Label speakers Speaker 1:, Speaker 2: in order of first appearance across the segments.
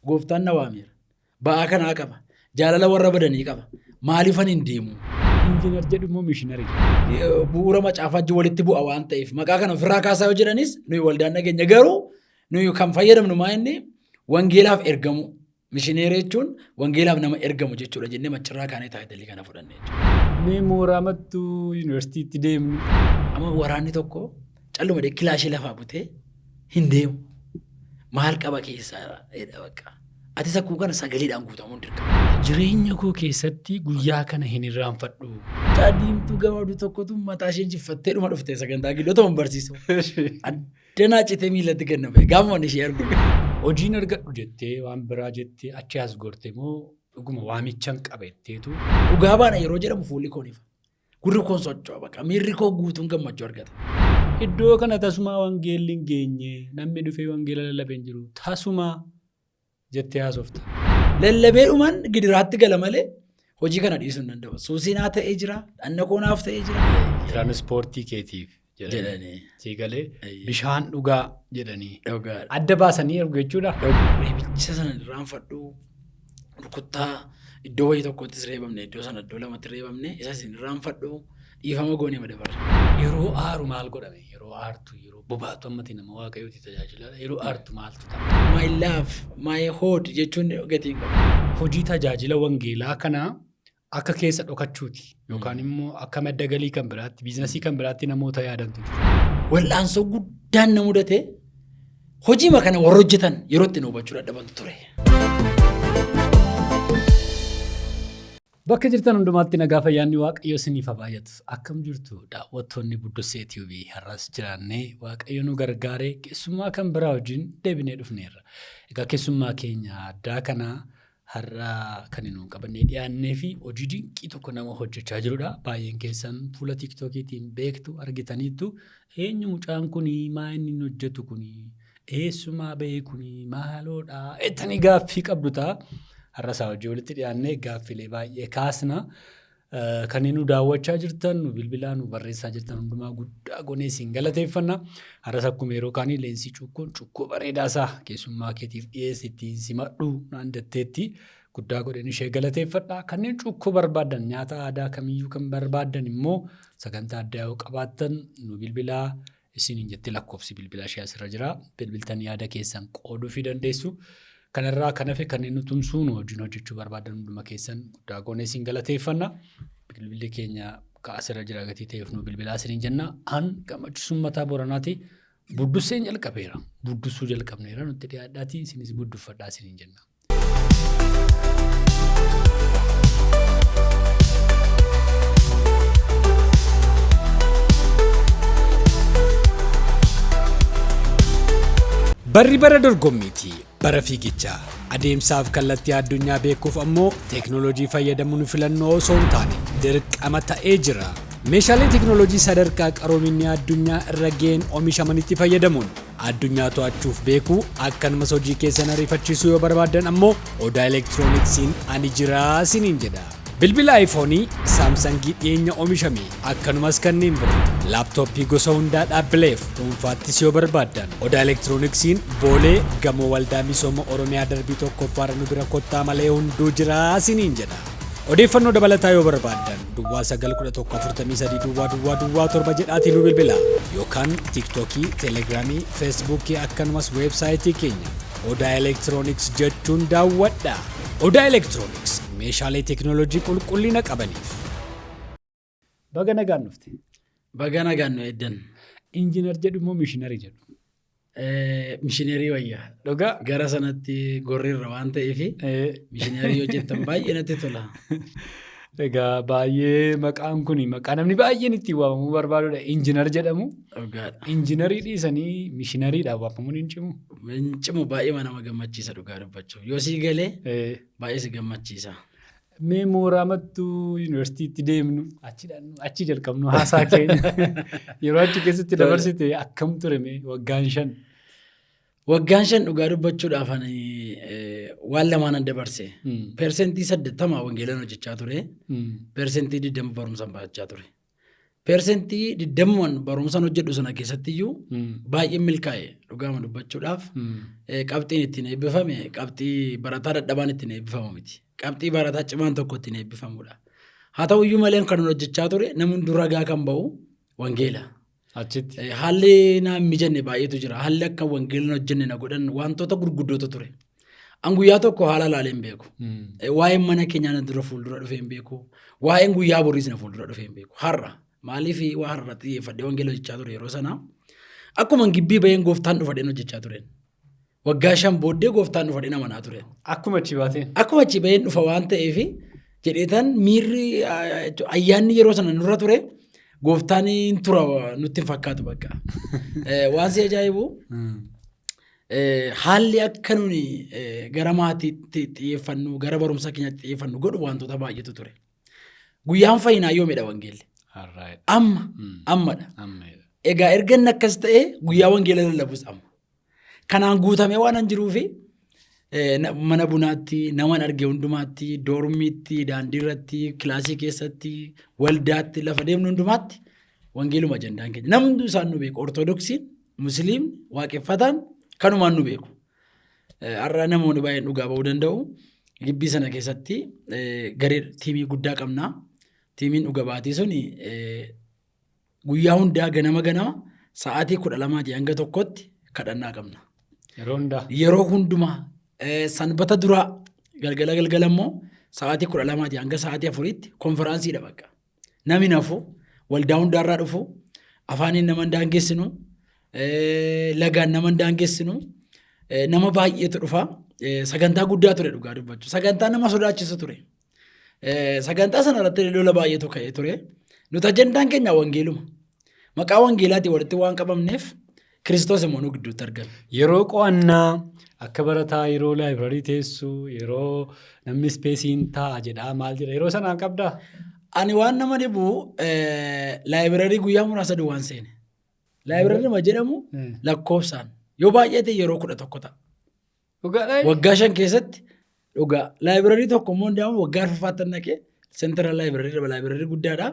Speaker 1: Gooftaan na waameera. Ba'aa kanaa qaba. Jaalala warra badanii qaba. Maaliifan hin deemu?
Speaker 2: Injiinar jedhu immoo mishinari jedhu.
Speaker 1: Bu'uura macaafaa wajjin walitti bu'a waan ta'eef maqaa kana ofirraa kaasaa yoo jedhanis nuyi waldaan dhageenya garuu nuyi kan fayyadamnu maa inni wangeelaaf ergamu mishineerii jechuun wangeelaaf nama ergamu jechuudha jennee macirraa kaanee taayitalii kana fudhanne jechuudha.
Speaker 2: Mee mooraa mattuu yuunivarsiitiitti deemnu.
Speaker 1: Amma waraanni tokko calluma jedhee kilaashii lafaa butee hin deemu. Maal qaba keessaa jedha bakka. Atis akkuma kana sagaleedhaan guutamuun dirqama.
Speaker 2: Jireenya koo keessatti guyyaa kana hin irraanfadhu.
Speaker 1: Mucaa diimtuu gabaabduu tokkotu mataa ishee jiffattee dhuma dhufte sagantaa gidduu ta'uun barsiisu. Addanaa citee miilatti gad na ba'e gaafuma ani ishee argu.
Speaker 2: Hojiin argadhu jettee waan biraa jettee achi as gorte moo dhuguma waamichan qaba jetteetu.
Speaker 1: Dhugaa baana yeroo jedhamu fuulli koo ni ifa. Gurri koon socho'a bakka miirri koo guutuun gammachuu argata.
Speaker 2: Iddoo kana tasumaa wangeelli hin geenye namni dhufee wangeela lallabee hin jiru tasumaa jettee haasofta.
Speaker 1: Lallabee dhuman gidiraatti gala malee hojii kana dhiisuu hin danda'u. Suusii naa ta'ee jira, dhanna koo naaf ta'ee jira.
Speaker 2: Tiraanispoortii keetiif
Speaker 1: jedhanii.
Speaker 2: Sii galee bishaan dhugaa jedhanii.
Speaker 1: Dhugaadha.
Speaker 2: Adda baasanii ergu jechuudha.
Speaker 1: Reebicha sana irraanfadhu rukuttaa iddoo wayii tokkottis reebamne iddoo sana iddoo lamatti reebamne isas hin irraanfadhu dhiifama goonee madabarre.
Speaker 2: Yeroo aaru maal godhame? Yeroo aartu yeroo bobaatu ammati nama waaqayyooti tajaajilaadha. Yeroo aartu maaltu ta'a?
Speaker 1: My love, my hood jechuun gatii hin qabu.
Speaker 2: Hojii tajaajila wangeelaa kana akka keessa dhokachuuti yookaan immoo akka madda galii kan biraatti biizinasii kan biraatti namoota yaadantu jiru.
Speaker 1: Wal'aansoo guddaan na mudate hojiima kana warra hojjetan yeroo itti nu hubachuu dadhabantu ture.
Speaker 2: Bakka jirtan hundumaatti nagaa fayyaanni Waaqayyo isiniif haa baay'atu. Akkam jirtu daawwattoonni Buddussee TV har'as jiraannee Waaqayyo nu gargaaree keessummaa kan biraa wajjin deebinee dhufneerra. Egaa keessummaa keenya addaa kana Har'a kan nu qabannee dhiyaannee fi hojii dinqii tokko nama hojjechaa jirudha. Baay'een keessan fuula tiiktookiitiin beektu argitaniittu. Eenyu mucaan kuni maa inni hin hojjetu kuni eessumaa ba'e kuni maaloodha jettanii gaaffii qabdu ta'a. Har'a isaa hojii walitti dhiyaannee gaaffilee baay'ee kaasna. Kanneen nu daawwachaa jirtan, nu bilbilaa, nu barreessaa jirtan hundumaa guddaa goonee isin galateeffanna. Har'as akkuma yeroo kaanii leensii cuukkoon cuukkoo bareedaa isaa keessummaa keetiif dhiyeessi ittiin simadhu naan jetteetti guddaa godheen ishee galateeffadha. Kanneen cuukkoo barbaadan nyaata aadaa kamiyyuu kan barbaadan immoo sagantaa addaa yoo qabaattan nu bilbilaa isiniin jetti lakkoofsi bilbilaa ishee asirra jira. Bilbiltan yaada keessan qooduufii dandeessu. Kanarraa kan hafe kanneen nu tumsuu nu wajjin hojjechuu barbaadan hunduma keessan guddaa goonee isin galateeffanna. Bilbilli keenya ka asirra jira gatii ta'eef nu bilbilaa isiniin jenna. An gammachisuun mataa Booranaati. Buddusseen jalqabeera. Buddussuu jalqabneera nutti dhiyaadhaatii isinis budduffadhaa isiniin jenna. Barri bara dorgommiiti. Bara fiigichaa. Adeemsaaf kallattii addunyaa beekuuf ammoo teeknooloojii fayyadamuun filannoo osoo hin taane dirqama ta'ee jira. Meeshaalee teeknooloojii sadarkaa qaroominni addunyaa irra ga'een oomishamanitti fayyadamuun Addunyaa to'achuuf beekuu akkanumas hojii keessan ariifachiisuu yoo barbaaddan ammoo Odaa Elektirooniksiin ani jiraa isiniin jedha. Bilbila Ayifoonii, Saamsangii dhiyeenya oomishame akkanumas kanneen biroo laaptooppii gosa hundaa dhaabbileef dhuunfaattis yoo barbaaddan Odaa Elektirooniksiin Boolee gamoo Waldaa Misooma Oromiyaa darbii tokkoffaarra nu bira kottaa malee hunduu jiraa isiniin jedha. Odeeffannoo dabalataa yoo barbaaddan duwwaa 9 11 43 duwwaa duwwaa duwwaa 7 jedhaatii nu bilbilaa yookaan tiiktookii, teelegiraamii, feesbuukii akkanumas weebsaayitii keenya Odaa Elektirooniks jechuun daawwadhaa. Odaa Elektirooniks meeshaalee teekinooloojii qulqullina qabaniif. Baga nagaan dhufte.
Speaker 1: Baga nagaan nu eeddan.
Speaker 2: Injiinar jedhu immoo mishiinarii jedhu.
Speaker 1: Mishineerii wayya.
Speaker 2: Dhugaa.
Speaker 1: Gara sanatti gorreerra waan ta'eef mishineerii yoo jettan baay'ee natti tola.
Speaker 2: Egaa baay'ee maqaan kun maqaa namni baay'een ittiin waamamuu barbaadudha. Injinar jedhamu.
Speaker 1: Dhugaadha.
Speaker 2: Injinarii dhiisanii mishinariidhaan waamamuun hin cimu.
Speaker 1: Hin cimu baay'ee nama gammachiisa dhugaa dubbachuuf. Yoo sii galee baay'ee si gammachiisa.
Speaker 2: Mee mooraa mattuu yuunivarsiitiitti deemnu achi dhaqnu achi jalqabnu haasaa keenya yeroo achi keessatti dabarsite akkam ture mee waggaan 5?
Speaker 1: Waggaan 5 dhugaa dubbachuudhaaf ani waan lamaanan dabarse. Persentii 80 wangeelan hojjechaa ture. Persentii 20 barumsan barachaa ture. 20% barumsaan hojjedhu sana keessatti iyyuu baay'ee milkaa'e dhugaama dubbachuudhaaf. Qabxiin ittiin eebbifame qabxii barataa dadhabaan ittiin eebbifamu miti. Qabxii barataa cimaan tokko ittiin eebbifamudha. Haa ta'u iyyuu malee kan hojjechaa ture namni hunduu ragaa kan ba'u wangeela.
Speaker 2: Achitti.
Speaker 1: Haalli naan mijanne baay'eetu jira. Haalli akka wangeela hin hojjenne na godhan wantoota gurguddootu ture. An guyyaa tokko haala ilaalee hin beeku. Waa'een mana keenyaa na dura fuuldura dhufee hin beeku. Waa'een guyyaa boriis na fuuldura dhufee hin beeku. Har'a maaliif waa har'a xiyyeeffadhee wangeela hojjechaa ture yeroo sana. Akkuma gibbii baheen gooftaan dhufadheen hojjechaa tureen. Waggaa 5 booddee gooftaan dhufadheen amanaa tureen.
Speaker 2: Akkuma achi baateen.
Speaker 1: Akkuma achi baheen dhufa waan ta'eef jedheetan miirri ayyaanni yeroo sana nurra ture gooftaan hin tura nutti hin fakkaatu bakka. Waan si ajaa'ibu haalli akka nuni gara maatiitti xiyyeeffannu gara barumsa keenyatti xiyyeeffannu godhu wantoota baay'eetu ture. Guyyaan fayyinaa yoomidha wangeelli? Amma ammadha. Egaa erga inni akkas ta'e guyyaa wangeela lallabus amma. Kanaan guutamee waan an jiruufi mana bunaatti, naman arge hundumaatti, doormiitti, daandiirratti, kilaasii keessatti, waldaatti, lafa deemnu hundumaatti wangeeluma ajandaan keenya. Namni isaan nu beeku. Ortodoksiin, Musliimni, waaqeffataan kanumaan nu beeku. Har'a namoonni baay'een dhugaa ba'uu danda'u. Gibbii sana keessatti garee tiimii guddaa qabna. Tiimiin dhuga baatii suni guyyaa hundaa ganama ganama sa'aatii 12 hanga 1tti kadhannaa qabna.
Speaker 2: Yeroo hundaa.
Speaker 1: Yeroo hundumaa sanbata duraa galgala galgala immoo sa'aatii 12 hanga sa'aatii 4tti konfiraansiidha bakka. Nami nafu waldaa hundaarraa dhufu afaaniin nama hin daangessinu lagaan nama hin daangessinu nama baay'eetu dhufa. Sagantaa guddaa ture dhugaa dubbachuu. Sagantaa nama sodaachisu ture. Sagantaa sana irratti lola baay'eetu ka'ee ture. Nuti ajandaan keenya wangeeluma. Maqaa wangeelaatiin walitti waan qabamneef Kiristoos immoo nu gidduutti argame.
Speaker 2: Yeroo qo'annaa akka barataa yeroo library teessu yeroo namni spaceiin taa'a jedhaa maal jedha yeroo sanaan qabdaa?
Speaker 1: Ani waan nama dhibu library guyyaa muraasa duwwaan seene. Library ma jedhamu lakkoofsaan yoo baay'ate yeroo 11 ta'a.
Speaker 2: Dhugaadhaa?
Speaker 1: Waggaa 5 keessatti dhugaa. Library tokko immoo hundaa'u waggaa arfaffaatti naqee central library dhaba library guddaadha.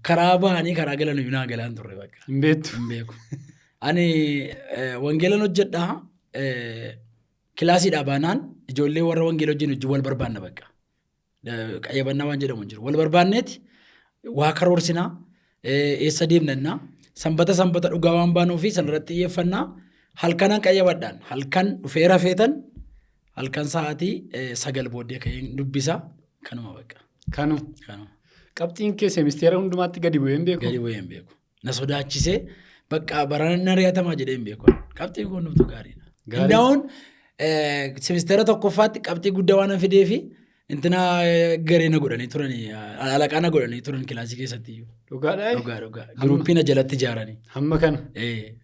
Speaker 1: Karaa bahanii karaa galan iyyuu naa galaan turre bakka.
Speaker 2: Hin beektu.
Speaker 1: Hin beeku. Ani wangeelan hojjedhaa kilaasiidhaa baanaan ijoollee warra wangeela hojjennu wajjin wal barbaanna bakka. Qayyabannaa waan jedhamu hin jiru. Wal barbaanneeti waa karoorsinaa eessa deemnannaa sanbata sanbata dhugaa waan baanuu fi sanarratti xiyyeeffannaa halkanan qayyabadhaan halkan dhufee rafeetan halkan sa'aatii 9 booddee ka'een dubbisa kanuma bakka.
Speaker 2: Kanuma.
Speaker 1: Kanuma.
Speaker 2: Qabxiin kee seemisteera hundumaatti gadi bu'ee hin beeku?
Speaker 1: Gadi bu'ee hin beeku. Na sodaachisee bakka barana na ari'atamaa jedhee hin beeku. Qabxiin kun hundumtuu gaariidha.
Speaker 2: Gaarii.
Speaker 1: Indaa'uun simisteera tokkoffaatti qabxii guddaa waan fidee fi intina garee na godhanii turan alaqaa na godhanii turan kilaasii keessatti iyyuu.
Speaker 2: Dhugaadhaa?
Speaker 1: Dhugaa dhugaa. Giruuppii na jalatti ijaaranii.
Speaker 2: Hamma kana.
Speaker 1: Eh,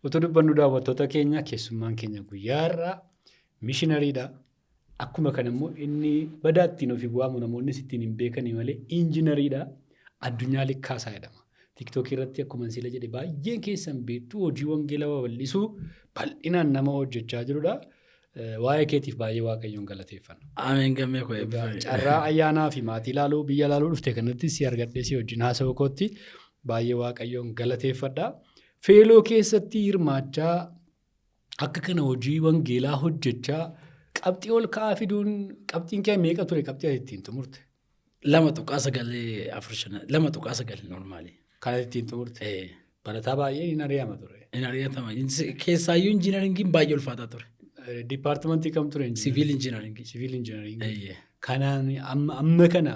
Speaker 2: Utuu dubbannu daawwattoota keenya keessummaan keenya guyyaa har'aa mishinariidha. Akkuma kana immoo inni badaa ittiin ofii waamu namoonnis ittiin hin beekanii malee injinariidha. Addunyaa Likkaasaa jedhama. Tiiktookii irratti akkuma sila jedhe baay'een keessan beektu hojii wangeela babal'isuu bal'inaan nama hojjechaa jirudha. Waa'ee keetiif baay'ee Waaqayyoon galateeffanna.
Speaker 1: Ameen gammee koo eebbifame.
Speaker 2: Carraa ayyaanaa fi maatii ilaaluu biyya ilaaluu dhufte kanatti si argadhee si wajjin haasa'uu kootti baay'ee Waaqayyoon galateeffadha. Fellow keessatti hirmaachaa akka kana hojii wangeelaa hojjechaa qabxii ol ka'aa fiduun qabxiin kee meeqa ture qabxii ati ittiin xumurte?
Speaker 1: 2.945, 2.9 normal.
Speaker 2: Kan ati ittiin xumurte? Barataa baay'een hin ari'ama ture.
Speaker 1: Hin ari'atama. Keessaayyuu injiinaringiin baay'ee ulfaataa ture.
Speaker 2: Departmentii kam ture?
Speaker 1: Siviil injiinaringii.
Speaker 2: Siviil injiinaringii. Kanaan amma kana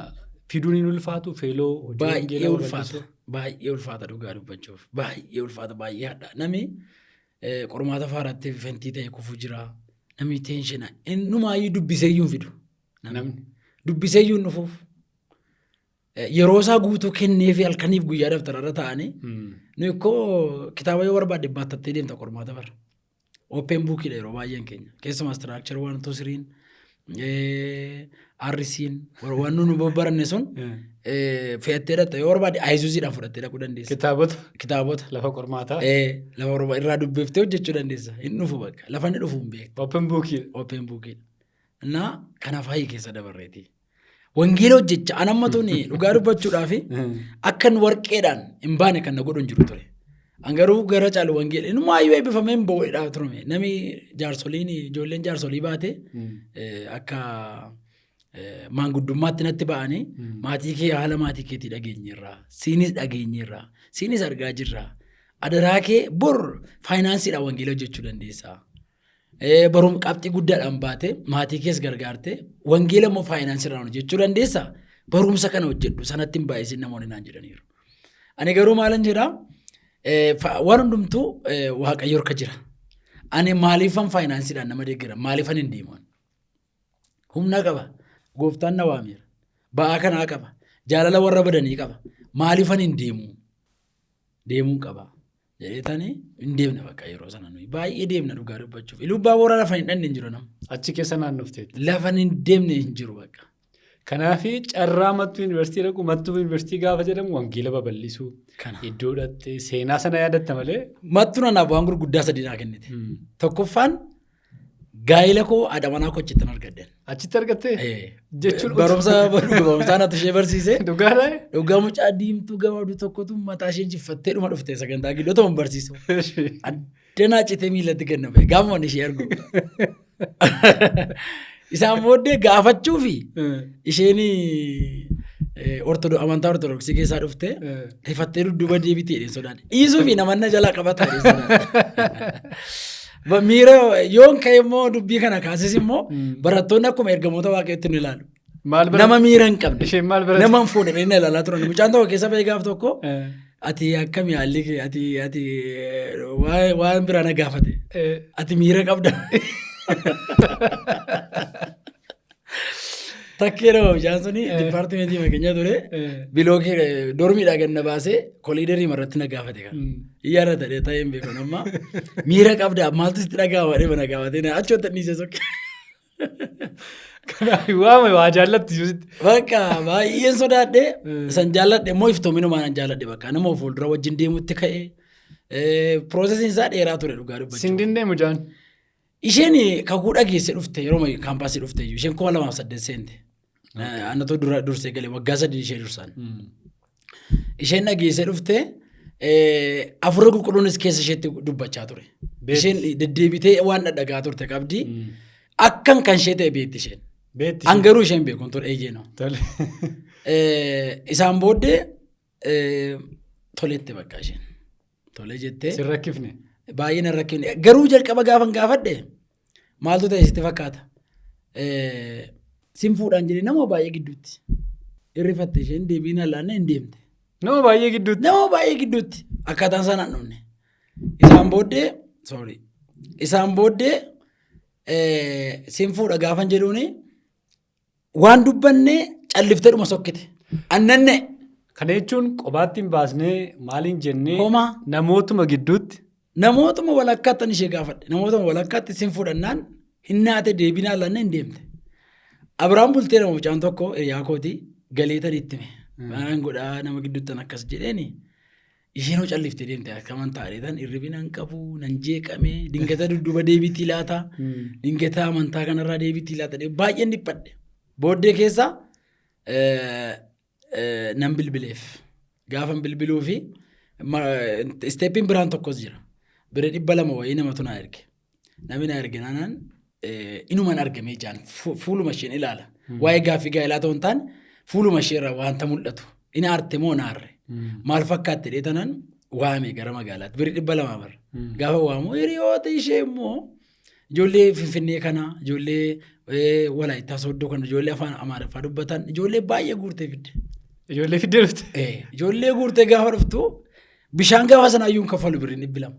Speaker 2: fiduun hin ulfaatu fellow hojii
Speaker 1: Baay'ee
Speaker 2: wangeelaa
Speaker 1: ulfaata.
Speaker 2: babal'isuu.
Speaker 1: Baay'ee ulfaata dhugaa dubbachuuf. Baay'ee ulfaata baay'ee hadhaa. Nami qormaata faaratti faint ta'e kufu jira. Namni tension innumaayyuu dubbisee iyyuu hin fidu.
Speaker 2: Namni.
Speaker 1: Dubbisee iyyuu hin dhufuuf. Yeroo isaa guutuu kennee fi halkaniif guyyaa dabtararra taa'anii nuyi ikkoo kitaaba yoo barbaadde baattattee deemta qormaata bara. Open bookiidha yeroo baay'een keenya. Keessumaa structure 1 2 3 RC'n waan nu baranne sun fe'attee dhatta yoo barbaadde Isuzuudhaan fudhattee dhaquu dandeessa.
Speaker 2: Kitaabota
Speaker 1: Kitaabota.
Speaker 2: lafa qormaataa.
Speaker 1: Lafa qormaa irraa dubbiftee hojjechuu dandeessa. Hin dhufu bakka. Lafa inni dhufu hin beektu.
Speaker 2: Open bookii.
Speaker 1: Open bookiidha. Innaa kanaaf hayi keessa dabarreeti. Wangeela hojjecha an amma tuni dhugaa dubbachuudhaaf akkan warqeedhaan hin baane kan na godhu hin jiru ture. An garuu gara caalu wangeela inumaayyuu eebbifamee hin ba'uudhaaf turame. Nami jaarsoliin ijoolleen jaarsolii baate akka maanguddummaatti natti ba'anii, maatii kee haala maatii keetii dhageenyeerra, siinis dhageenyeerra, siinis argaa jirra. Adaraa kee bor faayinaansiidhaan wangeela hojjechuu dandeessa. Barum qabxii guddaadhaan baate maatii kees gargaarte wangeela immoo faayinaansiidhaan hojjechuu dandeessa. Barumsa kana hojjedhu sanatti hin baay'isin namoonni naan jedhaniiru. Ani garuu maalan jedhaa, waan hundumtuu Waaqayyo harka jira. Ani maaliifan faayinaansiidhaan nama deeggara, maaliifan hin deemu? Humna qaba. Gooftaan na waameera. Ba'aa kanaa qaba. Jaalala warra badanii qaba. Maaliifan hin deemu? Deemuun qaba. Jedheetani hin deemne bakka yeroo sana nuyi baay'ee deemna dhugaa dubbachuuf. Ilubbaa Booraa lafa hin dhanne hin jiru nama.
Speaker 2: Achi keessa naannofteetti.
Speaker 1: Lafa hin deemne hin jiru bakka.
Speaker 2: Kanaaf carraa Mattuu Yuunivarsiitii dhaqu, Mattuu Yuunivarsiitii gaafa jedhamu wangeela babal'isuu
Speaker 1: Kana.
Speaker 2: iddoo dhatte seenaa sana yaadatta malee.
Speaker 1: Mattuun anaaf waan gurguddaa sadii naa kennite. Tokkoffaan, gaa'ela koo, haadha manaa koo achittan argadhe.
Speaker 2: Achitti argattee? Jechuun
Speaker 1: Barumsa barumsaa natu ishee barsiise.
Speaker 2: Dhugaadhaa?
Speaker 1: Dhugaa, mucaa diimtuu gabaabduu tokkotu mataa ishee jiffattee dhuma dhufte sagantaa gidduu ta'uun barsiisu. Addanaa citee miilatti kenna ba'e gaafa wanni ishee argu. Isaan booddee gaafachuu fi isheen amantaa Ortodoksii keessaa dhufte rifattee dudduuba deebitee jedheen sodaadhe. Dhiisuu fi namanna jalaa qabataa jedheen sodaadhe. Miira yoon ka'e immoo dubbii kana kaasis immoo barattoonni akkuma ergamoota Waaqayyootti nu ilaalu.
Speaker 2: Maal
Speaker 1: Nama miira hin qabne.
Speaker 2: Isheen maal barate?
Speaker 1: Nama hin fuune inni ilaalaa turan. Mucaan tokko keessa ba'ee gaaf tokko, ati akkami haalli kee, ati waan biraa na gaafate. Ati miira qabda. Takkee nama mucaan suni dipaartimentii makeenya ture. Bilookii dormiidhaa gad na baasee koliidarii irratti na gaafate kana. Yaada ta'ee ta'ee hin beekan amma. Miira qabda, maaltu sitti dhaga'ama jedhee na gaafate, na achi dhiisee sokke.
Speaker 2: Kanaaf waama waa jaallatti sitti.
Speaker 1: Bakka baay'een sodaadhe, san jaalladhe immoo iftoominumaan jaalladhe, bakka nama fuuldura wajjin deemutti ka'e. Processiin isaa dheeraa ture dhugaa dubbachuu.
Speaker 2: Sin dinnee mucaan?
Speaker 1: Isheen kakuu dhageesse dhufte, yeroo kaampaasii dhufte iyyuu isheen 2008 seente. Anatu dura dursee galee, waggaa 3 ishee dursaan. Isheen dhageesse dhufte, afurri qulqulluunis keessa isheetti dubbachaa ture. Isheen deddeebitee waan dhadhagaa turte qabdi. Akkan kan ishee ta'e beekti isheen.
Speaker 2: Beetti.
Speaker 1: An garuu isheen beekun ture eeyyeenoo.
Speaker 2: Tole.
Speaker 1: Isaan booddee toletti bakka isheen. Tole jettee.
Speaker 2: Sin rakkifne.
Speaker 1: Baay'ee na rakkifne. Garuu jalqaba gaafan gaafadhe maaltu ta'e sitti fakkaata? Sin fuudhaan jedhee nama baay'ee gidduutti. Irrifatte isheen, deebiin allaanne hin deemte.
Speaker 2: Nama baay'ee gidduutti.
Speaker 1: Nama baay'ee gidduutti akkaataan isaan hin dhumne. Isaan booddee, sorry. Isaan booddee sin fuudha gaafan jedhuuni waan dubbanne calliftee dhuma sokkite. Annanne.
Speaker 2: Kana jechuun qobaatti hin baasnee maaliin jennee
Speaker 1: Homaa.
Speaker 2: namootuma gidduutti.
Speaker 1: Namootuma walakkaatti ani ishee gaafadhe. Namootuma walakkaatti sin fuudhannaan hin naate, deebiin haallanne hin deemte. Abiraan bultee nama mucaan tokko hiriyaa kooti galeetan itti hime. Waan godhaa nama gidduutti akkas jedheeni. Isheen hoo calliftee deemte, akkaman taa'eetan hirribina hin qabu, nan jeeqame, dingata dudduuba deebiitii laata, dingata amantaa kanarraa deebiitii laata, baay'een dhiphadhe. Booddee keessa nan bilbileef. Gaafan bilbiluu fi steppiin biraan tokkos jira. Bira 200 wayii namatu naa erge. Namni naa erge naanaan inuman argame ijaan fuuluma isheen ilaala. Waa'ee gaaffii gaa'elaa ta'uu hin taane, fuuluma ishee irraa wanta mul'atu. Inni aarte moo naarre? Maal fakkaatte dheetanaan waame gara magaalaatti. Biri 200 bara. Gaafa waamu hiriyoota ishee immoo ijoollee Finfinnee kana, ijoollee Walaayittaa Sooddoo kana, ijoollee afaan Amaariffaa dubbatan, ijoollee baay'ee guurtee fidde.
Speaker 2: Ijoollee fiddee dhufte.
Speaker 1: Ijoollee guurtee gaafa dhuftu bishaan gaafa sana iyyuu hin kaffalu birriin 200.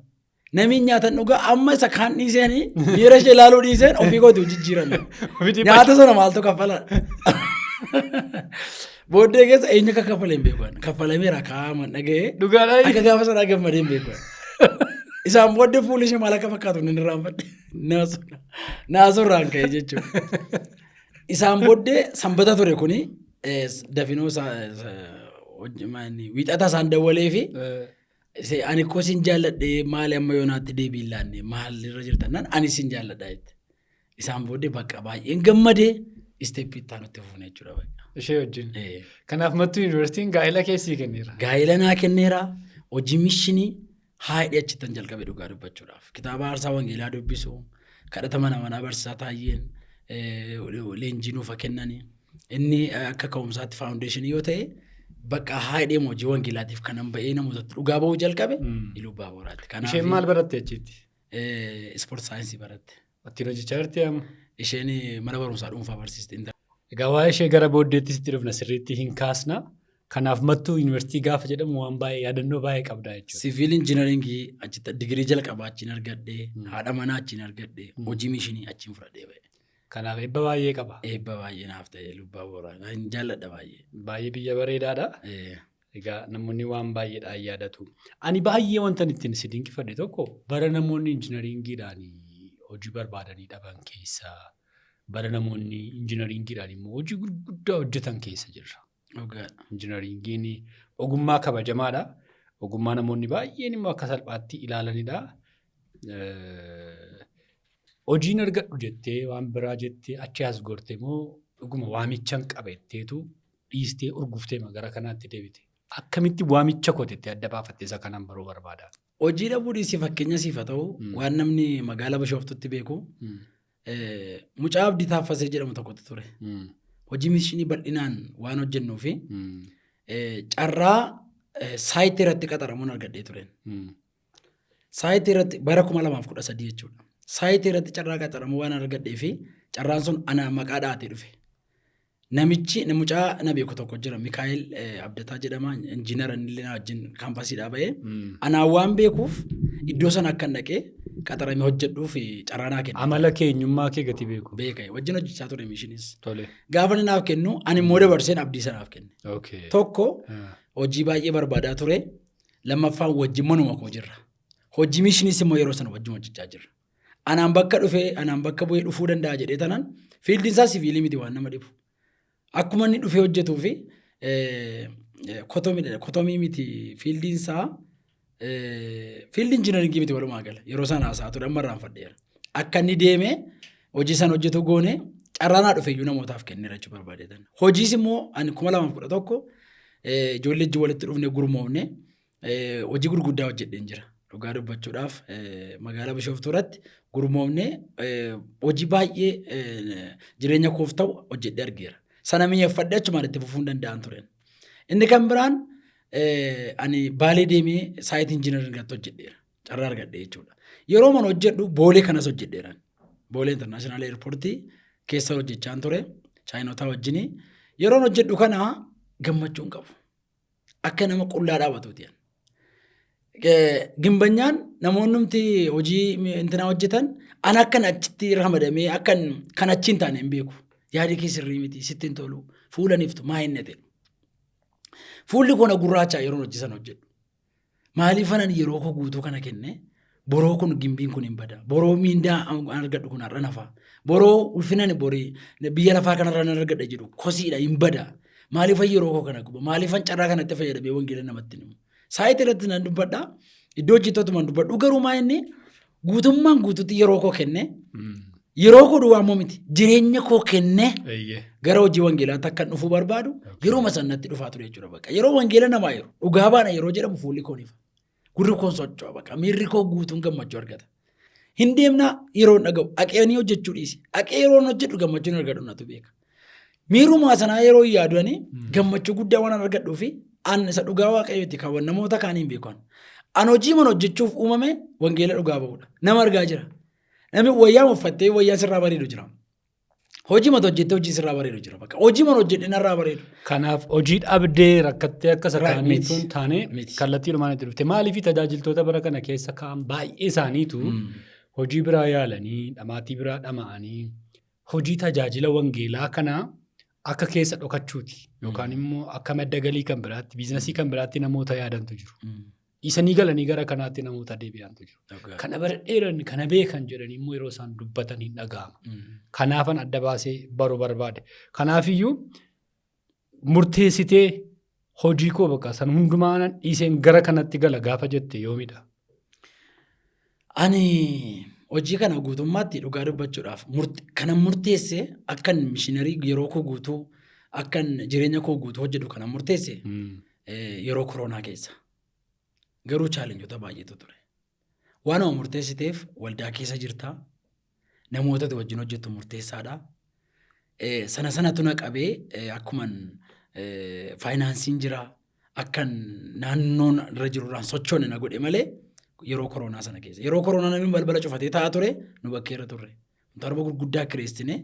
Speaker 1: Namni nyaatan dhugaa amma isa kaan dhiisanii miira ishee ilaaluu dhiiseen ofii kootii jijjiirame. Nyaata sana maaltu kaffala? Booddee keessa eenyu akka kaffale hin beeku. Kaffalameera kaa'aman dhaga'ee.
Speaker 2: Dhugaadhaa.
Speaker 1: Akka gaafa sanaa gammadee hin beeku. Isaan booddee fuulli ishee maal akka fakkaatu inni irraanfadhe. Naasurraan ka'e jechuudha. Isaan booddee sanbata ture kuni, dafinoo wiixata isaan dawwalee fi ani koo sin jaalladhe, maali amma yoonaatti deebii hin laanne, maal irra jirtan naan, ani sin jaalladha jette. Isaan booddee bakka baay'een gammadee Step itti aanutti fufne jechuudha bakka.
Speaker 2: Ishee wajjin. Kanaaf Mattuu Yuunivarsiitiin gaa'ela keessii kenneera.
Speaker 1: Gaa'ela naa kenneera. Hojii mission haadhi achittan jalqabe dhugaa dubbachuudhaaf. Kitaaba aarsaa wangeelaa dubbisu, kadhata mana manaa barsiisaa taayyeen leenjii nuufa kennani. Inni akka ka'umsaatti foundation yoo ta'e bakka haadhee hojii wangeelaatiif kanan ba'ee namootatti dhugaa ba'uu jalqabe Iluu Abbaa Booraatti.
Speaker 2: Kanaaf Isheen maal baratte achitti?
Speaker 1: Sport science baratte.
Speaker 2: Ittiin hojjechaa jirti amma?
Speaker 1: Isheen mana barumsaa dhuunfaa barsiisti.
Speaker 2: Egaa waa'ee ishee gara booddeetti sitti dhufna, sirriitti hin kaasna. Kanaaf Mattuu Yuunivarsiitii gaafa jedhamu waan baay'ee yaadannoo baay'ee qabda jechuudha.
Speaker 1: Civil engineering achitti digirii jalqabaa achiin argadhe, haadha manaa achiin argadhe, hojii mission achiin fudhadhee ba'e.
Speaker 2: Kanaaf eebba baay'ee qaba.
Speaker 1: Eebba baay'ee naaf ta'e Iluu Abbaa Booraa. Hin jaalladha baay'ee.
Speaker 2: Baay'ee biyya bareedaadha. Egaa namoonni waan baay'eedhaan yaadatu. Ani baay'ee wanta ittiin si dinqifadhe tokko, bara namoonni injiinaringiidhaan hojii barbaadanii dhaban keessa, bara namoonni injiinaringiidhaan immoo hojii gurguddaa hojjetan keessa jirra. Injiinaringiin ogummaa kabajamaadha. Ogummaa namoonni baay'een immoo akka salphaatti ilaalanidha. Hojiin argadhu jettee waan biraa jettee achi as gorte moo dhuguma waamichan qaba jetteetu dhiistee urguftee gara kanaatti deebite? Akkamitti waamicha koo jettee adda baafatte, isa kanaan baruu barbaada.
Speaker 1: Hojii dhabuu dhiisii, fakkeenya siif haa ta'u, waan namni magaalaa Bishooftutti beeku, mucaa Abdii Taaffasee jedhamu tokkotu ture. Hojii mission bal'inaan waan hojjennuu fi carraa site irratti qaxaramuun argadhee tureen. Site irratti bara 2013 jechuudha. Site irratti carraa qaxaramuu waan argadhee fi carraan sun ana maqaa dhahatee dhufe. Namichi mucaa na beeku tokko jira, Mikaa'el Abdataa jedhama, injiinara, inni na wajjin kaampasiidhaa bahee. Anaan waan beekuuf iddoo sana akkan dhaqee qaxaramee hojjedhuuf carraa naa kenne.
Speaker 2: Amala kee, eenyummaa kee gati beeku.
Speaker 1: Beeka, wajjin hojjechaa ture missionis. Gaafa inni naaf kennu ani immoo dabarseen Abdii sanaaf kenne. Tokko, hojii baay'ee barbaadaa ture. Lammaffaan, wajjin manuma koo jirra. Hojii missionis immoo yeroo sana wajjin hojjechaa jirra. Anaan bakka dhufee, anaan bakka bu'ee dhufuu danda'a jedhee tanaan, fieldiin isaa civil miti waan nama dhibu. Akkuma inni dhufee hojjetuu fi kotomii miti, fieldiin isaa field engineering miti walumaa gala. Yeroo sana haasa'aa ture, amma irraanfadheera. Akka inni deemee hojii sana hojjetu goone, carraa naa dhufe iyyuu namootaaf kenneera jechuu barbaadeetan. Hojiis immoo ani 2011 ijoollee wajjin walitti dhufne gurmoofne hojii gurguddaa hojjedheen jira. Dhugaa dubbachuudhaaf magaalaa Bishooftuu irratti gurmoofne hojii baay'ee jireenya koof ta'u hojjedhee argeera. Sana mi'eeffadhee achumaan itti fufuu hin danda'an tureen. Inni kan biraan, ani Baalee deemee site engineering irratti hojjedheera. Carraa argadhe jechuudha. Yeroo mana hojjedhu Boolee kanas hojjedheera. Boolee International Airport keessa hojjechaan ture. Chaayinotaa wajjini. Yeroon hojjedhu kana gammachuu hin qabu. Akka nama qullaa dhaabatuuti. Gimbanyaan namoonnumti hojii intinaa hojjetan an akkan achitti ramadamee akkan kan achi hin taane hin beeku. Yaadi kee sirrii miti, sitti hin tolu, fuula niftu maa hin ta'e. Fuulli koo na gurraacha yeroon hojii sana hojjedhu. Maaliif anan yeroo koo guutuu kana kenne, boroo kun gimbiin kun hin bada. Boroo miindaa an argadhu kun har'a nafa. Boroo ulfinani borii biyya lafaa kanarra nan argadha jedhu kosiidha, hin bada. Maaliifan yeroo koo kana guba? Maaliifan carraa kanatti fayyadamee wangeela namatti himu? Site irratti nan dubbadha. Iddoo hojjettootuma dubbadhu, garuu maa inni guutummaan guutuutti yeroo koo kenne, yeroo koo duwwaa immoo miti, jireenya koo kenne gara hojii wangeelaatti akkan dhufuu barbaadu yeroo sana natti dhufaa ture jechuudha bakka. Yeroo wangeela namaa yeroo dhugaa baana yeroo jedhamu fuulli koo ni ifa. Gurri koon socho'a bakka, miirri koo guutuun gammachuu argata. Hin deemnaa yeroo dhaga'u aqeanii hojjechuu dhiisi. Aqee yeroo hojjedhu gammachuun argadhu natu beeka. Miirumaa sanaa yeroo yaadanii gammachuu guddaa waan argadhuu fi an isa dhugaa Waaqayyooti kan namoota kaanii hin beekan. An hojii mana hojjechuuf uumame wangeela dhugaa ba'uudha. Nama argaa jira. Namni wayyaa uffattee wayyaan sirraa bareedu jira. Hojii mata hojjettee hojii sirraa bareedu jira. Bakka hojii mana hojjedhe narraa bareedu.
Speaker 2: Kanaaf hojii dhabdee rakkattee akka isa kaanii
Speaker 1: Miti.
Speaker 2: tun taane
Speaker 1: Miti.
Speaker 2: kallattiidhumaan itti dhufte. Maaliif tajaajiltoota bara kana keessa ka'an baay'ee isaaniitu hojii biraa yaalanii dhamaatii biraa dhama'anii hojii tajaajila wangeelaa kana akka keessa dhokachuuti yookaan immoo akka madda galii kan biraatti, business kan biraatti namoota yaadantu jiru. Dhiisanii galanii gara kanaatti namoota deebi'antu jiru. Kana bara dheeran kana beekan jedhanii immoo yeroo isaan dubbatan hin dhaga'ama. Kanaafan adda baasee baruu barbaade. Kanaafiyyuu murteessitee hojii koo bakka san hundumaa nan dhiiseen gara kanatti gala gaafa jette yoomidha?
Speaker 1: Ani Hojii kana guutummaatti dhugaa dubbachuudhaaf kanan murteesse akkan missionary yeroo koo guutuu, akkan jireenya koo guutuu hojjedhu kanan murteesse yeroo koronaa keessa. Garuu challengeota baay'eetu ture. Waanuma murteessiteef waldaa keessa jirta. Namoota ati wajjin hojjettu murteessaadha. Sana sanatu na qabee akkuman financeiin jira, akkan naannoon irra jirurraan sochoone na godhe malee yeroo koronaa sana keessa. Yeroo koronaa namni balbala cufatee taa'aa ture, nu bakkee irra turre. Torba gurguddaa kireessine,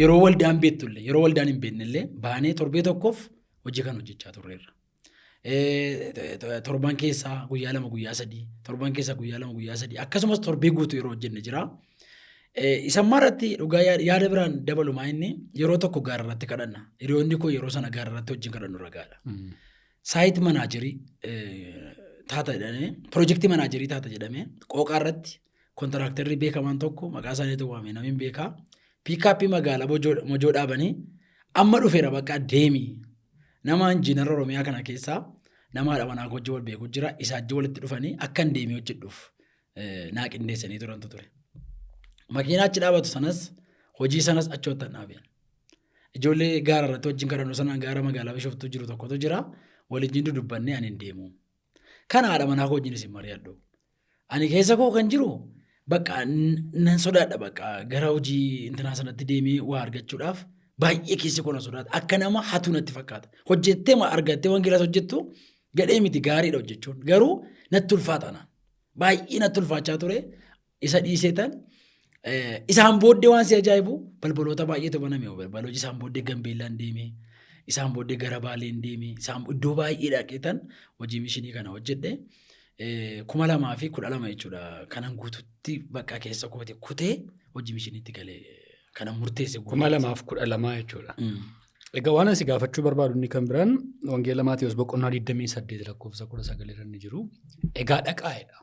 Speaker 1: yeroo waldaan beektullee yeroo waldaan hin beeknellee baanee torbee tokkoof hojii kan hojjechaa turreerra. Torban keessaa guyyaa 2 guyyaa 3, torban keessaa guyyaa 2 guyyaa 3, akkasumas torbee guutuu yeroo hojjenne jira. Isammaa irratti dhugaa yaada biraan dabalumaa inni yeroo tokko gaara irratti kadhanna. Hiriyoonni koo yeroo sana gaara irratti wajjin kadhannu ragaadha. Site managerii taata jedhamee, project managerii taata jedhamee, Qooqaa irratti contractorri beekamaan tokko maqaa isaaniitu waame, namni hin beekaa. Pickupii magaalaa Mojoo dhaabanii amma dhufeera, bakka deemi. Nama injiinara Oromiyaa kana keessaa nama haadha manaa koo wajjin wal beeku jira. Isaa wajjin walitti dhufanii akka hin deemee hojjedhuuf naa qindeessanii turantu ture. Makiinaa achi dhaabatu sanas, hojii sanas achi wattan dhaabeen. Ijoollee gaara irratti wajjin kadhannu sanaan gaara magaalaa Bishoftuu jiru tokkotu jira. Waliin dudubbannee ani hin deemu. Kana haadha manaa koo wajjin isin mari'adhu. Ani keessa koo kan jiru bakka nan sodaadha, bakka gara hojii intinaa sanatti deemee waa argachuudhaaf baay'ee keessi koo na sodaata. Akka nama hatu natti fakkaata. Hojjettee ma argattee wangeelas hojjettu gadhee miti, gaariidha hojjechuun. Garuu natti ulfaata naan. Baay'ee natti ulfaachaa ture. Isa dhiiseetan isaan booddee waan si ajaa'ibu balbaloota baay'eetu baname. Balbala hojii isaan booddee Gambeellaan deeme. Isaan booddee gara Baaleen deeme. Isaan iddoo baay'ee dhaqeetan hojii missionii kana hojjedhe. 2012 jechuudha. Kanan guututti bakka keessa kooti kutee hojii missioniitti galee kanan murteesse.
Speaker 2: 2012 jechuudha. Egaa waan asi gaafachuu barbaadu inni kan biraan Wangeela Maatiyus boqonnaa 28 lakkoofsa 19 irra inni jiru. Egaa dhaqaa jedha.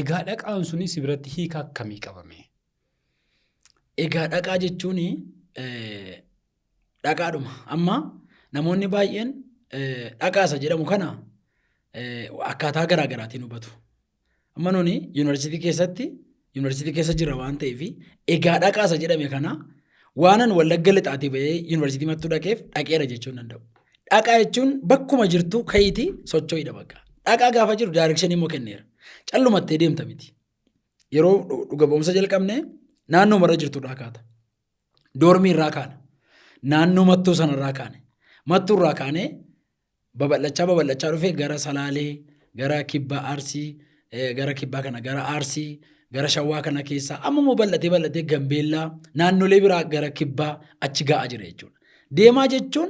Speaker 2: Egaa dhaqaan suni si biratti hiika akkamii qabame?
Speaker 1: Egaa dhaqaa jechuun dhaqaadhuma. Amma namoonni baay'een dhaqaa isa jedhamu kana akkaataa garaa garaatiin hubatu. Amma nuni yuunivarsiitii keessa jira waan ta'eef egaa dhaqaa isa jedhame kana waanan Wallagga Lixaatii bahee yuunivarsiitii Mattuu dhaqeef dhaqeera jechuu hin danda'u. Dhaqaa jechuun bakkuma jirtu ka'iitii socho'idha bakka. Dhaqaa gaafa jiru directionii immoo kenneera. Callumattee deemta miti. Yeroo dhuga ba'umsa jalqabne naannoo marra jirtu irraa kaata. Dormii irraa kaana. Naannoo Mattuu sanarraa kaane. Mattuu irraa kaanee babal'achaa babal'achaa dhufee gara Salaalee, gara kibba Arsii, gara kibbaa kana gara Arsii, gara Shawaa kana keessaa amma immoo bal'atee bal'atee Gambeellaa, naannolee biraa gara kibbaa achi ga'aa jira jechuudha. Deemaa jechuun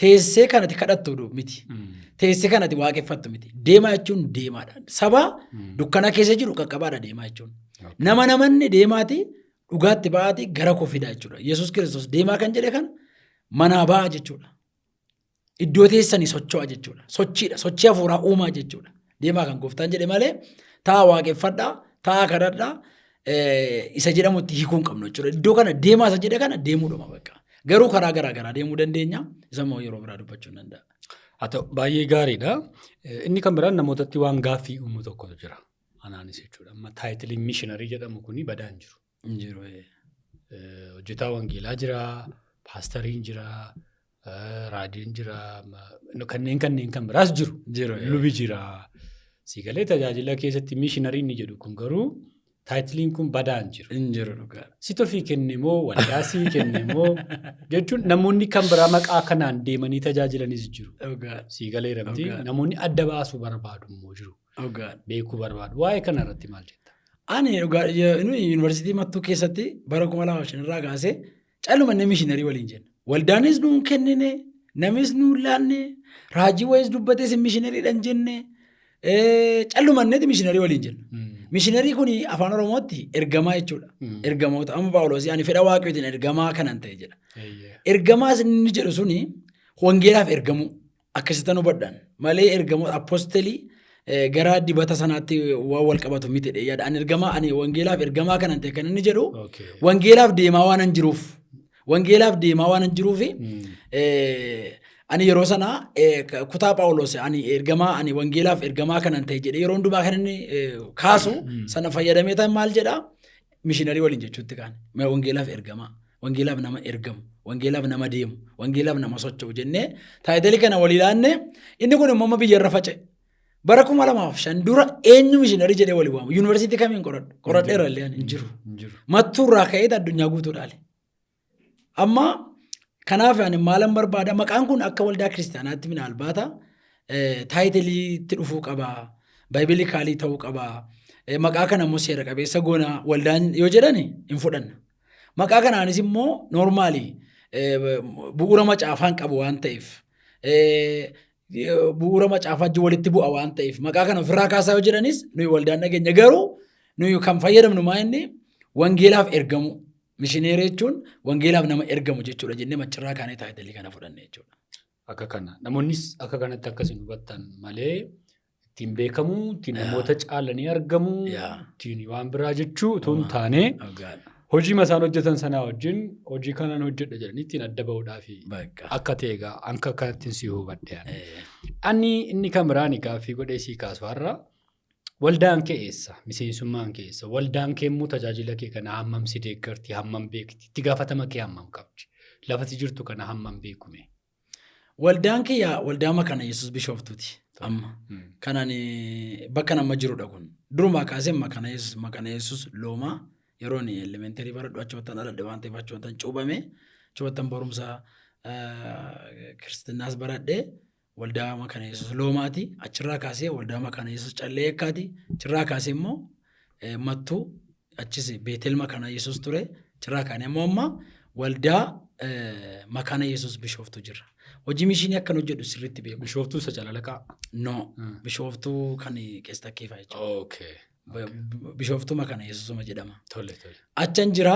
Speaker 1: teessee kanati kadhattu miti. Teessee kanati waaqeffattu miti. Deemaa jechuun deemaadha. Saba dukkana keessa jiru qaqqabaadha deemaa jechuun. Nama namanni deemaati dhugaatti ba'aati gara koo fidaa jechuudha. Yesuus Kiristoos deemaa kan jedhe kana manaa ba'aa jechuudha. Iddoo teessanii socho'a jechuudha. Sochiidha. Sochii hafuuraa uumaa jechuudha. Deemaa kan gooftaan jedhe malee ta'a waaqeffadhaa, ta'a kadhadhaa isa jedhamutti hiikuu hin qabnu jechuudha. Iddoo kana deemaa isa jedhe kana deemuudhuma bakka. Garuu karaa garaa garaa deemuu dandeenya. Isa immoo yeroo biraa dubbachuu hin danda'a.
Speaker 2: Haa ta'u, baay'ee gaariidha. Inni kan biraan namootatti waan gaaffii uumu tokkotu jira. Anaanis jechuudha. Amma titleiin missionary jedhamu kuni badaa hin jiru.
Speaker 1: Hin jiru.
Speaker 2: Hojjetaa wangeelaa jira, paastariin jira, raajiin jira, kanneen kan biraas jiru.
Speaker 1: Jiru.
Speaker 2: Lubi jira. Siigalee tajaajila keessatti missionary inni jedhu kun garuu titleiin kun badaa hin jiru.
Speaker 1: Hin jiru, dhugaa.
Speaker 2: Situ ofii kenne moo waldaa sii kenne moo jechuun namoonni kan biraa maqaa kanaan deemanii tajaajilanis jiru. Siigalee ramti namoonni adda baasuu barbaadu immoo jiru. Beekuu barbaadu. Waa'ee kana irratti maal jetta?
Speaker 1: Ani dhugaa nuyi yuunivarsiitii Mattuu keessatti bara 2005 irraa kaasee calluma inni missionary waliin jenna. Waldaanis nuun kennine, namis nuun laanne, raajii wayiis dubbatees missionarydha hin jenne, calluma inneeti missionary waliin jenna. Missionary kun afaan Oromootti ergamaa jechuudha. Ergamoota amma Phaawulos ani fedha Waaqayyootiin ergamaa kanan ta'e jedha. Ergamaas inni jedhu suni wangeelaaf ergamuu akkasitti hubadhan malee ergamoota apostleii gara dibata sanaatti waan wal qabatu miti jedhee yaada. Ani ergamaa, ani wangeelaaf ergamaa kanan ta'e kan inni jedhu wangeelaaf deemaa waan hin jiruuf. Wangeelaaf deemaa waan hin jiruuf Ani yeroo sana kutaa Phaawulos ani ergamaa, ani wangeelaaf ergamaa kanan ta'e jedhee yeroo hundumaa kan inni kaasu sana fayyadamee ta'an maal jedhaa, missionary waliin jechuutti kaane. Wangeelaaf ergamaa, wangeelaaf nama ergamu, wangeelaaf nama deemu, wangeelaaf nama socho'u jennee title kana walii laanne. Inni kun immoo amma biyyarra faca'e. Bara 2005 dura eenyu missionary jedhee walii waamu? Yuunivarsiitii kamiin qoradhu? Qoradheera illee ani hin jiru.
Speaker 2: Hin jiru.
Speaker 1: Mattuurraa ka'eet addunyaa guutuu dhaale. Amma kanaaf ani maalan barbaada? Maqaan kun akka waldaa kiristaanaatti minaalbaata titleitti dhufuu qaba. Biblical ta'uu qaba. Maqaa kana immoo seera qabeessa goona waldaan yoo jedhani hin fudhanna. Maqaa kanaanis immoo normal bu'uura macaafaan qabu waan ta'eef, bu'uura macaafaa wajjin walitti bu'a waan ta'eef, maqaa kana ofirraa kaasaa yoo jedhanis nuyi waldaan dhageenya. Garuu nuyi kan fayyadamnu maa inni wangeelaaf ergamu. Missionary jechuun wangeelaaf nama ergamu jechuudha jennee machirraa kaanee title kana fudhanne jechuudha.
Speaker 2: Akka kana. Namoonnis akka kanatti akkasin hubattan malee ittiin beekamu, ittiin namoota caalanii argamu, ittiin waan biraa jechuu utuu hin taane hojii isaan hojjetan sanaa wajjin hojii kanan hojjedha jedhanii ittiin adda bahuudhaaf akka ta'e egaa anka akkanattiin si hubadhe. Ani inni kan biraan gaaffii godhee sii kaasu har'a, waldaan kee eessa? Miseensummaan kee eessa? Waldaan kee immoo tajaajila kee kana hammam si deeggarti? Hammam beekti? Itti gaafatama kee hammam qabdi? Lafati jirtu kana hammam beekume?
Speaker 1: Waldaan kiyya waldaa Makana Yesuus Bishooftuuti amma. Kan ani bakka nama jirudha kun. Durumaa kaasee Makana Yesuus, Makana Yesuus Loomaa yeroo ani elementary baradhu achumattan dhaladhe waan ta'eef achumattan cuuphame, achumattan barumsa kiristinaas baradhe. Waldaa Makana Yesuus Loomaati. Achirraa kaasee waldaa Makana Yesuus Callee Eekkaati. Achirraa kaasee immoo Mattuu, achis Beetel Makana Yesuus ture. Achirraa kaanee immoo amma waldaa Makana Yesuus Bishooftuu jirra. Hojii mission akkan hojjedhu sirriitti beeku.
Speaker 2: Bishooftuu isa Calalaqaa.
Speaker 1: No, Bishooftuu kan Qees Takkeefaa jechuudha. Bishooftuu Makana Yesuusuma jedhama.
Speaker 2: Tole tole.
Speaker 1: Achan jira,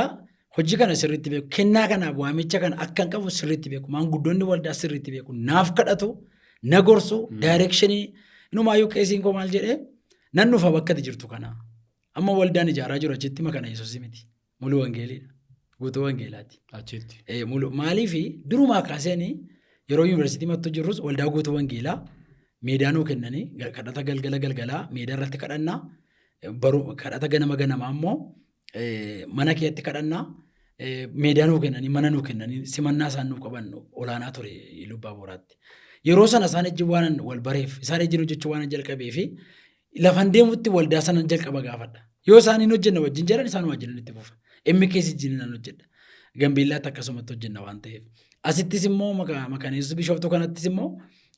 Speaker 1: hojii kana sirriitti beeku. Kennaa kanaaf waamicha kana akkan qabu sirriitti beeku. Maanguddoonni waldaa sirriitti beeku. Naaf kadhatu, na gorsu, direction. Inumaayyuu qeesiin koo maal jedhee, nan dhufa bakka ati jirtu kana. Amma waldaan ijaaraa jiru achitti Makana Yesuusii miti. Mulu wangeeliidha. Guutuu wangeelaati.
Speaker 2: Achitti.
Speaker 1: Mulu maaliifi durumaa kaaseeni yeroo yuunivarsiitii Mattuu jirrus waldaa guutuu wangeelaa meedaa nuu kennanii kadhata galgala galgalaa meedaa irratti kadhannaa, baru kadhata ganama ganamaa immoo mana keetti kadhannaa, meedaa nuu kennanii, mana nuu kennanii, simannaa isaan nuu qaban olaanaa ture Lubbaa Booraatti. Yeroo sana isaan wajjin waan wal bareef, isaan wajjin hojjechuu waan jalqabee fi lafan deemutti waldaa sana jalqaba gaafadha. Yoo isaan hin hojjenne wajjin jedhan, isaan wajjin itti fufa. MKS wajjin nan hojjedha. Gambeellaatti akkasumatti hojjenna waan ta'eef. Asittis immoo Makana Yesuus Bishooftuu kanattis immoo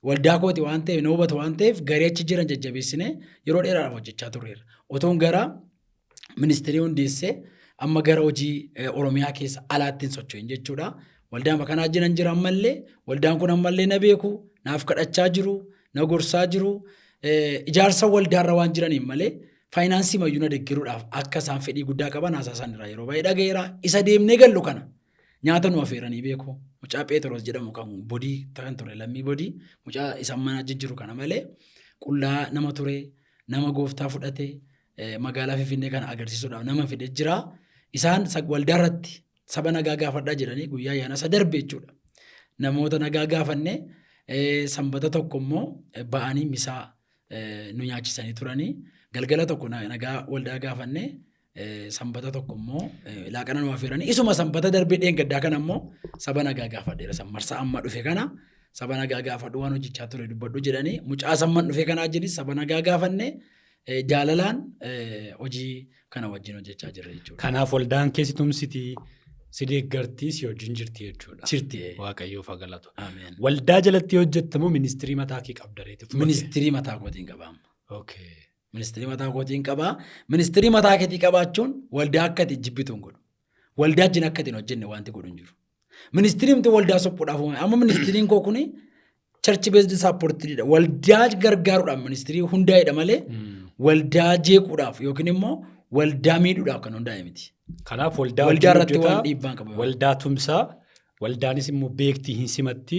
Speaker 1: waldaa kooti waan ta'eef, na hubatu waan ta'eef, garee achi jiran jajjabeessinee yeroo dheeraadhaaf hojjechaa turreerra. Otoon gara ministry hundeessee amma gara hojii Oromiyaa keessa alaatti hin socho'in jechuudha. Waldaa makanaa jiran jira ammallee, waldaan kun ammallee na beeku, naaf kadhachaa jiru, na gorsaa jiru. Ijaarsa waldaarra waan jiraniin malee finance mayyuu na deeggaruudhaaf akka isaan fedhii guddaa qaban haasaa isaan irraa yeroo baay'ee dhaga'eera. Isa deemnee gallu kana nyaata nu affeeranii beeku. Mucaa Phexros jedhamu kan Bodii kan ture, lammii Bodii, mucaa isa mana jijjiiru kana malee qullaa nama ture, nama gooftaa fudhate, magaalaa Finfinnee kana agarsiisuudhaaf nama fide jira. Isaan waldaa irratti saba nagaa gaafadhaa jedhanii guyyaa ayyaana isa darbe jechuudha. Namoota nagaa gaafanne, sanbata tokko immoo ba'anii misaa nu nyaachisanii turanii, galgala tokko nagaa waldaa gaafanne, sanbata tokko immoo laaqana nu affeeranii, isuma sanbata darbee dheengaddaa kana immoo saba nagaa gaafadheera. San marsaa amma dhufe kana saba nagaa gaafadhu, waan hojjechaa ture dubbadhu jedhanii, mucaa samman dhufe kanaa wajjinis saba nagaa gaafanne, jaalalaan hojii kana wajjin hojjechaa jirra jechuudha.
Speaker 2: Kanaaf waldaan kee si tumsitii, si deeggartii, si wajjin jirti jechuudha.
Speaker 1: Jirti.
Speaker 2: Waaqayyoof haa galatu.
Speaker 1: Ameen.
Speaker 2: Waldaa jalatti hojjettamu ministry mataa kee qabda reeti?
Speaker 1: Ministry mataa kootiin qaba amma. Ministry mataa kootiin qabaa. Ministry mataa keetii qabaachuun waldaa akka ati jibbitu hin godhu. Waldaa wajjin akka ati hin hojjenne wanti godhu hin jiru. Ministrymti waldaa suphuudhaaf uumame. Amma ministryn koo kuni church based supportidha. Waldaa gargaaruudhaaf ministry hundaa'edha malee waldaa jeequudhaaf yookiin immoo waldaa miidhuudhaaf kan hundaa'e miti.
Speaker 2: Kanaaf waldaa
Speaker 1: Waldaa
Speaker 2: wajjin
Speaker 1: irratti
Speaker 2: hojjetaa,
Speaker 1: waan dhiibbaan qabu.
Speaker 2: waldaa tumsaa, waldaanis immoo beektii hin simatti,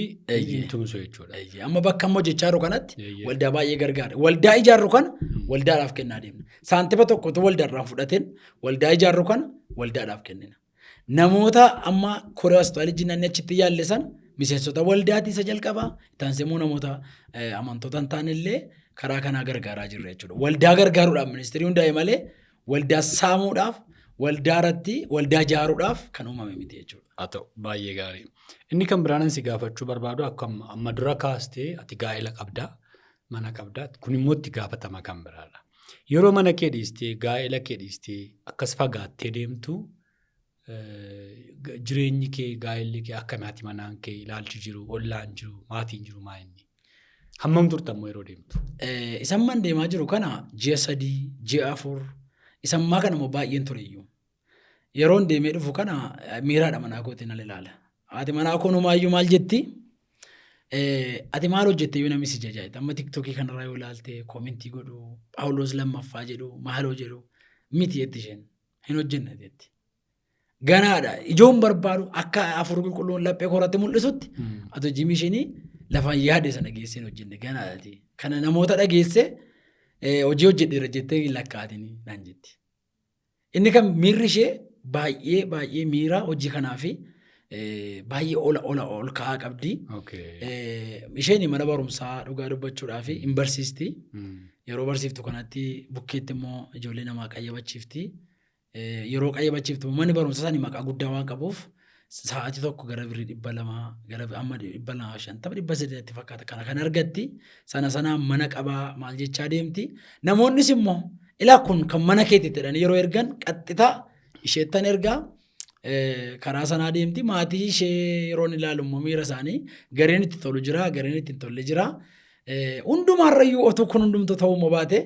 Speaker 2: hin tumsu jechuudha.
Speaker 1: Eeyyee. Amma bakka amma hojjechaa jiru kanatti waldaa baay'ee gargaara. Waldaa ijaarru kana waldaadhaaf kennaa deemna. Saantima tokkotu waldaarraa fudhateen waldaa ijaarru kana waldaadhaaf kennina. Namoota amma Koree Hospitaalii jinnanni achitti yaalle sana Miseensota waldaatii isa jalqabaa, itti aansee immoo namoota amantoota hin taane illee karaa kanaa gargaaraa jirra jechuudha. Waldaa gargaaruudhaaf ministirii hundaa'e malee waldaa saamuudhaaf, waldaa irratti waldaa ijaaruudhaaf kan uumame miti jechuudha.
Speaker 2: Haa ta'u, baay'ee gaarii. Inni kan biraan ani si gaafachuu barbaadu akka amma dura kaastee ati gaa'ela qabdaa, mana qabdaa, kun immoo itti gaafatama kan biraadha. Yeroo mana kee dhiistee, gaa'ela kee dhiistee akkas fagaattee deemtu jireenyi kee, gaa'elli kee akkami haati manaan kee, ilaalchi jiru, ollaan jiru, maatiin jiru maa inni? Hammam turta immoo yeroo deemtu?
Speaker 1: Isan man deemaa jiru kana ji'a 3, ji'a 4, isammaa kana immoo baay'een ture iyyuu. Yeroon deemee dhufu kana miiraadha manaa kootiin nan ilaala. Haati manaa koo numaayyuu maal jetti? Ati maal hojjette iyyuu namni si jajaa jetti. Amma tiktookii kanarraa yoo ilaalte koomentii godhu, Phaawulos lammaffaa jedhu, maaloo jedhu miti jetti isheen. Hin hojjenne jetti. Ganaadha. Ijoon barbaadu akka hafuurri qulqulluun laphee koorratti mul'isutti ati hojii mishinii lafaan yaade sana geessee hin hojjenne ganaadha. Kana namoota dhageesse hojii hojjedheera jettee hin lakkaa'atini naan jetti. Inni kan miirri ishee baay'ee baay'ee miira hojii kanaa fi baay'ee ola ola ol ka'aa qabdi. Isheen mana barumsaa dhugaa dubbachuudhaa fi hin barsiisti. Yeroo barsiiftu kanatti bukkeetti immoo ijoollee namaa qayyabachiifti. Yeroo qayyabachiiftu manni barumsa isaanii maqaa guddaa waan qabuuf sa'aatii tokko gara birrii 200 gara amma 250 300tti fakkaata kana kan argatti. Sana sanaan mana qabaa maal jechaa deemti. Namoonnis immoo ilaa kun kan mana keetti jedhanii yeroo ergan qaxxitaa isheettan ergaa karaa sanaa deemti. Maatii ishee yeroon ilaalu immoo miira isaanii gareen itti tolu jira gareen itti hin tolle jira. Hundumaarrayyuu otuu kun hundumtuu ta'uu immoo baate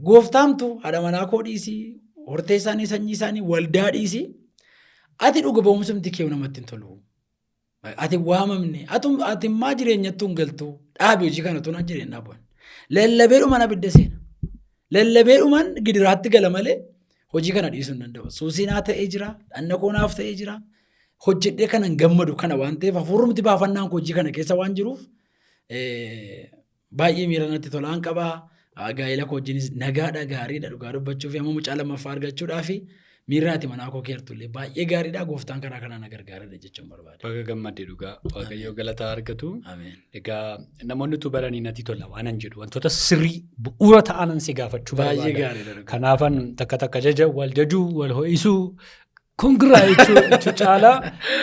Speaker 1: gooftaamtu haadha manaa koo dhiisii hortee isaanii sanyii isaanii waldaa dhiisii ati dhuga ba'umsumti kee namatti hin tolu. Ati waamamne ati immaa jireenyattuu hin galtu dhaabi hojii kana tun jireenyaa bu'an. Lallabeedhumaan abidda seena. Lallabeedhumaan gidiraatti gala malee hojii kana dhiisuu hin danda'u. Suusii naa ta'ee jira, dhanna koo naaf ta'ee jira. Hojjedhee kanan gammadu kana waan ta'eef hafuurumti baafannaan koo hojii kana keessa waan jiruuf baay'ee miira natti tolaan qaba. Gaa'ela koo wajjinis nagaadha gaariidha dhugaa dubbachuuf amma mucaa lammaffaa argachuudhaaf miirri haati manaa koo keertullee baay'ee gaariidha gooftaan karaa kanaa na gargaareera jechuun barbaada.
Speaker 2: Baga gammadde dhugaa Waaqayyo galata argatu.
Speaker 1: Ameen.
Speaker 2: Egaa namoonni utuu baranii natti tola waanan jedhu wantoota sirrii bu'uura ta'anan si gaafachuu
Speaker 1: Baay'ee
Speaker 2: barbaada.
Speaker 1: gaariidha dhugaa.
Speaker 2: Kanaafan takka takka jaja wal jajuu wal ho'isuu Kongiraa jechuu caalaa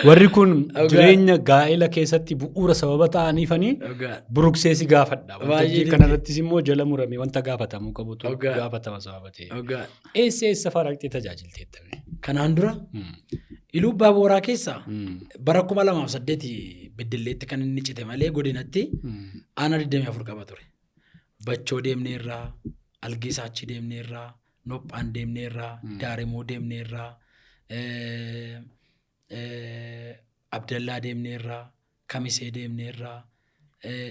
Speaker 2: warri kun jireenya gaa'ela keessatti bu'uura sababa ta'aniifanii buruqsee si gaafadha. Waltajjii kanarrattis immoo jala murame wanta gaafatamuu qabutu gaafatama sababa ta'e. Eessa eessa fa'aa dhaqxee tajaajilteetta?
Speaker 1: Kanaan dura Iluu Abbaa Booraa keessa bara 2008 Beddelleetti kan inni cite malee godinatti aanaa 24 qaba ture. Bachoo deemneerraa, Algeesaachii deemneerraa, Nophaan deemneerra, Daarimoo deemneerra, Abdallaa deemneerra, Kamisee deemneerra,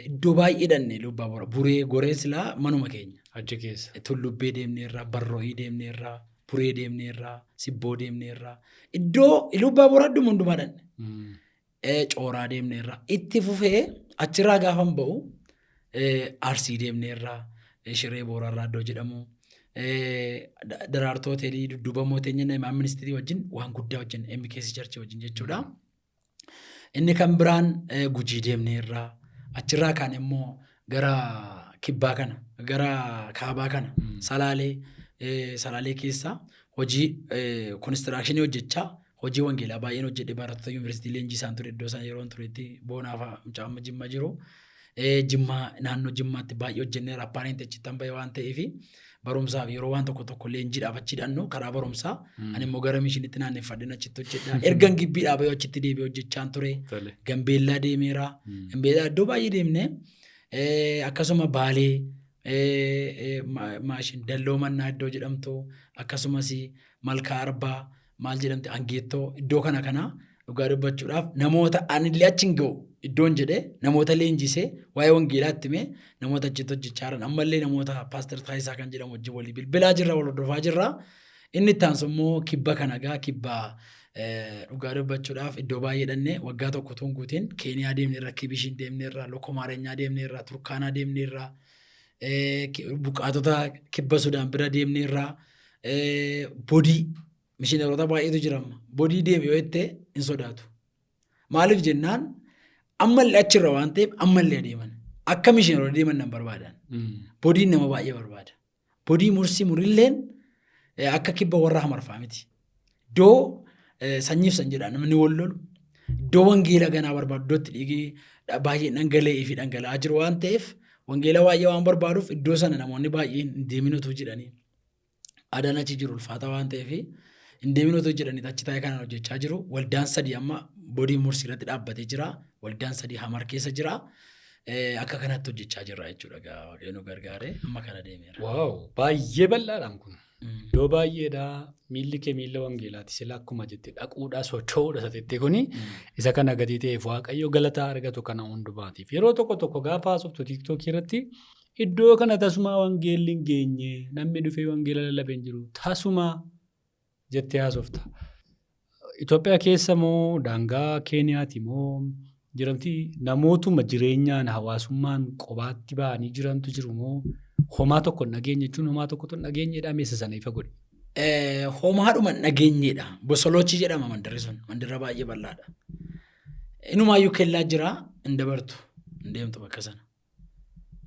Speaker 1: iddoo baay'ee dhanne Lubbaa Bora. Buree Goreen silaa manuma keenya.
Speaker 2: Achi keessa.
Speaker 1: Tullubbee deemneerra, Barro'ii deemneerra, Buree deemneerra, Sibboo deemneerra. Iddoo Lubbaa Bora adduma hundumaa dhanne. Cooraa deemneerra. Itti fufee achirraa gaafan ba'u Arsii deemneerra, Shiree Booraarraa iddoo jedhamu, Daraartuu Hoteelii dudduuba mooteenya Imaan Ministirii wajjin waan guddaa hojjenne MKC Charchii wajjin jechuudha. Inni kan biraan Gujii deemneerra. Achirraa kaan immoo gara kibbaa kana gara kaabaa kana Salaalee Salaalee keessa hojii konistiraakshinii hojjechaa hojii wangeelaa baay'een hojjedhe barattoota yuunivarsiitii leenjisaan ture iddoo sana yeroon turetti boonaa fa'a mucaa amma Jimma jiru. Jimmaa naannoo Jimmaatti baay'ee hojjenneera appaarenti achittan bahe waan ta'eef barumsaaf yeroo waan tokko tokko leenjiidhaaf achi hidhannu karaa barumsaa ani immoo gara mishinitti naanneffadheen achitti hojjedha. Ergan gibbiidhaa bahee achitti deebi'ee hojjechaan ture. Gambeellaa deemeera. Gambeellaa iddoo baay'ee deemne. Akkasuma Baalee maashin Dalloo Mannaa iddoo jedhamtu akkasumas Malkaa Arbaa maal jedhamti Angeettoo iddoo kana kana dhugaa dubbachuudhaaf namoota anillee achi hin ga'u iddoon jedhee namoota leenjisee waa'ee wangeelaa itti himee namoota achitti hojjechaa jiran ammallee namoota paaster Taayisaa kan jedhamu wajjin walii bilbilaa jirra wal hordofaa jirra. Inni itti aansu immoo kibba kana gaa kibba dhugaa dubbachuudhaaf iddoo baay'ee dhannee waggaa tokko utuu hin guutiin Keeniyaa deemneerra, Kibishiin deemneerra, Lokomaarenyaa deemneerra, Turkaanaa deemneerra, buqqaatota kibba Sudaan bira deemneerra, bodii mishineerota baay'eetu jira amma. Bodii deemi yoo jette hin sodaatu. Maaliif jennaan Ammallee achirra waan ta'eef ammallee adeeman. Akka mishineeronni deeman nan barbaadan. Bodiin nama baay'ee barbaada. Bodii Mursii Murilleen akka kibba warra Hamarfaa miti. Iddoo sanyiif sanyiidhaan namni wal lolu, iddoo wangeela ganaa barbaadu, iddoo itti dhiigi baay'een dhangala'ee fi dhangala'aa jiru waan ta'eef wangeela baay'ee waan barbaaduuf iddoo sana namoonni baay'een hin deemin utuu jedhanii aadaan achi jiru ulfaataa waan ta'eef hin deemin utuu jedhanii achi taa'ee kanaan hojjechaa jiru. Waldaan sadii amma Bodii Mursii irratti dhaabbatee jira. Waldaan sadii Hamar keessa jira. Akka kanatti hojjechaa jirra jechuudha. Egaa Waaqayyo nu gargaaree amma kana deemeera.
Speaker 2: Waaw baay'ee bal'aadhaan kun. Iddoo baay'eedha. Miilli kee miilla wangeelaati. Sila akkuma jette dhaquudha socho'uudha isa tettee kuni. Isa kana gatii ta'eef Waaqayyo galataa argatu kana hundumaatiif. Yeroo tokko tokko gaafa haasoftu TikTokii irratti iddoo kana tasumaa wangeelli hin geenye namni dhufee wangeela lallabee hin jiru tasumaa jettee haasofta. Itoophiyaa keessa moo daangaa Keeniyaati moo jiramti namootuma jireenyaan hawaasummaan qobaatti ba'anii jirantu jiru moo homaa tokko hin dhageenye jechuun homaa tokkotu hin dhageenyedha meessa sana ifa godhi.
Speaker 1: Homaadhuma hin dhageenyedha. Bosolochii jedhama mandarri sun. Mandara baay'ee bal'aadha. Inumaayyuu kellaa jira hin dabartu hin deemtu bakka sana.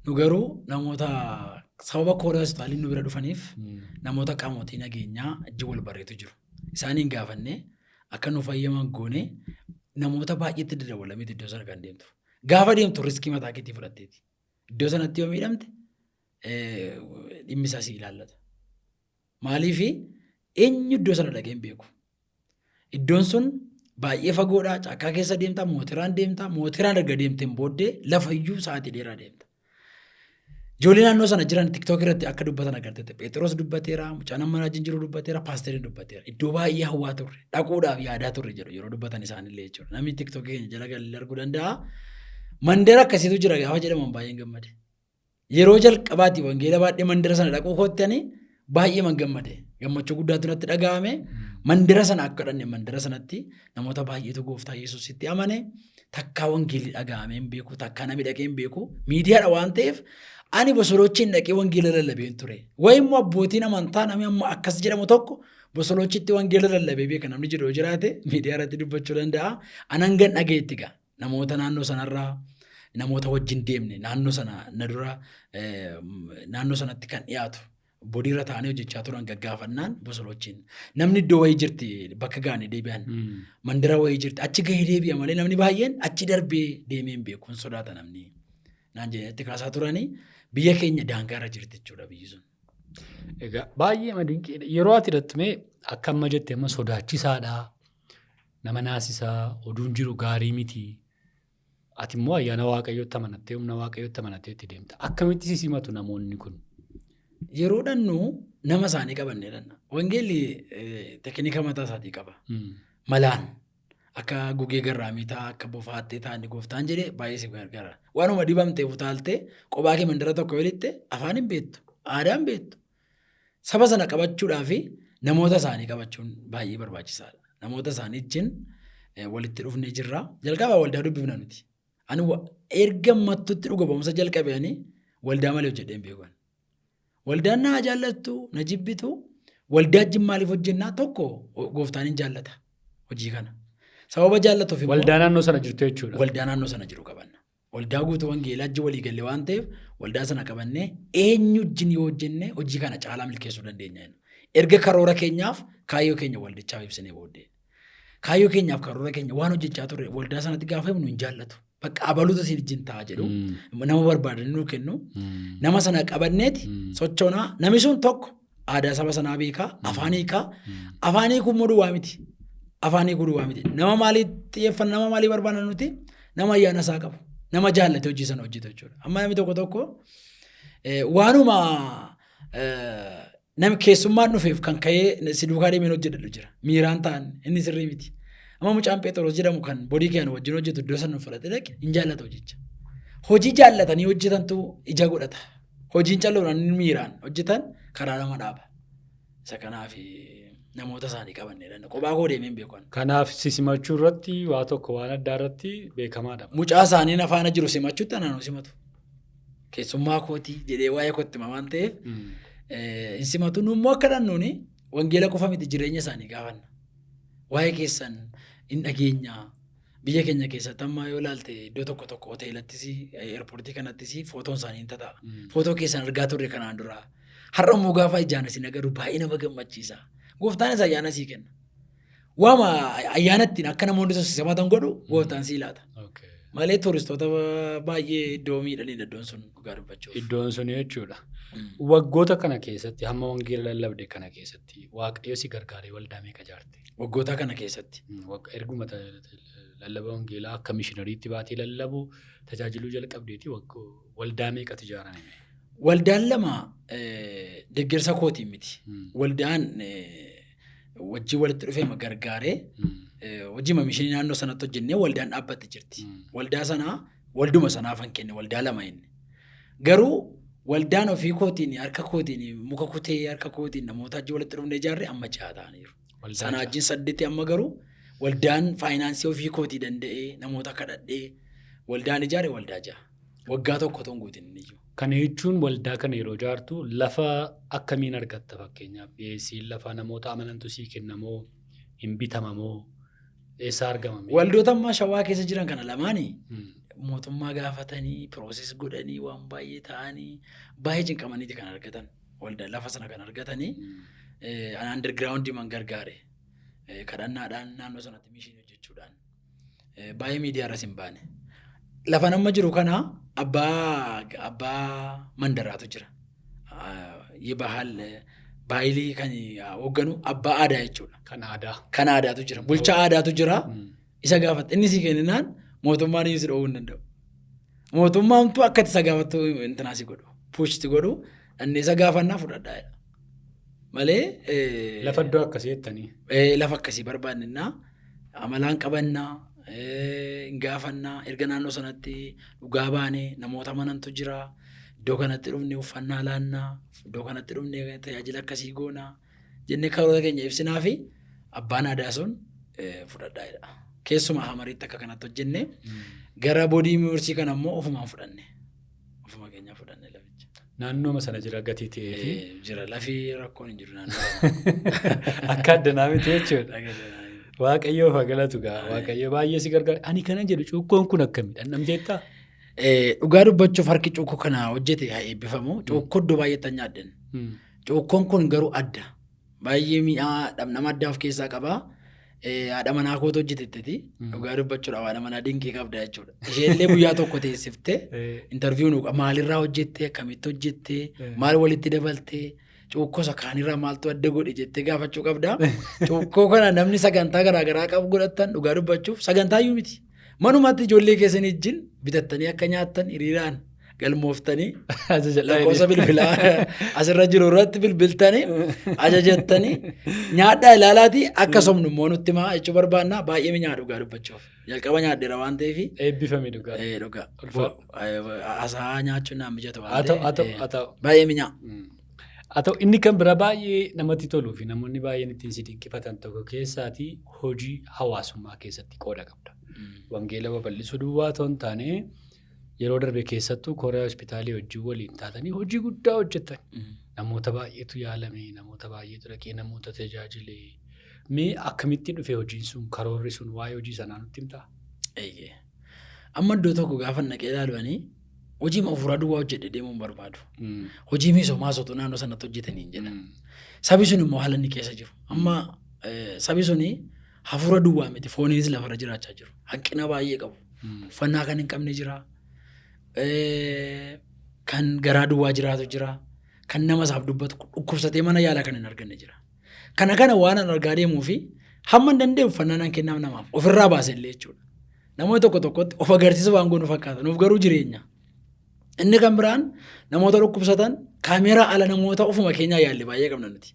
Speaker 1: Nu garuu namoota sababa koodaa hospitaaliin nu bira dhufaniif namoota qaamotii nageenyaa wajjin wal barreetu jiru. Isaaniin gaafannee akka nu fayyaman goone namoota baay'eetti dadawwalameeti iddoo sana kan deemtu. Gaafa deemtu riskii mataa keetii fudhatteeti. Iddoo sanatti yoo miidhamte dhimmi isaa si ilaallata. Maaliif eenyu iddoo sana dhaqee hin beeku. Iddoon sun baay'ee fagoodha. Caakkaa keessa deemta, mootiraan deemta. Mootiraan erga deemteen booddee lafayyuu sa'aatii dheeraa deemta. Ijoollee naannoo sana jiran TikTok irratti akka dubbatan agarteetta. Phexros dubbateera, mucaan amma wajjin jiru dubbateera, paasteriin dubbateera. Iddoo baay'ee hawwaa turre, dhaquudhaaf yaadaa turre jedhu yeroo dubbatan isaanillee jechuudha. Namni TikTok keenya jala galee arguu danda'a. Mandara akkasiitu jira gaafa jedhaman baay'een gammade. Yeroo jalqabaati wangeela baadhee mandara sana dhaquu kootti ani baay'ee man gammade. Gammachuu guddaatu natti dhaga'ame. Mandara sana akka dhanne mandara sanatti namoota baay'eetu gooftaa Yesuusitti amane. Takkaa wangeelli dhaga'amee hin beeku, takkaa namni dhaqee hin beeku. Miidiyaadha waan ta'eef ani bosolochiin dhaqee wangeela lallabeen ture. Wayi immoo abbootiin amantaa namni amma akkas jedhamu tokko bosolochitti wangeela lallabee beeka namni jedhu yoo jiraate miidiyaa irratti dubbachuu danda'a. Anan gan dhagayetti gaa. Namoota naannoo sanarraa namoota wajjin deemne naannoo sana na dura naannoo sanatti kan dhiyaatu bodiirra taa'anii hojjechaa turan gaggaafannaan bosolochiin namni iddoo wayii jirti bakka gaane deebi'an mandara wayii jirti achi gahee deebi'a malee namni baay'een achi darbee deemee hin beeku hin sodaata namni naan jedhanitti kaasaa turanii biyya keenya daangaarra jirti jechuudha biyyi sun.
Speaker 2: Egaa baay'ee dinqiidha. Yeroo ati hidhattumee akka amma jette amma sodaachisaadha. Nama naasisaa, oduun jiru gaarii miti. Ati immoo ayyaana Waaqayyootti amanattee humna Waaqayyootti amanattee itti deemta. Akkamitti si simatu namoonni kun?
Speaker 1: Yeroo dhannu nama isaanii qabannee dhanna. Wangeelli tekinika mataa isaatii qaba. Malaan akka gugee garraamii ta'a, akka bofaattee ta'a inni gooftaan jedhe baay'ee si gargaara. Waanuma dhibamtee utaaltee kophaa kee mandara tokko yoo lixxe afaan hin beektu, aadaa hin beektu. Saba sana qabachuudhaa fi namoota isaanii qabachuun baay'ee barbaachisaadha. Namoota isaanii wajjin walitti dhufnee jirra. Jalqaba waldaa dubbifna nuti. Ani erga mattutti dhuga ba'umsa jalqabe ani waldaa malee hojjedhee hin beeku. Waldaan na jaallattu, na jibbitu, waldaa wajjin maaliif hojjennaa tokko gooftaan hin jaallata hojii kana. Sababa jaallatuuf
Speaker 2: immoo Waldaa naannoo sana jirtu jechuudha.
Speaker 1: Waldaa naannoo sana jiru qabanna. Waldaa guutuu wangeelaa wajjin walii galle waan ta'eef waldaa sana qabannee eenyu wajjin yoo hojjenne hojii kana caalaa milkeessuu dandeenya jenna. Erga karoora keenyaaf kaayyoo keenya waldichaaf ibsinee booddee. Kaayyoo keenyaaf karoora keenya waan hojjechaa turre waldaa sanatti gaafa himnu hin jaallatu. Bakka abaluutu isin wajjin ta'a jedhu. Nama barbaadanii nuu kennu. Nama sana qabanneeti sochoonaa. Namni sun tokko aadaa saba sanaa beekaa, afaan hiikaa. Afaan hiikuu immoo duwwaa miti. Afaan hiikuu duwwaa miti. Nama maalii xiyyeeffanna, nama maalii barbaanna nuti? Nama ayyaana isaa qabu. Nama jaallate hojii sana hojjetu jechuudha. Amma namni tokko tokko waanuma namni keessummaan dhufeef kan ka'ee si duukaa deemeen hojjedhu jira. Miiraan ta'an inni sirrii miti. Amma mucaan Phexros jedhamu kan bodii keenya wajjin hojjetu iddoo sana fudhate dhaqe hin jaallatu hojicha. Hojii jaallatanii hojjetantu ija godhata. Hojiin calluudhaan inni miiraan hojjetan karaa nama dhaaba. Isa kanaaf namoota isaanii qabanneedha. Kophaa koo deemee hin beeku. ani.
Speaker 2: Kanaaf si simachuu irratti waa tokko waan addaa irratti beekamaadha.
Speaker 1: Mucaa isaanii na faana jiru simachuutti anaan hin simatu. Keessummaa kootii jedhee waa'ee kootti hima waan ta'eef hin simatu. Nu immoo akka dhannuuni wangeela qofa miti jireenya isaanii gaafanna. Waa'ee keessan hin dhageenya. Biyya keenya keessatti amma yoo ilaalte iddoo tokko tokko hoteelattis airportii kanattis footoon isaanii hin tata'a. Footoo keessan argaa turre kanaan dura. Har'a immoo gaafa ijaan isin agarru baay'ee nama gammachiisa. Gooftaanis ayyaana sii kenna. Waama ayyaana ittiin akka namoonni sun si simatan godhu gooftaan sii laata. Malee turistoota baay'ee iddoo miidhaniidha iddoon sun dhugaa dubbachuuf.
Speaker 2: Iddoon sun jechuudha. Waggoota kana keessatti hamma wangeela lallabde kana keessatti Waaqayyo si gargaaree waldaa meeqa ijaarte?
Speaker 1: Waggoota kana keessatti.
Speaker 2: Erguma lallaba wangeelaa akka mishinariitti baatee lallabu tajaajiluu jalqabdeeti waldaa meeqatu ijaarame?
Speaker 1: Waldaan lama deeggarsa kootiin miti. Waldaan wajjin walitti dhufee gargaaree hojii mishinii naannoo sanatti hojjennee waldaan dhaabbatte jirti. Waldaa sanaa walduma sanaafan kenne waldaa lama inni. Garuu waldaan ofii kootiin harka kootiin muka kutee harka kootiin namoota wajjin walitti dhufnee ijaarre amma 6 ta'aniiru. Sana wajjin 8 amma garuu waldaan faayinaansii ofii kootii danda'ee namoota kadhadhee waldaan ijaare waldaa 6. Waggaa tokko otoo hin guutin inni iyyuu.
Speaker 2: Kana jechuun waldaa kana yeroo ijaartu lafa akkamiin argatta fakkeenyaaf dhiyeessiin lafaa namoota amanantu sii kennamoo hin bitamamoo eessaa argama?
Speaker 1: Waldoota ammaa Shawaa keessa jiran kana lamaanii mootummaa gaafatanii process godhanii waan baay'ee ta'anii baay'ee cinqamaniiti kan argatan. Waldaa lafa sana kan argatanii underground man gargaare kadhannaadhaan naannoo sanatti mission hojjechuudhaan baay'ee miidiyaa irras hin baane. Lafa nama jiru kana abbaa mandaraatu jira. Yibahal baayilii kan hoogganu abbaa aadaa jechuudha.
Speaker 2: Kan aadaa.
Speaker 1: Kan aadaatu jira. Bulchaa aadaatu jira. Isa gaafata. Inni si kenninaan mootummaan si dhowwuu hin danda'u. Mootummaantu akka itti isa gaafattu intinaa si godhu. Push si godhu. Inni isa gaafannaa fudhadhaa jedha. Malee.
Speaker 2: Lafa iddoo akkasii jettanii.
Speaker 1: Lafa akkasii barbaannaa amalaan qabannaa hin gaafannaa erga naannoo sanatti dhugaa baanee namoota amanantu jira. Iddoo kanatti dhufnee uffannaa laannaa iddoo kanatti dhufnee tajaajila akkasii goonaa jennee karoora keenya ibsinaa fi abbaan aadaa sun fudhadhaa jedha. Keessumaa Hamariitti akka kanatti hojjenne gara Bodii Mursii kana immoo ofumaan fudhanne. Ofuma keenya fudhanne laficha.
Speaker 2: Naannooma sana jira gatii ta'ee fi.
Speaker 1: Jira lafi rakkoon hin jiru naannoo.
Speaker 2: Akka addanaa miti jechuudha. Waaqayyoof haa galatu gaa. Waaqayyo baay'ee si gargaara. Ani kana jedhu cuukkoon kun akkamii dhandhamteettaa?
Speaker 1: Dhugaa dubbachuuf harki cuukkoo kana hojjete haa eebbifamu. Cuukkoo iddoo baay'eetti nyaadden. Cuukkoon kun garuu adda. Baay'ee mi'aa dhamdhama addaa of keessaa qaba. Haadha manaa kootu hojjetettiti. Dhugaa dubbachuudhaaf haadha manaa dinqii qabda jechuudha. Isheellee guyyaa tokko teessiftee interview nu maalirraa hojjette akkamitti hojjette maal walitti dabalte cuukkoo isa kaanirraa maaltu adda godhe jettee gaafachuu qabda. Cuukkoo kana namni sagantaa garaagaraa qabu godhattan dhugaa dubbachuuf sagantaa iyyuu miti. Manumatti ijoollee keessan wajjin bitattanii akka nyaattan hiriiraan galmooftanii lakkoofsa bilbilaa asirra jiru irratti bilbiltanii ajajattanii nyaadhaa ilaalaatii akka somnu immoo nutti himaa jechuu barbaanna baay'ee minyaa dhugaa dubbachuuf. Jalqaba nyaadheera waan ta'eef.
Speaker 2: Eebbifami dhugaa.
Speaker 1: Dhugaa. Hasaa nyaachuun naan mijatu waan
Speaker 2: ta'eef. Haa ta'u.
Speaker 1: Baay'ee minyaa.
Speaker 2: Haa ta'u inni kan bira baay'ee namatti toluu fi namoonni baay'een ittiin si dinqifatan tokko keessaatii hojii hawaasummaa keessatti qooda qabda. Wangeela babal'isuu duwwaa otoo hin taane yeroo darbe keessattuu Kooriyaa hospitaalii wajjin waliin taatanii hojii guddaa hojjettan. Namoota baay'eetu yaalame, namoota baay'eetu dhaqee namoota tajaajile. Mee akkamitti dhufe hojiin sun karoorri sun waa'ee hojii sanaa nutti himtaa?
Speaker 1: Eeyyee. Amma iddoo tokko gaafa naqee ilaalu hojii hafuuraa duwwaa hojjedhe deemuu hin barbaadu. Hojii misoomaa osoo naannoo sanatti hojjetanii hin jedhan. Sabi sun immoo haala inni keessa jiru. Amma sabi suni hafuura duwwaa miti fooniinis lafarra jiraachaa jiru. Hanqina baay'ee qabu. Uffannaa kan hin qabne jira. Kan garaa duwwaa jiraatu jira. Kan nama isaaf dubbatu dhukkubsatee mana yaalaa kan hin arganne jira. Kana kana waan an argaa deemuu fi hamma hin danda'e uffannaa nan kennaaf namaaf ofirraa baase illee jechuudha. Namoonni tokko tokkotti of agarsiisa waan goonu fakkaata. Nuuf garuu jireenya. Inni kan biraan namoota dhukkubsatan kaameeraa ala namoota ofuma keenyaa yaalle baay'ee qabna nuti.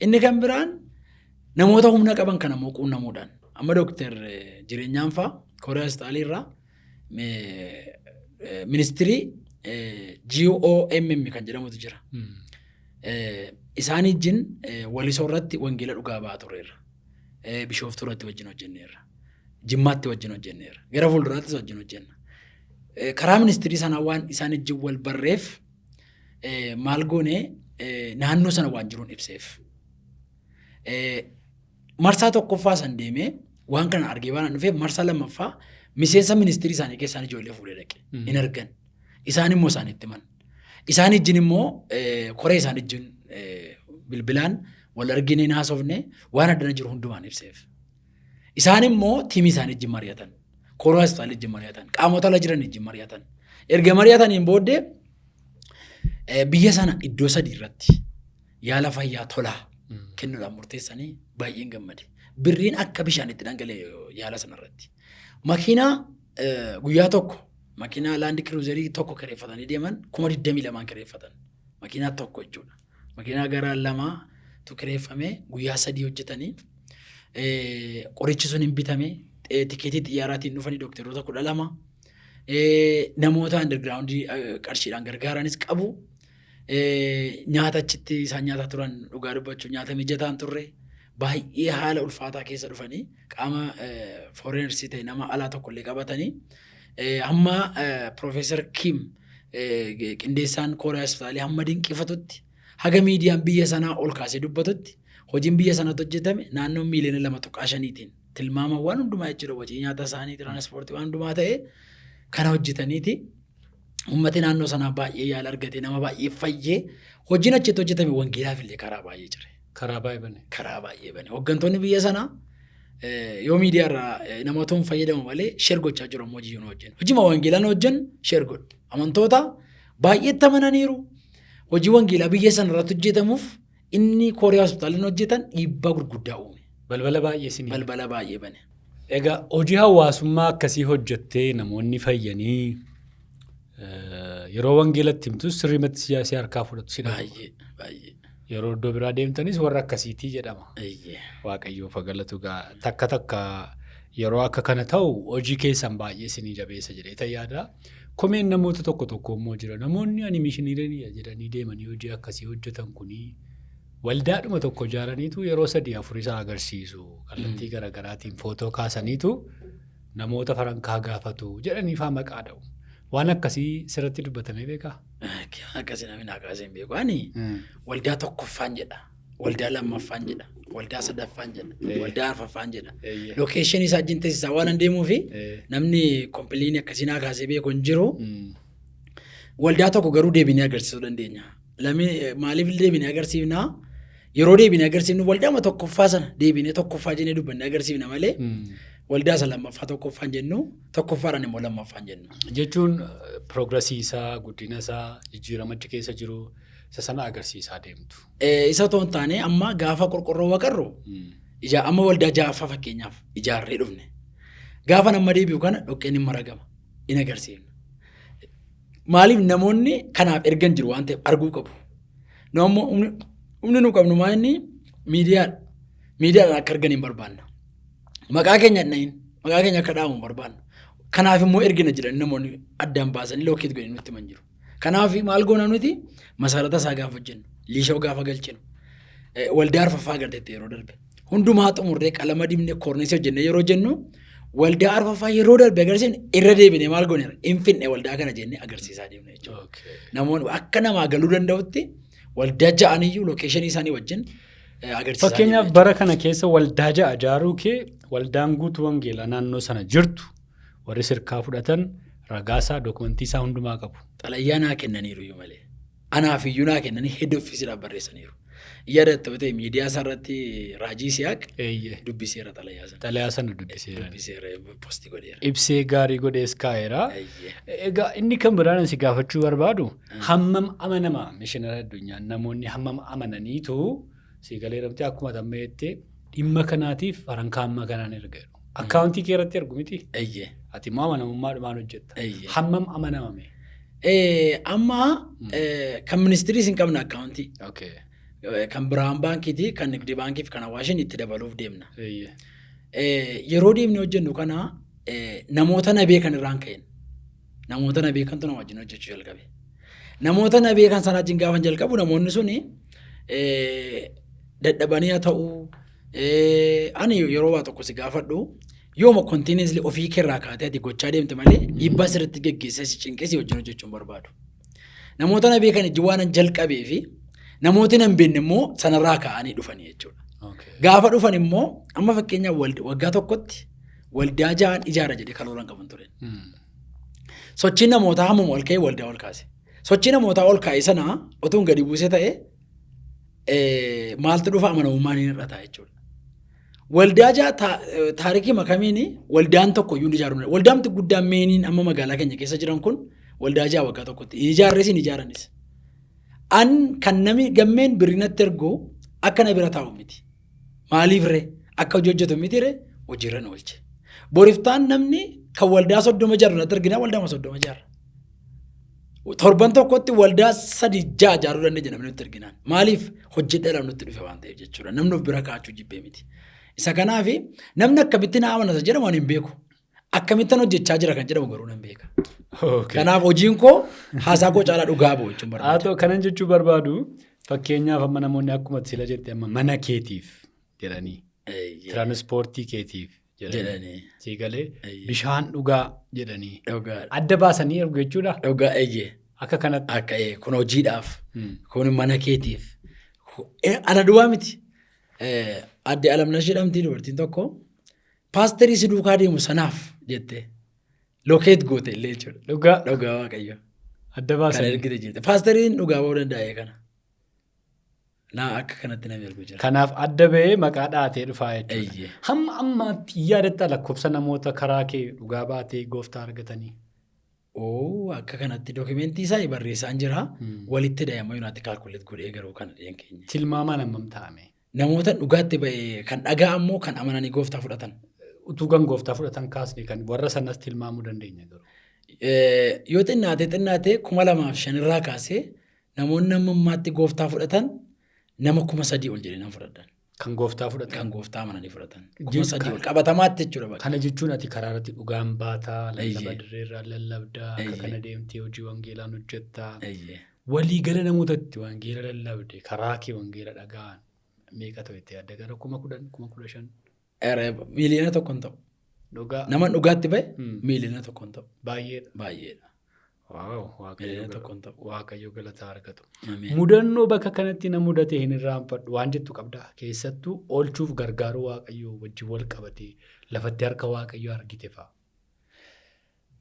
Speaker 1: Inni kan biraan namoota humna qaban kana immoo quunnamuudhaan. Amma Dooktar Jireenyaan fa'aa Kooriyaa Hospitaalii irraa ministirii GOMM kan jedhamutu jira. Isaan wajjin Walisoo irratti wangeela dhugaa ba'aa turreerra. Bishooftuu irratti wajjin hojjenneerra. Jimmaatti wajjin hojjenneerra. Gara fuulduraattis wajjin hojjenna. Karaa ministirii sanaa waan isaan wajjin wal barreef maal goone naannoo sana waan jiruun ibseef. Marsaa tokkoffaa san deemee Waan kana argee waan dhufeef marsaa lammaffaa miseensa ministirii isaanii keessaan ijoollee fuudhee dhaqe. Hin argan. Isaan immoo isaanitti himan. Isaan ijjin immoo koree isaan ijjin bilbilaan wal argine hin haasofne, waan addana jiru hundumaan ibseef. Isaan immoo tiimii isaanii ijjin mari'atan. Koree hospitaalii ijjin mari'atan. Qaamota ala jiran ijjin mari'atan. Erga mari'ataniin booddee biyya sana iddoo sadii irratti yaala fayyaa tolaa kennuudhaan murteessanii baay'een gammade. Birriin akka bishaan itti dhangala'e yaala sana irratti. Makiinaa guyyaa tokko makiinaa Land Cruiserii tokko kireeffatanii deeman, 22,000 kireeffatan. Makiinaa tokko jechuudha. Makiinaa gara lamaatu kireeffame, guyyaa 3 hojjetanii qorichi sun hin bitame, tikeetii xiyyaaraatiin dhufanii dookteroota 12 namoota undergroundii qarshiidhaan gargaaranis qabu. Nyaata achitti isaan nyaataa turan, dhugaa dubbachuu, nyaata mijataa hin turre. Baay'ee haala ulfaataa keessa dhufanii qaama foreigners ta'e, nama alaa tokko illee qabatanii, hamma Profeesar Kim qindeessaan Kooriyaa Hospitaalii hamma dinqifatutti, haga miidiyaan biyya sanaa ol kaasee dubbatutti, hojiin biyya sanatti hojjetame naannoo miiliyoona 2.5tiin tilmaama waan hundumaa jechuudha, wajii nyaata isaanii, tiraanspoortii, waan hundumaa ta'e kana hojjetaniiti. Uummati naannoo sanaa baay'ee yaala argate, nama baay'ee fayyee, hojiin achitti hojjetame wangeelaaf illee karaa baay'ee cire.
Speaker 2: Karaa baay'ee bane.
Speaker 1: Karaa baay'ee bane. Hooggantoonni biyya sanaa yoo miidiyaa irraa namoota hin fayyadamu malee share gochaa jiru ammoo hojii nu hojjennu. Hojii wangeelaa nu hojjennu share godhu. Amantoota baay'eetti amananiiru. Hojii wangeelaa biyya sana irratti hojjetamuuf inni Kooriyaa hospitaaliin hojjetan dhiibbaa gurguddaa uume.
Speaker 2: Balbala baay'ee isinii.
Speaker 1: Balbala baay'ee bane.
Speaker 2: Egaa hojii hawaasummaa akkasii hojjettee namoonni fayyanii, yeroo wangeelatti himtus sirriimatti si harkaa fudhatu, si dhaga'u.
Speaker 1: Baay'ee baay'ee.
Speaker 2: Yeroo iddoo biraa deemtanis warra akkasiitii jedhama.
Speaker 1: Eeyyee.
Speaker 2: Waaqayyoof haa galatu gaa, takka takka yeroo akka kana ta'u hojii keessan baay'ee isinii jabeessa jedhee tan yaada. Komeen namoota tokko tokko immoo jira. Namoonni ani mishineeriidha jedhanii deemanii hojii akkasii hojjetan kunii waldaadhuma tokko ijaaraniitu yeroo sadii afur isa agarsiisu. Kallattii garaagaraatiin footoo kaasaniitu namoota farankaa gaafatu jedhanii faa maqaa dha'u. Waan akkasii sirratti dubbatamee beekaa?
Speaker 1: Akkasii namni naa kaasee hin beeku. Ani waldaa tokkoffaan jedha. Waldaa lammaffaan jedha. Waldaa sadaffaan jedha. Waldaa arfaffaan jedha. Locationii isaa wajjin teessisaa waan an deemuufi namni complainii akkasii naa kaasee beeku hin jiru. Waldaa tokko garuu deebinee agarsiisuu dandeenya. Lami maaliif deebinee agarsiifnaa? Yeroo deebinee agarsiifnu waldaama tokkoffaa sana deebinee tokkoffaa jennee dubbannee agarsiifna malee waldaa isa lammaffaa tokkoffaan jennu, tokkoffaadhaan immoo lammaffaan jennu.
Speaker 2: Jechuun progressii isaa, guddina isaa, jijjiirama achi keessa jiru isa sana agarsiisaa deemtu.
Speaker 1: Isa otoo hin taane, amma gaafa qorqorroo waqarru ija amma waldaa ja'affaa fakkeenyaaf ijaarree dhufne. Gaafa nama deebi'u kana dhoqqeen hin maragama, hin agarsiifna. Maaliif? Namoonni kanaaf ergan jiru waan ta'eef arguu qabu. Nu ammoo humni nu qabnu maa inni miidiyaadha. Miidiyaadhaan akka argan hin barbaanna. Maqaa keenya hin dhahin, maqaa keenya akka dhaamu hin barbaannu. Kanaaf immoo ergina jedhanii namoonni addaan baasanii locate godhanii nutti himan jiru. Kanaaf maal goona nuti? Masarata isaa gaafa hojjennu, liishoo gaafa galchinu, waldaa arfaffaa agarteetti yeroo darbe. Hundumaa xumurree, qalama dibnee, koorneesii hojjennee yeroo jennu, waldaa arfaffaa yeroo darbe agarsiifne irra deebinee maal gooneera? Hin finne waldaa kana jennee agarsiisaa deemna jechuudha. Namoonni akka namaa galuu danda'utti waldaa ja'aniyyuu locationii isaanii wajjin agarsiisaa
Speaker 2: Fakkeenyaaf
Speaker 1: deemna.
Speaker 2: Bara kana keessa waldaa ja'a ijaaruu kee, waldaan guutuu wangeelaa naannoo sana jirtu warri sirkaa fudhatan ragaasaa, dookumentii isaa hundumaa qabu.
Speaker 1: Xalayyaa naa kennaniiru iyyuu malee. Anaaf iyyuu naa kennanii head office-iidhaaf barreessaniiru. Yaadatta yoo ta'e miidiyaa isaa irratti Raajii Siyaaq dubbiseera xalayaa sana.
Speaker 2: Xalayaa sana dubbiseera.
Speaker 1: Dubbiseera, post godheera.
Speaker 2: Ibsee gaarii godhees kaa'eera. Egaa inni kan biraan si gaafachuu barbaadu, hammam amanama mishinara addunyaan? Namoonni hammam amananiitu si galeeramtee akkuma tamma jettee dhimma kanaatiif farankaa amma kanaan erga jedhu? Akkaawuntii kee irratti ergu miti?
Speaker 1: Eeyyee.
Speaker 2: Ati immoo amanamummaadhumaan hojjetta.
Speaker 1: Eeyyee.
Speaker 2: Hammam amanamame?
Speaker 1: Amma kan ministiriis hin qabne akkaawuntii. Kan Birhaan baankiiti, kan Nigdi baankii fi kan Awaashin itti dabaluuf deemna. Yeroo deemnee hojjennu kana namoota na beekan irraan ka'een, namoota na beekantu na wajjin hojjechuu jalqabe. Namoota na beekan sana wajjin gaafa jalqabu namoonni suni dadhabanii haa ta'uu, ani yeroo waa tokko si gaafadhu yooma continuously ofii keerraa kaatee ati gochaa deemte malee dhiibbaa sirriitti geggeessee si cinqee si wajjin hojjechuu hin barbaadu. Namoota na beekan ijji waan an jalqabee fi namooti na hin beekne immoo sanarraa ka'anii dhufanii jechuudha. Gaafa dhufan immoo amma fakkeenyaaf waggaa tokkotti waldaa ja'an ijaara jedhee karoora hin qaban ture. Sochiin namootaa hammuma ol ka'e waldaa ol kaase. Sochii namootaa ol ka'e sana utuu hin gadi buuse ta'e maaltu dhufa amanamummaan hin hir'ata jechuudha. Waldaa ja'a taarikii makamiin waldaan tokko iyyuu hin ijaaruu danda'u. Waldaan guddaan meeniin amma magaalaa keenya keessa jiran kun waldaa ja'a waggaa tokkotti hin ijaarres hin ijaaranis. An kan nami gammeen birrii natti ergu akka na bira taa'u miti. Maaliif ree? Akka hojii hojjetu miti ree? Hojiirra na oolche. Boriftaan namni kan waldaa 30 ijaaru natti erginaa waldaa 30 ijaara. Torban tokkotti waldaa 3 6 ijaaruu dandeenya namni nutti erginaan. Maaliif hojjedhaadhaaf nutti dhufe waan ta'eef jechuudha. Namni of bira kaa'achuu jibbee miti. Isa kanaaf namni akkamitti na amanata jedhamu ani hin beeku. Akkamittan hojjechaa jira kan jedhamu garuu nan beeka. Kanaaf hojiin koo haasaa koo caalaa dhugaa ba'u jechuun
Speaker 2: barbaada. Haa ta'u kanan jechuu barbaadu fakkeenyaaf amma namoonni akkuma sila jette amma mana keetiif jedhanii tiraanispoortii keetiif jedhanii sii galee bishaan dhugaa jedhanii adda baasanii ergu jechuudha.
Speaker 1: Dhugaa eeyyee.
Speaker 2: Akka kanatti.
Speaker 1: Akka kun hojiidhaaf kun mana keetiif ana duwwaa miti. Adde Alamnash jedhamti dubartiin tokko paasterii si duukaa deemu sanaaf jette locate goote illee jechuudha.
Speaker 2: Dhugaa.
Speaker 1: Dhugaa Waaqayyo.
Speaker 2: Adda Kan baasanii.
Speaker 1: ergite jirte. Paasteriin dhugaa ba'uu danda'a kana. Naa akka kanatti nama ergu jira.
Speaker 2: Kanaaf adda ba'ee maqaa dhaatee dhufaa jechuudha.
Speaker 1: Eeyyee.
Speaker 2: Hamma ammaatti yaadatta lakkoofsa namoota karaa kee dhugaa baatee gooftaa argatanii.
Speaker 1: Oo akka kanatti dookimentii isaa barreessaan jira. Walitti dhayama yuunaatti calculate godhee garuu kana dhiyan keenya.
Speaker 2: Tilmaamaan hammam ta'ame?
Speaker 1: Namoota dhugaatti ba'e kan dhagaa ammoo kan amananii gooftaa fudhatan.
Speaker 2: Utuu kan gooftaa fudhatan kaasne kan warra sanas tilmaamuu dandeenya garuu.
Speaker 1: Yoo xinnaate xinnaate 2005 irraa kaasee namoonni amma ammaatti gooftaa fudhatan nama 3,000 ol jedhee nan fudhadhan.
Speaker 2: Kan gooftaa fudhatan.
Speaker 1: Kan gooftaa amananii fudhatan. 3,000 ol qabatamaatti jechuudha bakka.
Speaker 2: Kana jechuun ati karaa irratti dhugaan baataa, lallaba dirreerraa lallabdaa, akka kana deemtee hojii wangeelaan hojjettaa. Waliigala namootatti wangeela lallabde karaa kee wangeela dhaga'an meeqa ta'u itti yaadda gara 10,000 15,000?
Speaker 1: Miiliyoona 1 hin ta'u.
Speaker 2: Dhugaa.
Speaker 1: Nama dhugaatti ba'e miiliyoona 1 hin ta'u.
Speaker 2: Baay'eedha.
Speaker 1: Baay'eedha.
Speaker 2: Wow,
Speaker 1: Miiliyoona 1 hin ta'u.
Speaker 2: Waaqayyo galataa argatu.
Speaker 1: Ameen.
Speaker 2: Mudannoo bakka kanatti na mudate hin irraanfadhu waan jettu qabdaa. Keessattuu oolchuuf gargaaruu Waaqayyoo wajjin wal qabatee lafatti harka Waaqayyoo argite fa'a.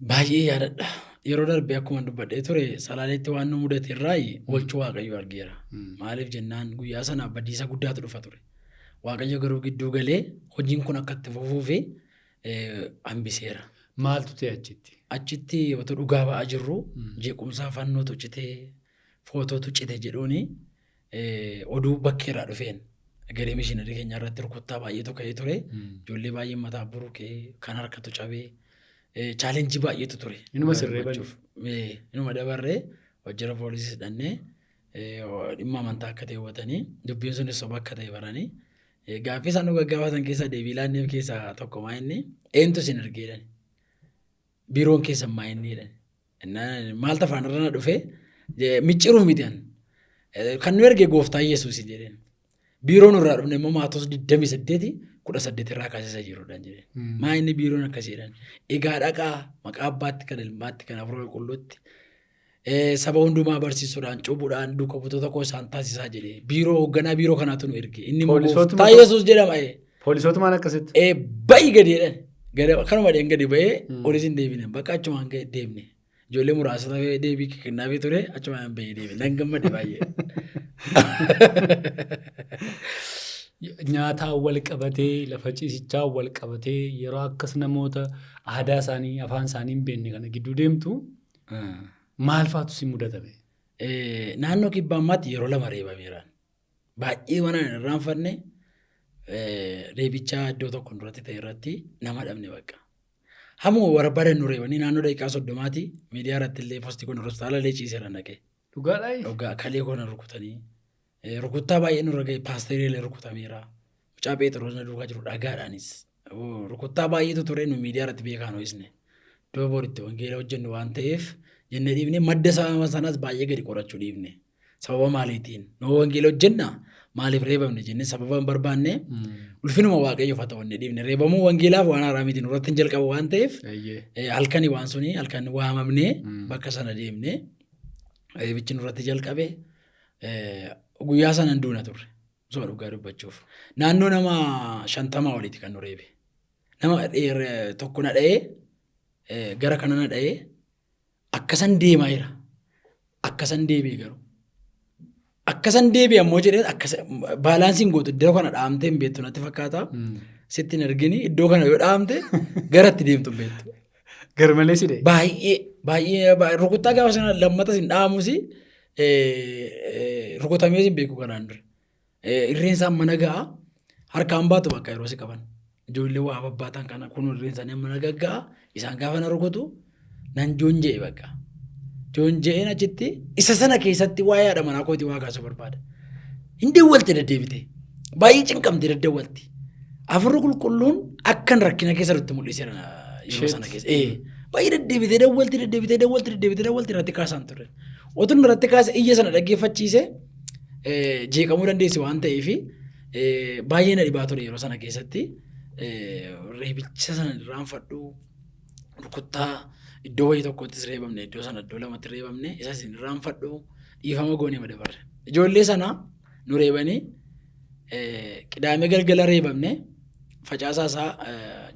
Speaker 1: Baay'ee yaadadha. Yeroo darbe akkuma dubbadhee ture Salaaleetti waan nu mudate irraa oolchuu Waaqayyoo argeera. Maaliif jennaan guyyaa sana badiisa guddaatu dhufa ture. Waaqayyo garuu gidduu galee hojiin kun akka itti fufuu fi hambiseera.
Speaker 2: Maaltu ta'e achitti?
Speaker 1: Achitti otoo dhugaa ba'aa jirru jeequmsaa fannootu citee footootu cite jedhuuni oduu bakkeerraa dhufeen garee mishiinarii keenya irratti rukuttaa baay'eetu ka'ee ture. Ijoollee baay'een mataa buruqee kan harkatu cabee challenge baay'eetu ture.
Speaker 2: Inuma sirree
Speaker 1: Inuma dabarree wajjira poolisii hidhannee dhimma amantaa akka ta'e hubatanii dubbiin sunis soba akka ta'e baranii gaaffii isaan nu gaggaafatan keessaa deebii laanneef keessaa tokko maa inni eentu isin ergee jedhani. Biiroon keessan maa inni jedhani. Maal tafaan irra na dhufee micciruuf miti an. Kan nu erge gooftaa Yesuus jedheen. Biiroon irraa dhufne immoo Maatos 28 18 irraa kaasisa jirudha jedheen. Maa inni biiroon akkasii jedhan. Egaa dhaqaa maqaa abbaatti kan ilmaatti kan hafuura qulqulluutti saba hundumaa barsiisuudhaan cuuphuudhaan duuka buutota koo isaan taasisaa jedhee biiroo hoogganaa biiroo kanaatu nu erge. Inni immoo gooftaa Yesuus jedhama.
Speaker 2: Poolisootumaan akkasitti.
Speaker 1: Ba'i gadi jedhan. Gadi kanuma dheen gadi ba'ee olis hin deebine. Bakka achumaan deemne. Ijoollee muraasa ta'ee deebii kennaafii ture achumaan bahee deeme. Nan gammade baay'ee.
Speaker 2: Nyaataan wal qabatee lafa ciisichaa wal qabatee yeroo akkas namoota aadaa isaanii afaan isaanii hin beekne kana gidduu deemtu maal faatu si mudatame?
Speaker 1: Naannoo kibbaa ammaatti yeroo lama reebameera. Baay'ee waan ani irraanfanne reebichaa iddoo tokko duratti ta'e irratti nama dhabne bakka. Hamuma barbaadan nu reebanii naannoo daqiiqaa 30ti miidiyaa irratti illee post kun hospitaala illee ciiseera naqee.
Speaker 2: Dhugaadhaa?
Speaker 1: Dhugaa kalee koo na rukutanii rukuttaa baay'ee nurra ga'e paasterii illee rukutameera. Mucaa Phexros na duukaa jiru dhagaadhaanis. Rukuttaa baay'eetu ture nu miidiyaa irratti beekaan ho'isne. Iddoo boritti wangeela hojjennu waan ta'eef jennee dhiifne madda sababa sanaas baay'ee gadi qorachuu dhiifne. Sababa maaliitiin? Nu wangeela hojjenna maaliif reebamne jennee sababa hin barbaanne ulfinuma waaqayyoof haa ta'u jennee dhiifne. Reebamuu wangeelaaf waan haaraa miti nurratti hin jalqabu waan ta'eef halkani waan suni halkan waamamnee bakka sana deemnee reebichi nurratti jalqabe guyyaa sana hin duuna turre. Osoo dhugaa dubbachuuf. Naannoo nama 50 oliiti kan nu reebe. Nama tokko na dha'ee gara kana na dha'ee akkasan deemaa jira. Akkasan deebi'e garuu. Akkasan deebi'e ammoo jedhee akkasa baalaansiin gootu iddoo kana dhaamtee hin beektu natti fakkaata. Sitti hin argini iddoo kana yoo dhaamte gara itti deemtu hin beektu.
Speaker 2: Garmalee si dha'e.
Speaker 1: Baay'ee baay'ee rukuttaa gaafa sana lammatas hin dhaamus rukutamees hin beeku kanaan dura. Irreen isaan mana ga'a harkaan baatu bakka yeroo si qaban. Ijoollee waa babbaatan kana kun irreen isaanii mana gagga'a isaan gaafa na rukutu nan joonja'e bakka. Joonja'een achitti isa sana keessatti waa'ee haadha manaa kootii waa kaasuu barbaada. Hin dawwalte deddeebite. Baay'ee cinqamte daddawwalti. Afurri qulqulluun akkan rakkina keessa nutti mul'iseera yeroo sana keessa. Baay'ee deddeebitee dawwalti deddeebitee dawwalti deddeebitee dawwalti irratti kaasaan ture. Otuun irratti kaase iyya sana dhaggeeffachiise jeeqamuu dandeessi waan ta'eef baay'ee na dhibaa ture yeroo sana keessatti. Reebicha sana irraanfadhu rukuttaa iddoo wayii tokkottis reebamne iddoo sana iddoo lamatti reebamne isas hin irraanfadhu dhiifama goonee madabarre. Ijoollee sana nu reebanii qidaamee galgala reebamne facaasaa isaa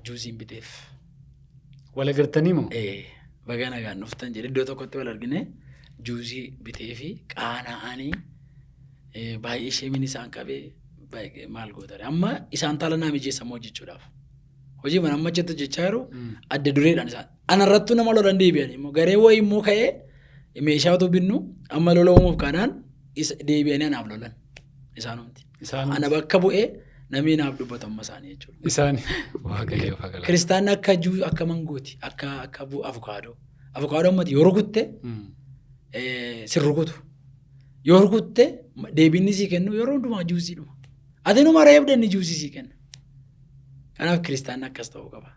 Speaker 1: juusiin biteef.
Speaker 2: Wal agartanii moo?
Speaker 1: Baga nagaan dhuftan jedhe iddoo tokkotti wal argine juusii bitee fi qaana'anii baay'ee sheemiin isaan qabee baay'ee maal gootare amma isaan taala naa mijeessamoo hojjechuudhaaf. Hojii mana amma achitti hojjechaa jiru adda dureedhaan isaan. Anarrattuu nama lolan deebi'an immoo garee wayii immoo ka'ee meeshaa utuu binnu amma lola uumuuf kanaan isa deebi'anii anaaf lolan isaanumti.
Speaker 2: Isaanumti.
Speaker 1: Ana bakka bu'ee namni naaf dubbatu amma isaanii jechuudha.
Speaker 2: Isaan Waaqayyoof haa galatu.
Speaker 1: Kiristaanni akka juu akka mangooti akka akka avukaadoo. Avukaadoo ammati yoo rukutte sin rukutu. Yoo rukutte deebiinni sii kennu yeroo hundumaa juusiidhuma. Ati numa reebda inni juusii sii kenna. Kanaaf kiristaanni akkas ta'uu qaba.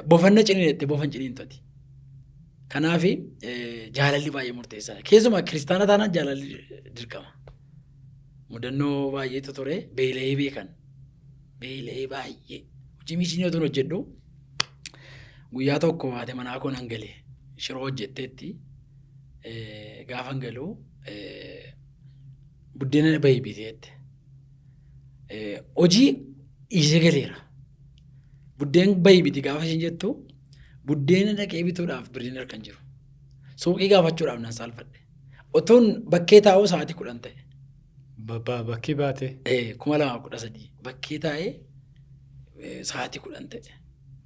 Speaker 1: Bofanna ciniin jettee bofan ciniintoti. Kanaaf jaalalli baay'ee murteessaadha. Keessumaa kiristaana taanaan jaalalli dirqama. Mudannoo baay'eetu ture. Beela'ee beekan. Beela'ee baay'ee. Hojii mishinii otuun hojjedhu guyyaa tokko haati manaa koo nan gale. Shiroo hojjetteetti. Gaafan galu buddeena bahi biteette. Hojii dhiisee galeera. Buddeen bahi biti gaafa isheen jettu buddeena dhaqee bituudhaaf birriin harka hin jiru. Suuqii gaafachuudhaaf nan saalfadhe. Otuun bakkee taa'uu sa'aatii 10 ta'e.
Speaker 2: Bakkee baatee.
Speaker 1: 2013 bakkee taa'ee sa'aatii 10 ta'e.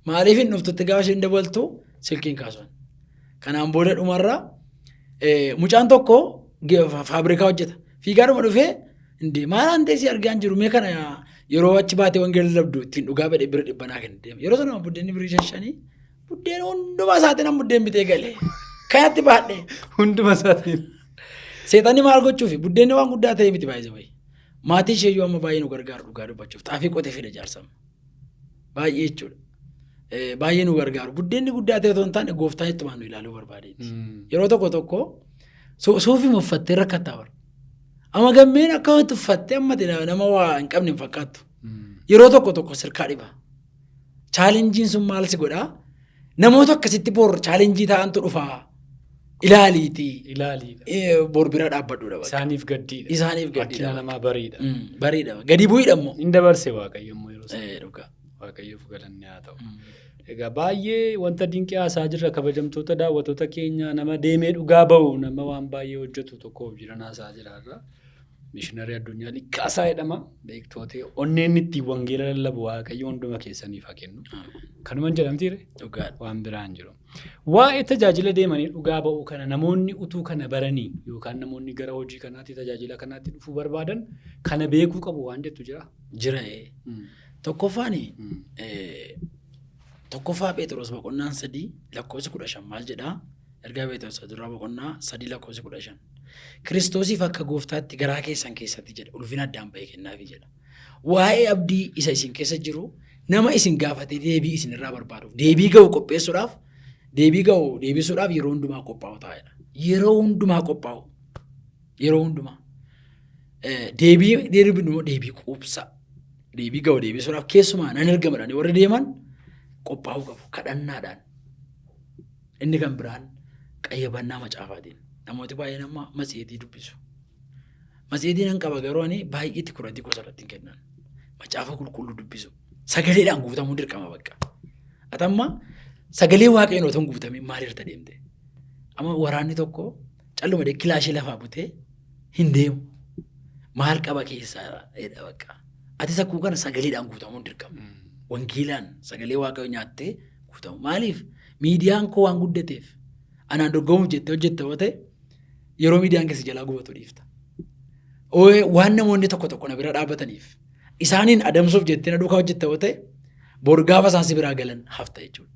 Speaker 1: Maaliif hin dhuftutti gaafa isheen dabaltu silkiin kaasuun. Kanaan booda dhumarra mucaan tokko faabrikaa hojjeta. Fiigaadhuma dhufee indee maalaan ta'e si argaa hin jiru mee kana yeroo achi baatee wangeela lallabdu ittiin dhugaa badhe bira dhibbanaa kan deema. Yeroo sana buddeenni birrii shan shanii buddeen hundumaa isaatiin an buddeen bitee gale. Kanatti baadhe.
Speaker 2: Hunduma isaatiin.
Speaker 1: Seexanni maal gochuufi buddeenni waan guddaa ta'e miti baay'ee wayi. Maatii ishee iyyuu amma baay'ee nu gargaaru dhugaa dubbachuuf xaafii qotee fida jaarsama. Baay'ee jechuudha. Baay'ee nu gargaaru. Buddeenni guddaa ta'e otoo hin taane gooftaan ittumaan nu ilaaluu barbaadeeti. Yeroo tokko tokko suufii uffattee rakkattaa bara. Amma gammeen akka wanti uffattee amma nama waa hin qabne hin fakkaattu. Yeroo tokko tokko sirkaa dhiba. Chaalenjiin sun maal si godhaa? Namoota akkasitti bor chaalenjii ta'antu dhufaa. Ilaaliitii.
Speaker 2: Ilaaliidha.
Speaker 1: Bor bira dhaabbadhuudha bakka.
Speaker 2: Isaaniif gaddiidha.
Speaker 1: Isaaniif gaddiidha.
Speaker 2: Rakkina namaa bariidha.
Speaker 1: Bariidha. Gadi bu'iidha immoo.
Speaker 2: Hin dabarse Waaqayyo immoo yeroo sana.
Speaker 1: Dhugaa.
Speaker 2: Waaqayyoof galanni haa ta'u. Egaa baay'ee wanta dinqii haasaa jirra kabajamtoota daawwattoota keenya nama deemee dhugaa ba'u nama waan baay'ee hojjetu tokkoof jiran haasaa jira irra. Mishiinarii addunyaa Likkaasaa jedhama. Beektoota onneen ittiin wangeela lallabu Waaqayyo hunduma keessaniif haa kennu. Kanuman jedhamtiire?
Speaker 1: Dhugaadha.
Speaker 2: Waan biraa hin jiru. Waa'ee tajaajila deemanii dhugaa ba'uu kana namoonni utuu kana baranii yookaan namoonni gara hojii kanaatti tajaajila kanaatti dhufuu barbaadan kana beekuu qabu waan jettu jira.
Speaker 1: Jira. Tokkoffaan tokkoffaa Phexros boqonnaan 3 lakkoofsi 15 maal jedhaa? Ergaa Phexros duraa boqonnaa 3 lakkoofsi 15. Kiristoosiif akka gooftaatti garaa keessan keessatti jedha ulfina addaan ba'e kennaafi jedha. Waa'ee abdii isa isin keessa jiru nama isin gaafatee deebii isin irraa barbaaduuf deebii ga'u qopheessuudhaaf deebii ga'u deebisuudhaaf yeroo hundumaa qophaa'u taa'edha. Yeroo hundumaa qophaa'u. Yeroo hundumaa. Deebii deebinu immoo deebii quubsaa. Deebii ga'u deebisuudhaaf keessumaa nan ergamadhaan warri deeman qophaa'uu qabu kadhannaadhaan. Inni kan biraan qayyabannaa macaafaatiin. Namooti baay'een amma matsiitii dubbisu. Matseetii nan qaba garuu ani baay'eetti kuratii gosa irratti hin kennan. Macaafa qulqulluu dubbisu. Sagaleedhaan guutamuu dirqama bakka. Ati amma sagalee waaqayyoon otoo hin guutamin maal irra deemte? Amma waraanni tokko calluma dee kilaashii lafaa butee hin deemu. Maal qaba keessaa jedha bakka. Atis akkuma kana sagaleedhaan guutamuun dirqama. Wangeelaan sagalee waaqayyoo nyaattee guutamu. Maaliif? Miidiyaan koo waan guddateef anaan dorgomuuf jettee hojjette yoo ta'e yeroo miidiyaan keessa jalaa gubatu dhiifta. Waan namoonni tokko tokko na bira dhaabataniif isaaniin adamsuuf jettee na duukaa hojjette yoo ta'e bor gaafa isaan si biraa galan hafta jechuudha.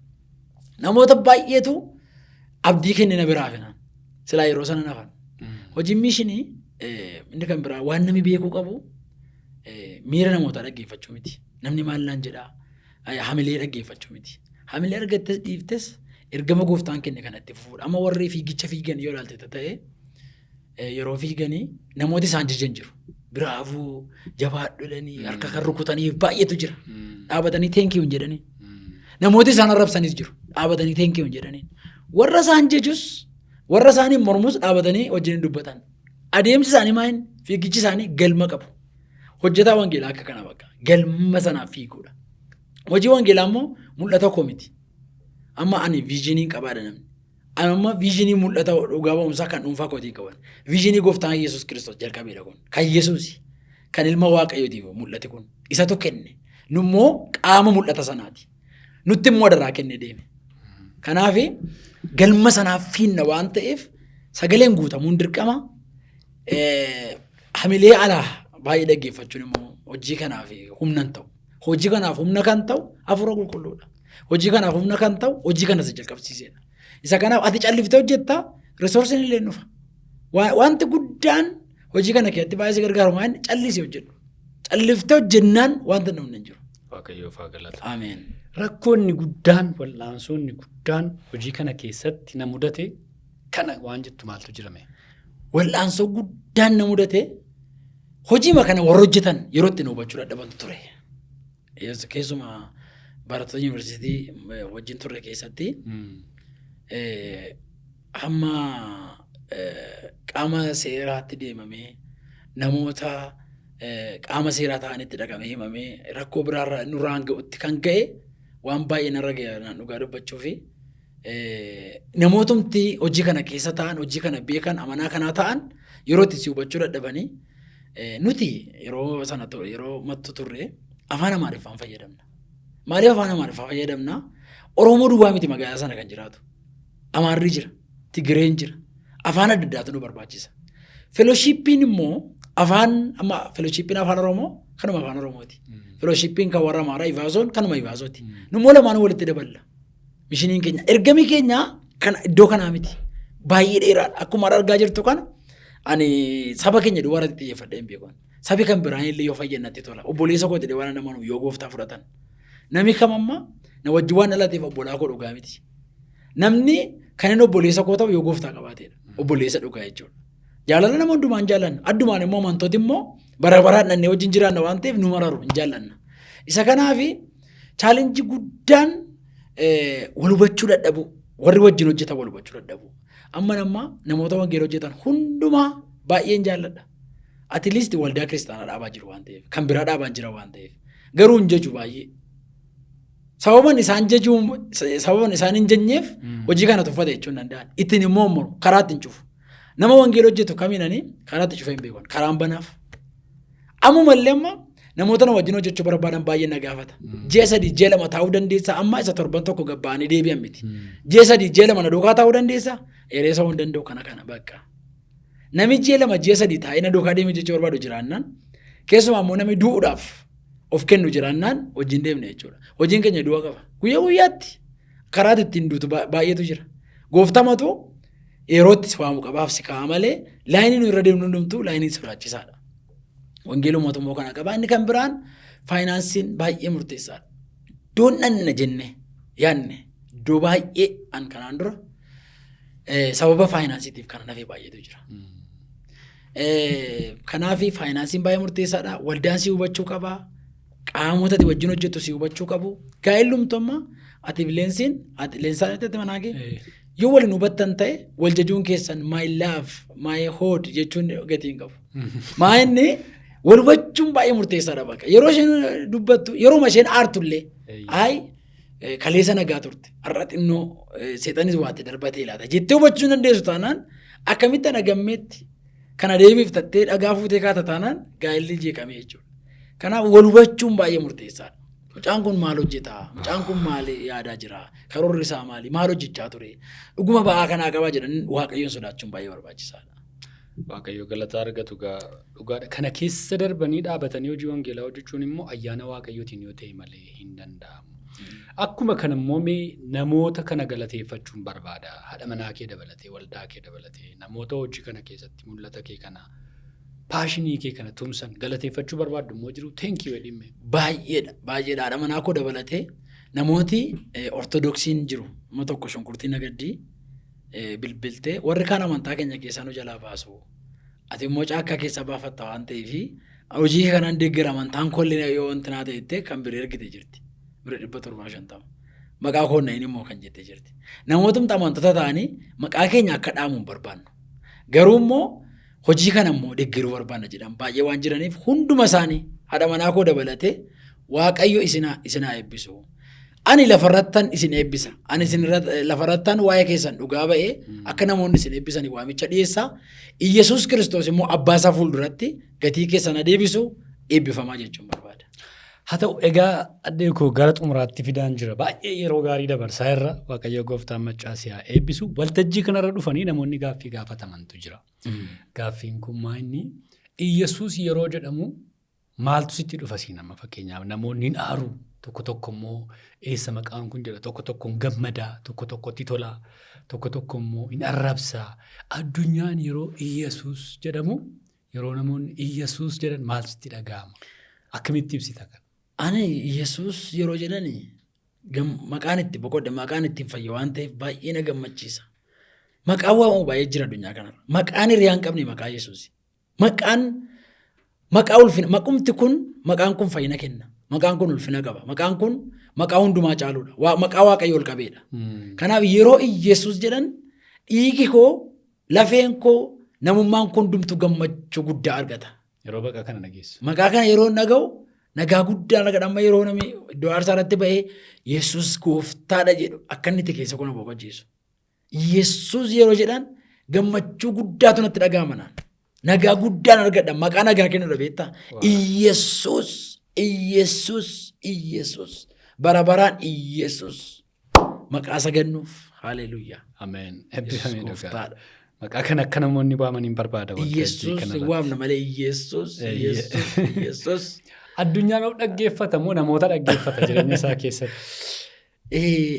Speaker 1: Namoota baay'eetu abdii kenne na biraa hafinaan. Silaa yeroo sana nafan. Hojiin mishinii inni kan biraa waan namni beekuu qabu miira namootaa dhaggeeffachuu miti. Namni maal naan jedhaa hamilee dhaggeeffachuu miti. Hamilee argattes dhiiftes ergama gooftaan kenne kana itti fufuudha. Amma warri fiigicha fiigan yoo ilaalte ta'e yeroo fiiganii namooti isaan jajan jiru. Bravo jabaadhu jedhanii harka kan rukutanii baay'eetu jira. Dhaabatanii thank you hin jedhanii. Namooti isaan arrabsanis jiru. Dhaabatanii thank you hin jedhanii. Warra isaan jajus warra isaaniin mormus dhaabatanii wajjin hin dubbatan. Adeemsi isaanii maal fiigichi isaanii galma qabu. Hojjetaa wangeelaa akka kana bakka galma sanaaf fiiguudha. Hojii wangeelaa immoo mul'ata koo miti. Amma ani visionii qabaadha namni. Ani amma visionii mul'ata dhugaa ba'umsaa kan dhuunfaa kootiin qaban. Visionii gooftaan Yesuus Kiristoos jalqabeedha kun. Kan Yesuusi. Kan ilma Waaqayyootiif mul'ate kun. Isatu kenne. Nummoo qaama mul'ata sanaati. Nutti immoo daraa kenne deeme. Kanaaf galma sanaaf fiinna waan ta'eef sagaleen guutamuun dirqama. Hamilee alaa baay'ee dhaggeeffachuun immoo hojii kanaaf humna hin ta'u. Hojii kanaaf humna kan ta'u hafuura qulqulluudha. Hojii kanaaf humna kan ta'u hojii kana si jalqabsiisedha. Isa kanaaf ati calliftee hojjettaa resourceiin illee dhufa. Wanti guddaan hojii kana keessatti baay'ee si gargaaru maal callisii hojjedhu. Calliftee hojjennaan wanta namni hin jiru.
Speaker 2: Waaqayyoof haa galatu.
Speaker 1: Ameen.
Speaker 2: Rakkoonni guddaan wal'aansoonni guddaan hojii kana keessatti na mudate kana waan jettu maaltu jirame?
Speaker 1: Wal'aansoo guddaan na mudate hojiima kana warra hojjetan yeroo itti nu hubachuu dadhabantu ture. Keessumaa barattoota yuunivarsiitii wajjin turre keessatti hamma qaama seeraatti deemamee namoota qaama seeraa ta'anitti dhaqamee himamee rakkoo biraarra nurraan ga'utti kan ga'e waan baay'ee narra ga'e naan dhugaa dubbachuu fi namootumti hojii kana keessa ta'an hojii kana beekan amanaa kanaa ta'an yeroo itti si hubachuu dadhabanii nuti yeroo sana yeroo mattu turre afaan Amaariffaan fayyadamna. Maaliif afaan Amaariffaa fayyadamna? Oromoo duwwaa miti magaalaa sana kan jiraatu. Amaarri jira, Tigireen jira. Afaan adda addaatu nu barbaachisa. Fellowshippiin immoo afaan amma fellowshippiin afaan Oromoo kanuma afaan Oromooti. Fellowshippiin kan warra Amaaraa Ivaazoon kanuma Ivaazooti. Nummoo lamaanuu walitti daballa. Missioniin keenya ergami keenya kan iddoo kanaa miti. Baay'ee dheeraadha. Akkuma argaa jirtu kana ani saba keenya duwwaa irratti xiyyeeffadhee hin beeku. Sabi kan biraan illee yoo fayyan natti tola. Obboleessa koo jedhee waan nama yoo gooftaa fudhatan. Namni kam amma na wajjin waan dhalateef obbolaa koo dhugaa miti. Namni kan inni obboleessa koo ta'u yoo gooftaa qabaateedha. Obboleessa dhugaa jechuudha. Jaalala nama hundumaan jaallanna. Addumaan immoo amantooti immoo bara baraan dhannee wajjin jiraanna waan ta'eef nu mararu hin jaallanna. Isa kanaafi challenge guddaan wal hubachuu dadhabuu. Warri wajjin hojjetan wal hubachuu dadhabuu. Amma nama namoota wangeela hojjetan hundumaa baay'een jaalladha. At least waldaa kiristaanaa dhaabaa jiru waan ta'eef kan biraa dhaabaa jira waan ta'eef garuu hin jaju baay'ee. Sababan isaan jajuu sababan isaan hin jenyeef hojii kana tuffate jechuun danda'an. Ittiin immoo moru karaa ittiin cufu. Nama wangeela hojjetu kamiinanii karaa itti cufee hin beekan. Karaan banaaf. Ammumallee amma namoota na wajjin hojjechuu barbaadan baay'ee na gaafata. Ji'a 3 ji'a 2 taa'uu dandeessaa amma isa torban tokko gabba'anii deebi'an miti. Ji'a 3 ji'a 2 na duukaa taa'uu dandeessaa yeroo isa hin danda'u kana kana bakka. Namni ji'a 2 ji'a 3 taa'ee na duukaa deemee jechuu barbaadu jiraannaan keessumaa immoo namni du'uudhaaf of kennu jiraannaan wajjin deemne jechuudha. Hojiin keenya du'a qaba. Guyyaa guyyaatti karaa ittiin duutu baay'eetu jira. Gooftamatu yerootti si waamu qabaaf si kaa'a malee lineii nu irra deemnu hundumtuu lineii sodaachisaadha. Wangeela mootummaa kana qaba. Inni kan biraan financeiin baay'ee murteessaadha. Iddoon dhanna jenne yaadne iddoo baay'ee an kanaan dura sababa financeiitiif kana nafee baay'eetu jira. Kanaaf financeiin baay'ee murteessaadha. Waldaan si hubachuu qaba. Qaamota ati wajjin hojjettu si hubachuu qabu. Gaa'elli humtu amma ati leensiin ati leensaa itti manaa kee. Yoo waliin hubattan ta'e, wal jajuun keessan "my love, my heart" jechuun gatii hin qabu. Maa inni wal hubachuun baay'ee murteessaadha bakka. Yeroo isheen dubbattu, yeroo isheen aartullee, "Ayi, kaleessa nagaa turte, har'a xinnoo seexanis waatti darbatee laata" jettee hubachuu dandeessu taanaan, akkamitti ana gammeetti kana deebiftattee dhagaa fuutee kaata taanaan gaa'elli jeeqamee jechuudha. Kanaaf wal hubachuun baay'ee murteessaadha. Mucaan kun maal hojjetaa? Mucaan kun maal yaadaa jira? Karoorri isaa maali? Maal hojjechaa ture? Dhuguma ba'aa kanaa qabaa jedhan Waaqayyoon sodaachuun baay'ee barbaachisaadha.
Speaker 2: Waaqayyo galataa argatu gaa, dhugaadha. Kana keessa darbanii dhaabatanii hojii wangeelaa hojjechuun immoo ayyaana Waaqayyootiin yoo ta'e malee hin danda'amu. Akkuma kana immoo mee namoota kana galateeffachuun barbaada. Haadha manaa kee dabalatee, waldaa kee dabalatee, namoota hojii kana keessatti mul'ata kee kana, passion kee kana tumsan galateeffachuu barbaaddu immoo jiru, thank you jedhimme.
Speaker 1: Baay'eedha. Baay'eedha. Haadha manaa koo dabalatee namooti Ortodoksiin jiru. Nama tokko shunkurtii nagaddii bilbiltee, "Warri kaan amantaa keenya keessaa nu jalaa baasu. Ati immoo caakkaa keessaa baafatta waan ta'eef hojii kanaan deeggara, amantaan kollee yoo wanti naa ta'e" jettee kan bira ergite jirti. Bira 750. Maqaa koo na'in immoo kan jettee jirti. Namootumti amantoota ta'anii maqaa keenya akka dhaamu hin barbaannu. Garuu immoo hojii kana immoo deeggaruu barbaanna jedhan baay'ee waan jiraniif, hunduma isaanii haadha manaa koo dabalatee Waaqayyo isinaa eebbisu. Ani lafarrattan isin eebbisa. Ani isin lafarrattan waa'ee keessan dhugaa ba'ee akka namoonni isin eebbisanii waamicha dhiyeessaa. Iyyasuus Kiristoos immoo abbaa isaa fuulduratti gatii keessan adeebisu, eebbifamaa jechuun barbaada.
Speaker 2: Haa ta'u, egaa addee koo gara xumuraatti fidaan jira. Baay'ee yeroo gaarii dabarsaa irra. Waaqayyo gooftaan maccaa si haa eebbisu. Waltajjii kanarra dhufanii namoonni gaaffii gaafatamantu jira. Gaaffiin kun maa inni Iyyasuus yeroo jedhamu maaltu sitti dhufa siin amma? Fakkeenyaaf namoonni hin aaru, tokko tokko immoo eessa maqaan kun jedha, tokko tokko hin gammadaa, tokko tokkotti tola, tokko tokko immoo hin arrabsaa. Addunyaan yeroo Iyyasuus jedhamu, yeroo namoonni Iyyasuus jedhan maaltu sitti dhaga'ama? Akkamitti ibsita kana?
Speaker 1: Ani Yesuus yeroo jedhani maqaan itti boqodhe, maqaan ittiin fayya waan ta'eef baay'ee na gammachiisa. Maqaan waamamu baay'ee jira addunyaa kanarra. Maqaan hiriyaa hin qabne maqaa Yesuusi. Maqaan maqaa ulfina, maqumti kun, maqaan kun fayyina kenna. Maqaan kun ulfina qaba. Maqaan kun maqaa hundumaa caaludha. Maqaa Waaqayyo ol qabeedha. Kanaaf yeroo Yesuus jedhan dhiigi koo, lafeen koo, namummaan kun hundumtuu gammachuu guddaa argata.
Speaker 2: Yeroo maqaa kana dhageessu.
Speaker 1: Maqaa kana yeroo dhaga'u nagaa guddaa argadha. Amma yeroo namni iddoo aarsaa irratti ba'ee "Yesuus gooftaadha" jedhu akka inni itti keessa kun boqochiisu. Yesuus yeroo jedhan gammachuu guddaatu natti dhaga'ama naan. Nagaa guddaan argadha. Maqaa nagaa kennudha, beektaa? Iyesuus, Iyesuus, Iyesuus. Bara baraan Iyesuus. Maqaa sagannuuf. Haleluuyaa.
Speaker 2: Ameen.
Speaker 1: Yesuus
Speaker 2: Eebbifamee dhugaa.
Speaker 1: gooftaadha.
Speaker 2: Maqaa kana akka namoonni waaman hin barbaada waltajjii
Speaker 1: Iyesuus
Speaker 2: kanarratti.
Speaker 1: waamna malee, Iyesuus, Iyesuus, Iyesuus.
Speaker 2: Addunyaan of dhaggeeffata moo namoota dhaggeeffata jireenya isaa keessatti?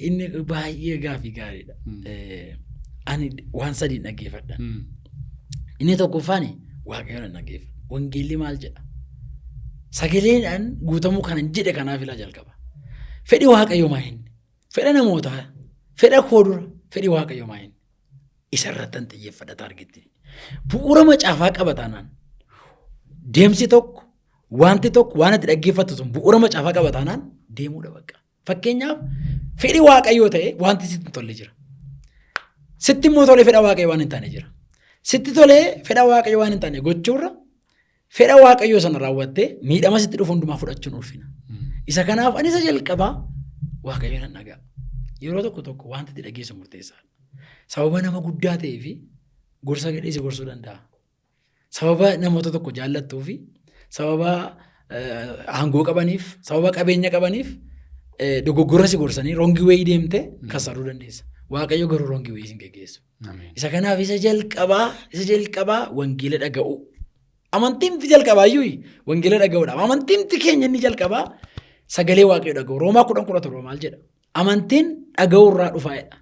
Speaker 1: Inni baay'ee gaafii gaariidha. Ani waan sadiin dhaggeeffadha. Inni tokkoffaan Waaqayyoon nan dhaggeeffadha. Wangeelli maal jedha? Sagaleedhaan guutamuu kanan jedhe kanaaf ilaa jalqaba. Fedhi Waaqayyoo maa inni? Fedha namootaa, fedha koo dura fedhi Waaqayyoo maa inni? Isa irrattan xiyyeeffadha taargetti. Bu'uura macaafaa qaba taanaan, deemsi tokko, wanti tokko, waan ati dhaggeeffattu sun bu'uura macaafaa qaba taanaan deemuudha bakka. Fakkeenyaaf fedhi Waaqayyoo ta'e wanti sitti hin tolle jira. Sitti immoo tolee fedha Waaqayyoo waan hin taane jira. Sitti tolee fedha Waaqayyoo waan hin taane gochuurra, fedha Waaqayyoo sana raawwattee miidhama sitti dhufu hundumaa fudhachuun ulfina. Isa kanaaf ani isa jalqabaa Waaqayyo nan dhaga'a. Yeroo tokko tokko wanti itti dhageessu murteessaadha. Sababa nama guddaa ta'ee fi gorsa gadhee si gorsuu danda'a. Sababa namoota tokko jaallattuu fi sababa aangoo qabaniif, sababa qabeenya qabaniif dogoggora si gorsanii wrong way deemte kasaruu dandeessa. Waaqayyo garuu wrong way sin geggeessu. Isa kanaaf isa jalqabaa wangeela dhaga'uu. Amantiin jalqabaa iyyuu wangeela dhaga'uudha. Amantiin keenya inni jalqabaa sagalee Waaqayyo dhaga'u. Roomaa 10:17 maal jedha? Amantiin dhaga'uu irraa dhufaa jedha.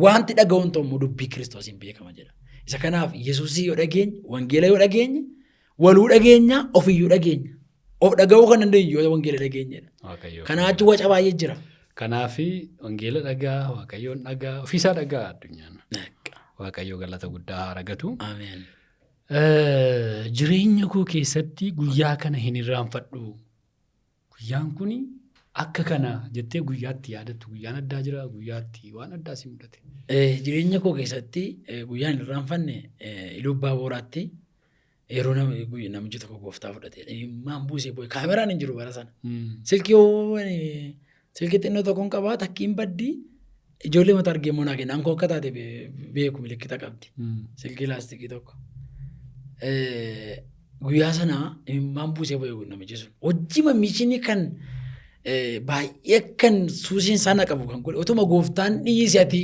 Speaker 1: Wanti dhaga'uun ta'u immoo dubbii Kiristoosiin beekama jedha. Isa kanaaf Yesuusii yoo dhageenye, wangeela yoo dhageenye, waluu dhageenya, ofiyyuu dhageenya. Of dhaga'uu kan dandeenyu yoo wangeela dhageenyedha.
Speaker 2: Waaqayyo.
Speaker 1: Kanaa achi waca baay'ee jira.
Speaker 2: Kanaafi wangeela dhagaa, Waaqayyoon dhagaa, ofiisaa dhagaa addunyaan. Waaqayyo galata guddaa haa argatu.
Speaker 1: Ameen.
Speaker 2: Jireenya koo keessatti guyyaa kana hin irraanfadhu. Guyyaan kuni Akka kana jettee guyyaatti yaadattu guyyaan addaa jira guyyaatti waan addaa si mudate.
Speaker 1: Jireenya koo keessatti guyyaan hin irraanfanne Iluu Abbaa Booraatti yeroo namichi tokko gooftaa fudhate. Imimmaan buusee boo'e. Kaameraan hin jiru bara sana. Silkii xinnoo tokkoon qabaa takkiin baddii ijoollee mata argee immoo naa kenna. Ankoo akka taate beeku milikkita qabdi. Silkii laastikii tokko. Guyyaa sana imimmaan buusee boo'e namichi sun. Hojii mishinii kan baay'ee kan suusiin sana qabu kan godhe otuma gooftaan dhiisi ati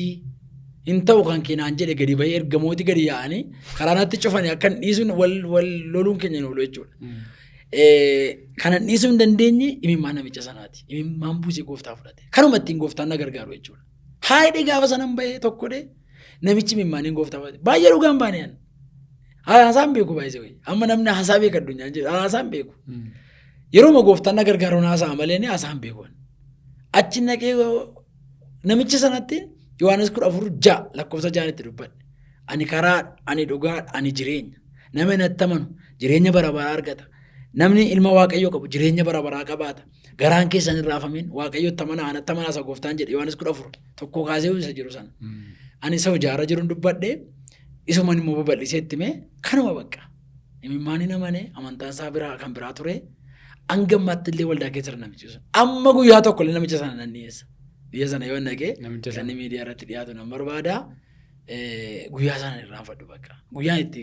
Speaker 1: hin ta'u kan keenaan jedhe gadi bahee ergamooti gadi yaa'anii karaa natti cufanii akka hin dhiisuun wal wal loluun keenya hin oolu jechuudha. Kana dhiisuu hin dandeenye imimmaan namicha sanaati. Imimmaan buusee gooftaa fudhate. Kanuma ittiin gooftaan na gargaaru jechuudha. Haayidhee gaafa sanan bahee tokkodhe namichi imimmaaniin gooftaa fudhate. Baay'ee dhugaan baane an. Haasaan beeku baay'ee wayii. Amma namni haasaa beeka addunyaan jedhu haasaan beeku. Yeroo gooftaan na gargaaru haasaa malee ni haasaan beeku. Achi naqee namicha sanatti Yohaannis 14:6 lakkoofsa 6 itti dubbadhe. Ani karaa, ani dhugaa, ani jireenya. Nama natti amanu jireenya bara baraa argata. Namni ilma Waaqayyoo qabu jireenya bara baraa qabaata. Garaan keessan hin raafamin Waaqayyotti amanaa anatti amanaa isa gooftaan jedhe Yohaannis 14:1 kaasee isa jiru sana. Ani isa hojaarra jiruun dubbadhe isuman immoo babal'isee itti himee kanuma bakka. Imimmaan hin amane amantaan isaa biraa kan biraa ture. Hanga ammaatti illee waldaa keessa jira namichi sun. Amma guyyaa tokko illee namicha sana nan dhiyeessa. Biyya sana yoo naqee
Speaker 2: Namicha sana.
Speaker 1: kan miidiyaa irratti dhiyaatu nan barbaada. Guyyaa sana irraanfadhu bakka. Guyyaan itti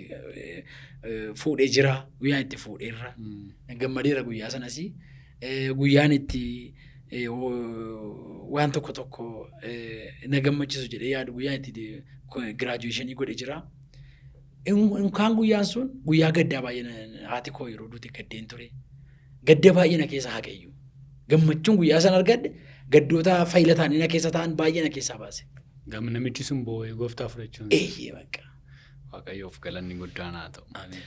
Speaker 1: fuudhee jira. Guyyaan itti fuudheerra. Gammadeera guyyaa sanas. Guyyaan itti waan tokko tokko na gammachiisu jedhee yaadu guyyaan itti graduation godhe jira. Inkaan guyyaan sun guyyaa gaddaa baay'ee haati koo yeroo duute gaddeen ture. Gadda baay'ee na keessa haqeeyyu. Gammachuun guyyaa sana argadhe gaddoota fayila ta'anii na keessa ta'an baay'ee na keessaa baase.
Speaker 2: Gam namichi sun boo'ee gooftaa fudhachuun.
Speaker 1: Eeyyee bakka.
Speaker 2: Waaqayyoof galanni guddaan haa ta'u.
Speaker 1: Ameen.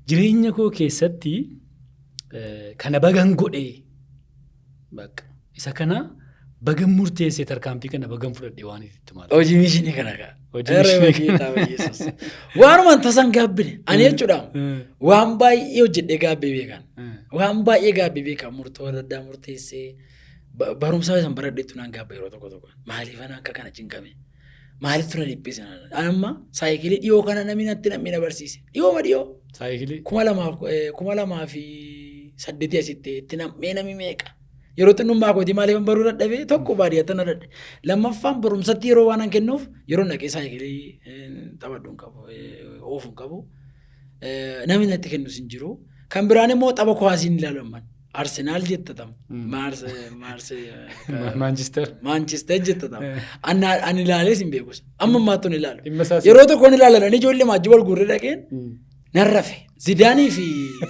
Speaker 2: Jireenya koo keessatti kana bagan godhee bakka isa kana bagan murteessee tarkaanfii kana bagan fudhadhee waan itti maal.
Speaker 1: Hojii mishinii kana kaa.
Speaker 2: Hojii mishinii
Speaker 1: kana. Waanuma tasan gaabbine ani jechuudha waan baay'ee hojjedhee gaabbee beekan. Waan baay'ee gaabbee beekan murtoo adda addaa murteessee barumsa isan baradheettu naan gaabba yeroo tokko tokko. Maaliif ana akka kana cinqame? Maaliif tura dhiphise? Amma saayikilii dhiyoo kana namni natti namni na barsiise. Dhiyooma dhiyoo.
Speaker 2: Saayikilii.
Speaker 1: 2008 asitti itti nam'ee namni meeqa? Yeroo xinnummaa kootii maaliif baruu dadhabee tokko baadiyyaatti na dadhabe. Lammaffaan barumsatti yeroo waan an kennuuf yeroo naqee saayikilii taphadhu hin qabu, oofu hin qabu. Namni natti kennus hin jiru. Kan biraan immoo tapha kuwaasii hin ilaalu amman. Arsenaal jettatama.
Speaker 2: Maanchister.
Speaker 1: Maanchister jettatama. Ani ilaalees hin beekus. Amma ammaatti hin ilaalu.
Speaker 2: Dhimma isaas.
Speaker 1: Yeroo tokkoon ilaalan ijoollee maajii wal guurree dhaqeen nan rafe. Zidaanii fi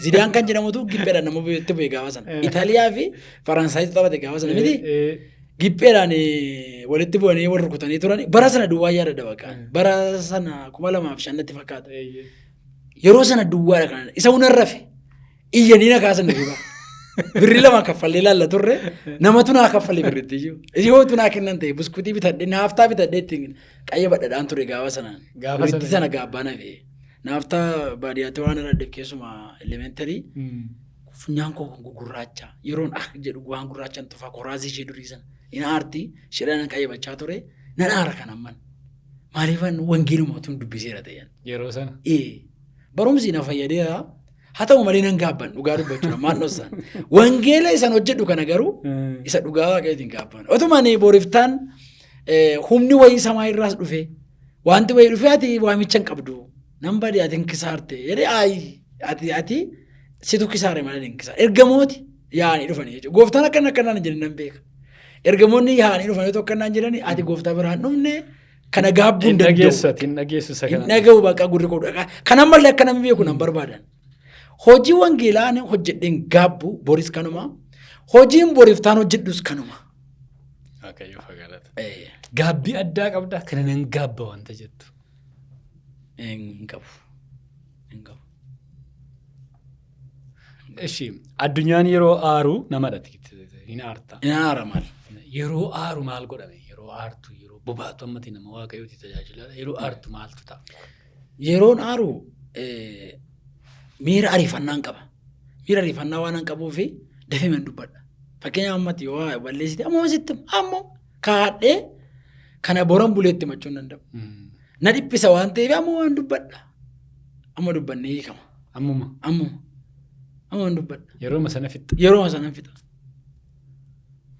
Speaker 1: Zidaan kan jedhamutu gipheedhaan nama itti bu'e gaafa sana. Itaaliyaa fi Faransaayitu taphate gaafa sana miti. Gipheedhaan walitti bu'anii wal rukutanii turan. Bara sana duwwaa yaadadha bakka. Bara sana 2005 natti fakkaata. Yeroo sana duwwaadha kan isa nan rafe. Iyyanii na kaasan dhugaa. Birrii lama kaffallee ilaalla turre namatu naa kaffale birritti iyyuu. Yootu naa kennan ta'e buskutii bitadhe naaftaa bitadhe ittiin qayya badhadhaan ture gaafa sanaan.
Speaker 2: Gaafa
Speaker 1: Birritti
Speaker 2: sana.
Speaker 1: sana gaabbaa na fe'e. Naaftaa baadiyyaatti waan irra keessumaa elementary funyaan koo kun gugurraacha yeroon ah jedhu waan gurraachan tufaa koraasii ishee durii sana in aarti shidha nan qayyabachaa ture nan aara kan amman. Maaliifan wangeeluma utuun dubbiseera ta'een.
Speaker 2: Yeroo sana.
Speaker 1: Ee, barumsi na fayyadeera. Haa ta'u malee nan gaabban dhugaa dubbachuudha maal dhossan. Wangeela isan hojjedhu kana garuu isa dhugaa waaqayyootiin gaabban. Otuma ani boriftaan humni wayii samaa irraas dhufe wanti wayii dhufe ati waamicha hin qabdu. Nan bade ati hin kisaarte jedhee ayi ati situ kisaare malee hin kisaare. Ergamooti yaa'anii dhufanii jechuudha. Gooftaan akkana akkanaan hin jedhin nan beeka. Ergamoonni yaa'anii dhufanii otoo akkanaan jedhanii ati gooftaa biraan dhufne kana gaabbuu hin
Speaker 2: Hin
Speaker 1: danda'u.
Speaker 2: dhageessu ati hin dhageessu isa
Speaker 1: Hin
Speaker 2: kana.
Speaker 1: dhaga'u bakka gurri koo dhagaa. Kan ammallee akka namni beeku nan barbaadan. Hojii wangeelaa ani hojjedheen gaabbu boris kanuma. Hojiin boriif taan hojjedhus kanuma.
Speaker 2: Waaqayyo fagalata. Gaabbii addaa qabdaa kana nan gaabba wanta jettu.
Speaker 1: Hin qabu. Hin qabu.
Speaker 2: Ishi addunyaan yeroo aaru namadha hin aarta.
Speaker 1: Hin aara maal?
Speaker 2: Yeroo aaru maal godhame? Yeroo aartu yeroo bobaatu ammati nama waaqayyooti tajaajila. Yeroo aartu maaltu ta'a?
Speaker 1: Yeroon aaru miira ariifannaan qaba. Miira ariifannaa waan an qabuufi dafee man dubbadha. Fakkeenyaaf ammatti yoo waa balleessite ammuma sitti hima. Ammoo kaadhee kana boran buleetti himachuu hin danda'u. Na dhiphisa waan ta'eef amma waan dubbadha. Amma dubbannee hiikama.
Speaker 2: Ammuma.
Speaker 1: Ammuma. Amma waan dubbadha.
Speaker 2: Yerooma sana fixxa.
Speaker 1: Yeroo sana fixa.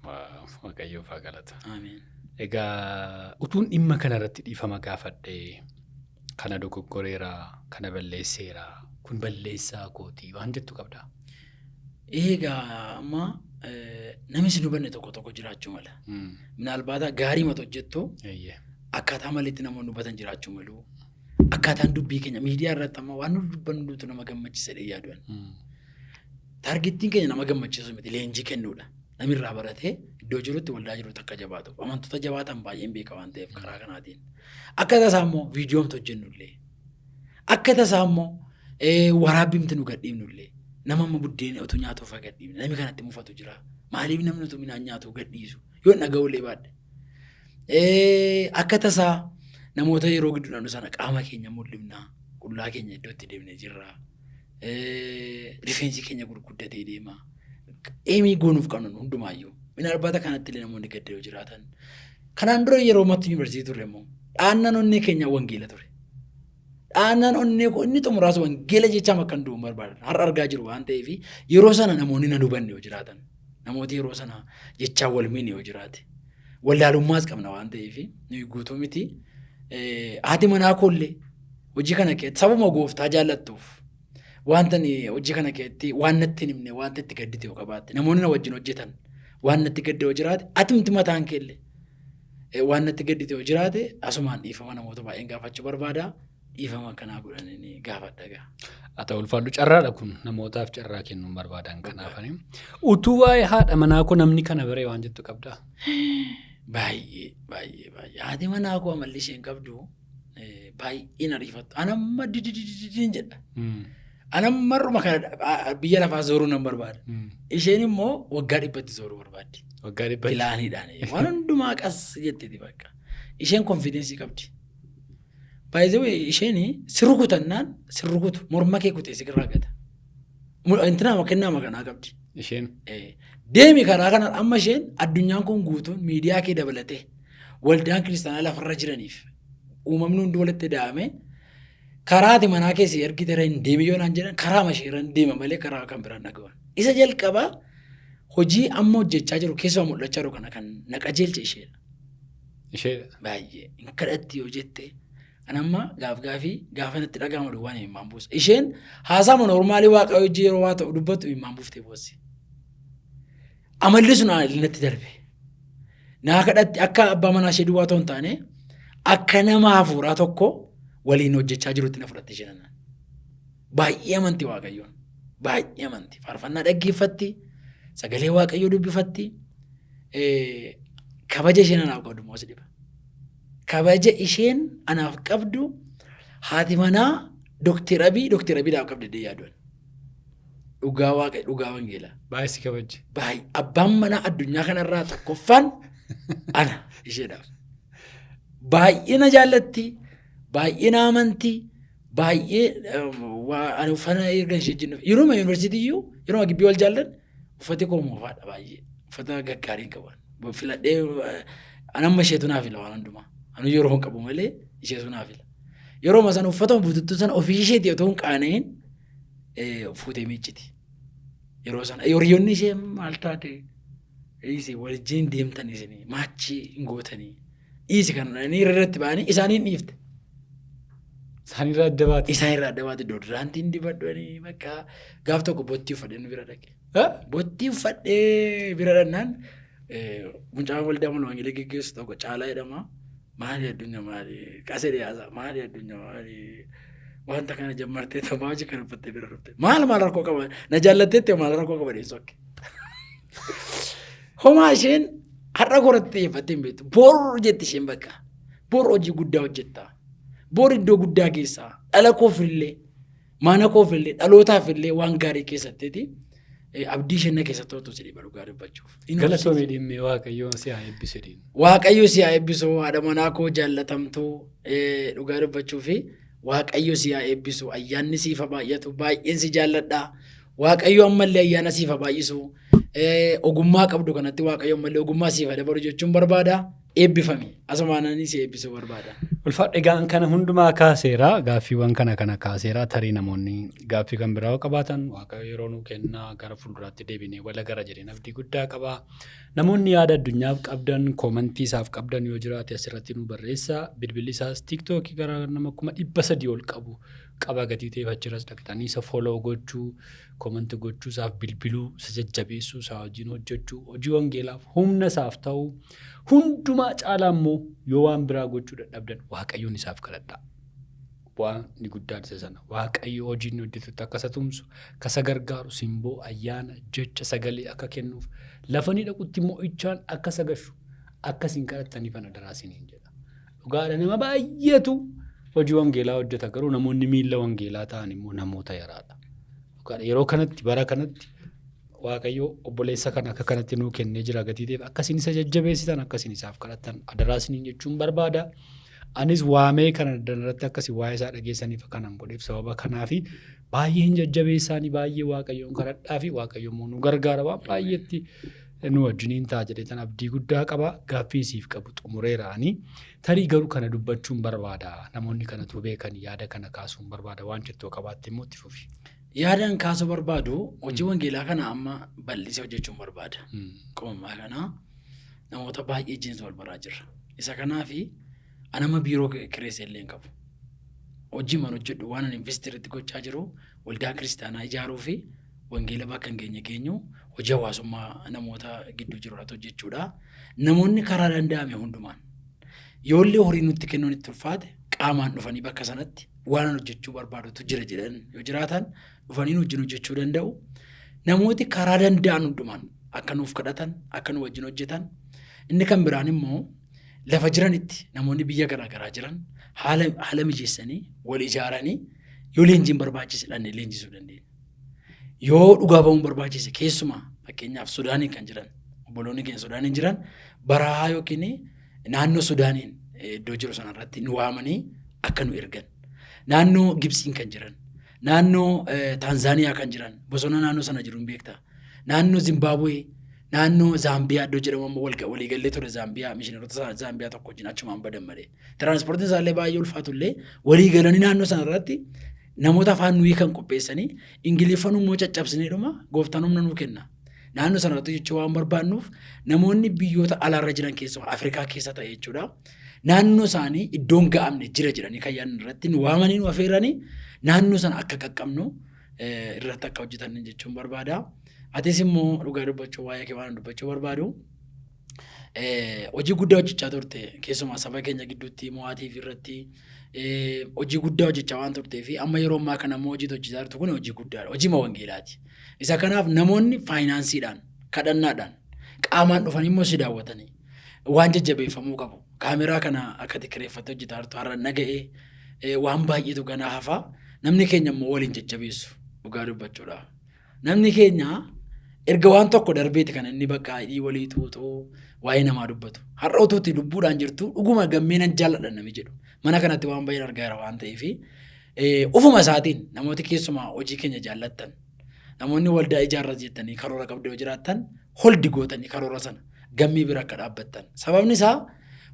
Speaker 2: Waaw, Waaqayyoof haa galata.
Speaker 1: Ameen.
Speaker 2: Egaa utuun dhimma kana irratti dhiifama gaafadhee kana dogoggoreera, kana balleesseera, kun balleessaa kootii waan jettu qabdaa.
Speaker 1: Egaa amma namni si hubanne tokko tokko jiraachuu mala. Minaalbaata gaarii mata hojjettu
Speaker 2: Eeyyee.
Speaker 1: akkaataa malitti namoonni hubatan jiraachuu malu. Akkaataan dubbii keenya miidiyaa irratti amma waan nu dubbannu hundumtu nama gammachiisa jedhee yaaduun. Targettiin keenya nama gammachiisu miti leenjii kennuudha. Namni irraa baratee iddoo jirutti waldaa jirutti akka jabaatu. Amantoota jabaatan baay'een beeka waan ta'eef karaa kanaatiin. Akka tasaa immoo viidiyoomtu hojjennu illee. Akka tasaa immoo waraabbiimti nu gadhiifnu illee. Nama amma buddeena utuu nyaatuuf haa gadhiifne. Namni kanatti mufatu jira. Maaliif namni utuu midhaan nyaatu gadhiisu? Yoo hin dhaga'ullee baadhe. Akka tasaa namoota yeroo gidduu dhannu sana qaama keenya mul'ifna. Qullaa keenya iddoo itti deemnee jirra. Rifeensi keenya gurguddatee deema. Eemii goonuuf qabnu hundumaayyuu. Minaalbaata kanatti illee namoonni gadda yoo jiraatan. Kanaan dura yeroo matti yuunivarsiitii turre immoo dhaannaan onnee keenya wangeela ture. Dhaannaan onnee koo inni xumuraas wangeela jechaam akkan du'u barbaadan. Har'a argaa jiru waan ta'eef yeroo sana namoonni nan hubanne yoo jiraatan. Namooti yeroo sana jechaan wal miine yoo jiraate. Wallaalummaas qabna waan ta'eef nuyi guutuu miti. Haati manaa koollee hojii kana keessatti sababa gooftaa jaallattuuf wanta ani hojii kana keessatti waan natti hin himne wanta itti gaddite yoo qabaatte namoonni na wajjin hojjetan waan natti gadde yoo jiraate atumti mataan keellee waan natti gaddite yoo jiraate asumaan dhiifama namoota baay'een gaafachuu barbaada. Dhiifama akkanaa godhanii gaafadha gaa.
Speaker 2: Haa ta'u ulfaadhu carraadha kun namootaaf carraa kennuun barbaadan kanaafani. Utuu waa'ee haadha manaa koo namni kana baree waan jettu qabdaa?
Speaker 1: Baay'ee baay'ee baay'ee. Haati manaa koo amalli isheen qabdu baay'ee na rifattu. An amma dididididiin jedha. An amma har'uma kana biyya lafaa zooruu nan barbaada. Isheen immoo waggaa 100tti zooruu barbaaddi.
Speaker 2: Waggaa 100tti.
Speaker 1: Pilaaniidhaan. Waan hundumaa qas jetteeti bakka. Isheen konfiidensii qabdi. By the way isheen si rukutannaan si rukutu morma kee kutee si irraa gata. Intinaa kennaama kanaa qabdi.
Speaker 2: Isheen.
Speaker 1: Deemi karaa kanaan amma isheen addunyaan kun guutuun miidiyaa kee dabalatee waldaan kiristaanaa lafarra jiraniif uumamni hundi walitti da'ame karaa ati manaa keessa ergite irra hin deemi yoo naan jedhan karaa mashee irra hin deema malee karaa kan biraan dhaga'an. Isa jalqabaa hojii amma hojjechaa jiru keessumaa mul'achaa jiru kana kan na qajeelche isheedha.
Speaker 2: Isheedha.
Speaker 1: Baay'ee hin kadhatti yoo jette an amma gaaf gaafii gaafa natti dhaga'amu duwwaan imimmaan buusa. Isheen haasaa mana normaalii waaqa hojii yeroo waa ta'u dubbattu imimmaan buuftee boossi. Amalli sun natti darbe. Naa kadhatti akka abbaa manaa ishee duwwaa ta'u hin taane akka nama hafuuraa tokko waliin hojjechaa jirutti na fudhatte isheen anaan. Baay'ee amanti Waaqayyoon. Baay'ee amanti. Faarfannaa dhaggeeffatti. Sagalee Waaqayyoo dubbifatti. Kabaja isheen anaaf qabdu immoo si dhiba. Kabaja isheen anaaf qabdu haati manaa Dookter Abiy Dookter Abiydhaaf qabdi jedhee yaaduun. Dhugaa Waaqa dhugaa wangeelaa.
Speaker 2: Baay'ee si kabajji.
Speaker 1: Baay'ee abbaan manaa addunyaa kanarraa tokkoffaan ana isheedhaaf. Baay'ee na jaallatti, baay'ee na amanti, baay'ee ani uffata erga ishee jennu yeroo yuunivarsiitii iyyuu yeroo gibbii wal jaallan uffati koo moofaadha baay'ee uffata gaggaarii hin qaban filadhee an amma isheetu naa fila waan hundumaa anu yeroo hin qabu malee isheetu naa fila yeroo sana uffata bututtuu sana ofii isheetii otoo hin qaana'in fuutee miicciti yeroo sana hiriyoonni ishee maal taate dhiisi wajjin deemtan isinii maachii hin gootanii dhiisi kana inni irratti ba'anii isaaniin dhiifte.
Speaker 2: Isaanirraa adda baate.
Speaker 1: Isaan irraa adda baate doodiraantiin dibadhanii bakka gaaf tokko bottii uffadhee nu bira dhaqe. Bottii uffadhee bira dhannaan mucaan waldaa mana wangeelaa geggeessu tokko caalaa jedhama. Maali addunyaa maali qasee dhiyaasa maali addunyaa maali wanta kana jammartee tamaa hojii kana uffattee bira dhufte maal maal rakkoo qaba na jaallatteetti maal rakkoo qaba dhiyeessu akka. Homaa isheen har'a koratti xiyyeeffattee hin beektu. Bor jetti isheen bakka. Bor hojii guddaa hojjetta. Bor iddoo guddaa geessa. Dhala koofillee, mana koofillee, dhalootaafillee waan gaarii keessatteeti. Abdii isheen na keessatti hortu si dhiba dhugaa dubbachuuf.
Speaker 2: Galatoomii dhimmee Waaqayyo si haa eebbisu dhiin.
Speaker 1: Waaqayyo si haa eebbisu haadha manaa koo jaallatamtuu dhugaa dubbachuu fi Waaqayyo si haa eebbisu ayyaanni siif haa baay'atu baay'een si jaalladha. Waaqayyo ammallee ayyaana siif haa baay'isu. Ogummaa qabdu kanatti Waaqayyoon malee ogummaa siif haa dabalu jechuun barbaada. Eebbifami. Asumaan si eebbisuu barbaada.
Speaker 2: Ulfaadha. Egaan kana hundumaa kaaseera. Gaaffiiwwan kana kana kaaseera. Tarii namoonni gaaffii kan biraa yoo qabaatan Waaqayyo yeroo nuu kennaa gara fuulduraatti deebinee wal agara jedheen abdii guddaa qaba. Namoonni yaada addunyaaf qabdan, koomantii isaaf qabdan yoo jiraate asirratti nu barreessaa. Bilbilli isaas tiiktookii gara nama 300,000 ol qabu qaba gatii ta'eef achirras dhaqxanii isa follow gochuu, koomantii gochuu, isaaf bilbiluu, isa jajjabeessuu, isaa wajjin hojjechuu, hojii wangeelaaf humna isaaf ta'uu, hundumaa caalaa immoo yoo waan biraa gochuu dadhabdan Waaqayyoon isaaf kadhadhaa. Bu'aan inni guddaan isa sana. Waaqayyo hojii inni hojjetutti akka isa tumsu, akka isa gargaaru, simboo, ayyaana, jecha, sagalee akka kennuuf, lafa inni dhaqutti mo'ichaan akka isa gashu, akka isin kadhattaniif ana daraa isiniin jedha. Dhugaadha, nama baay'eetu hojii wangeelaa hojjeta, garuu namoonni miilla wangeelaa ta'an immoo namoota yaraadha. Dhugaadha, yeroo kanatti, bara kanatti Waaqayyo obboleessa kana akka kanatti nuu kennee jira gatii ta'eef akka isin isa jajjabeessitan, akka isin isaaf kadhattan adaraa isiniin jechuun barbaada. Anis waamee kana irratti akkasii waa'ee isaa dhageessaniif kanan godheef sababa kanaafi baay'een jajjabeessaanii, baay'ee Waaqayyoon kadhadhaa fi Waaqayyo immoo nu gargaara, waan baay'eetti nu wajjiniin ta'a jedhee tan abdii guddaa qaba. Gaaffii siif qabu xumureera ani. Tarii garuu kana dubbachuun barbaada. Namoonni kanatu beekan yaada kana kaasuun barbaada waan jettoo qabaatte immoo itti fufi.
Speaker 1: Yaadaan kaasuu barbaadu, hojii wangeelaa kana amma bal'isee hojjechuun barbaada. Akkuma kana namoota baay'ee wajjin wal baraa jirra. Isa kanaafi ani amma biiroo kireessee illee hin qabu. Hojii man hojjedhu waan ani invest irratti gochaa jiru waldaa kiristaanaa ijaaruu fi wangeela bakka hin geenye geenyu, hojii hawaasummaa namoota gidduu jiru irratti hojjechuudha. Namoonni karaa danda'ame hundumaan yoollee horii nutti kennuun itti ulfaate, qaamaan dhufanii bakka sanatti waan an hojjechuu barbaadutu jira jedhan yoo jiraatan, dhufanii nu wajjin hojjechuu danda'u. Namooti karaa danda'an hundumaan akka nuuf kadhatan, akka nu wajjin hojjetan. Inni kan biraan immoo lafa jiranitti namoonni biyya garaa garaa jiran haala mijeessanii wal ijaaranii yoo leenjiin barbaachise dhannee leenjisuu dandeenya. Yoo dhugaa ba'uun barbaachise, keessumaa fakkeenyaaf Sudaaniin kan jiran, obboloonni keenya Sudaaniin jiran, barahaa yookiin naannoo Sudaaniin iddoo jiru sanarratti nu waamanii akka nu ergan. Naannoo Gibsiin kan jiran, naannoo Taanzaaniyaa kan jiran, bosona naannoo sana jiru hin beekta. Naannoo Zimbaabuwee, naannoo Zaambiyaa iddoo jedhamu amma waliigallee ture, Zaambiyaa mishiinaroota Zaambiyaa tokko wajjin achumaan badan malee. Tiraanspoortiin isaallee baay'ee ulfaatu illee walii galanii naannoo sanarratti namoota afaan nuyi kan qopheessanii, Ingiliffan immoo caccabsinee dhuma gooftaan humna nuu kenna. Naannoo sanarratti hojjechuu waan barbaannuuf namoonni biyyoota alaarra jiran, keessumaa Afrikaa keessa ta'e jechuudha. Naannoo isaanii iddoon ga'amne jira jedhanii kan yaadan irratti nu waamanii nu afeeranii naannoo sana akka qaqqabnu irratti akka hojjetan jechuun barbaada. Atis immoo dhugaa dubbachuu, waa'ee kee waan dubbachuu barbaadu, hojii guddaa hojjechaa turte, keessumaa saba keenya gidduutti mo'aatii fi irratti hojii guddaa hojjechaa waan turtee fi amma yeroo ammaa kana immoo hojii hojjechaa jirtu kun hojii guddaadha. Hojii wangeelaati. Isa kanaaf namoonni faayinaansiidhaan, kadhannaadhaan, qaamaan dhufanii immoo si daawwatanii waan jajjabeeffamuu qabu. Kaameraa kana akka ati kireeffattee hojjetaa jirtu har'a naga'ee waan baay'eetu ganaa hafaa. Namni keenya immoo waliin jajjabeessu dhugaa dubbachuudhaaf. Namni keenya erga waan tokko darbeeti kan inni bakka hidhii walii xuuxuu, waa'ee namaa dubbatu. Har'a utuutti lubbuudhaan jirtu dhuguma gammee nan jaalladha nami jedhu. Mana kanatti waan baay'een argaa jira waan ta'eef ufuma isaatiin namooti keessumaa hojii keenya jaallattan, namoonni waldaa ijaarras jettanii karoora qabdu yoo jiraattan, holdi gootanii karoora sana gammee bira akka dhaabbattan. Sababni isaa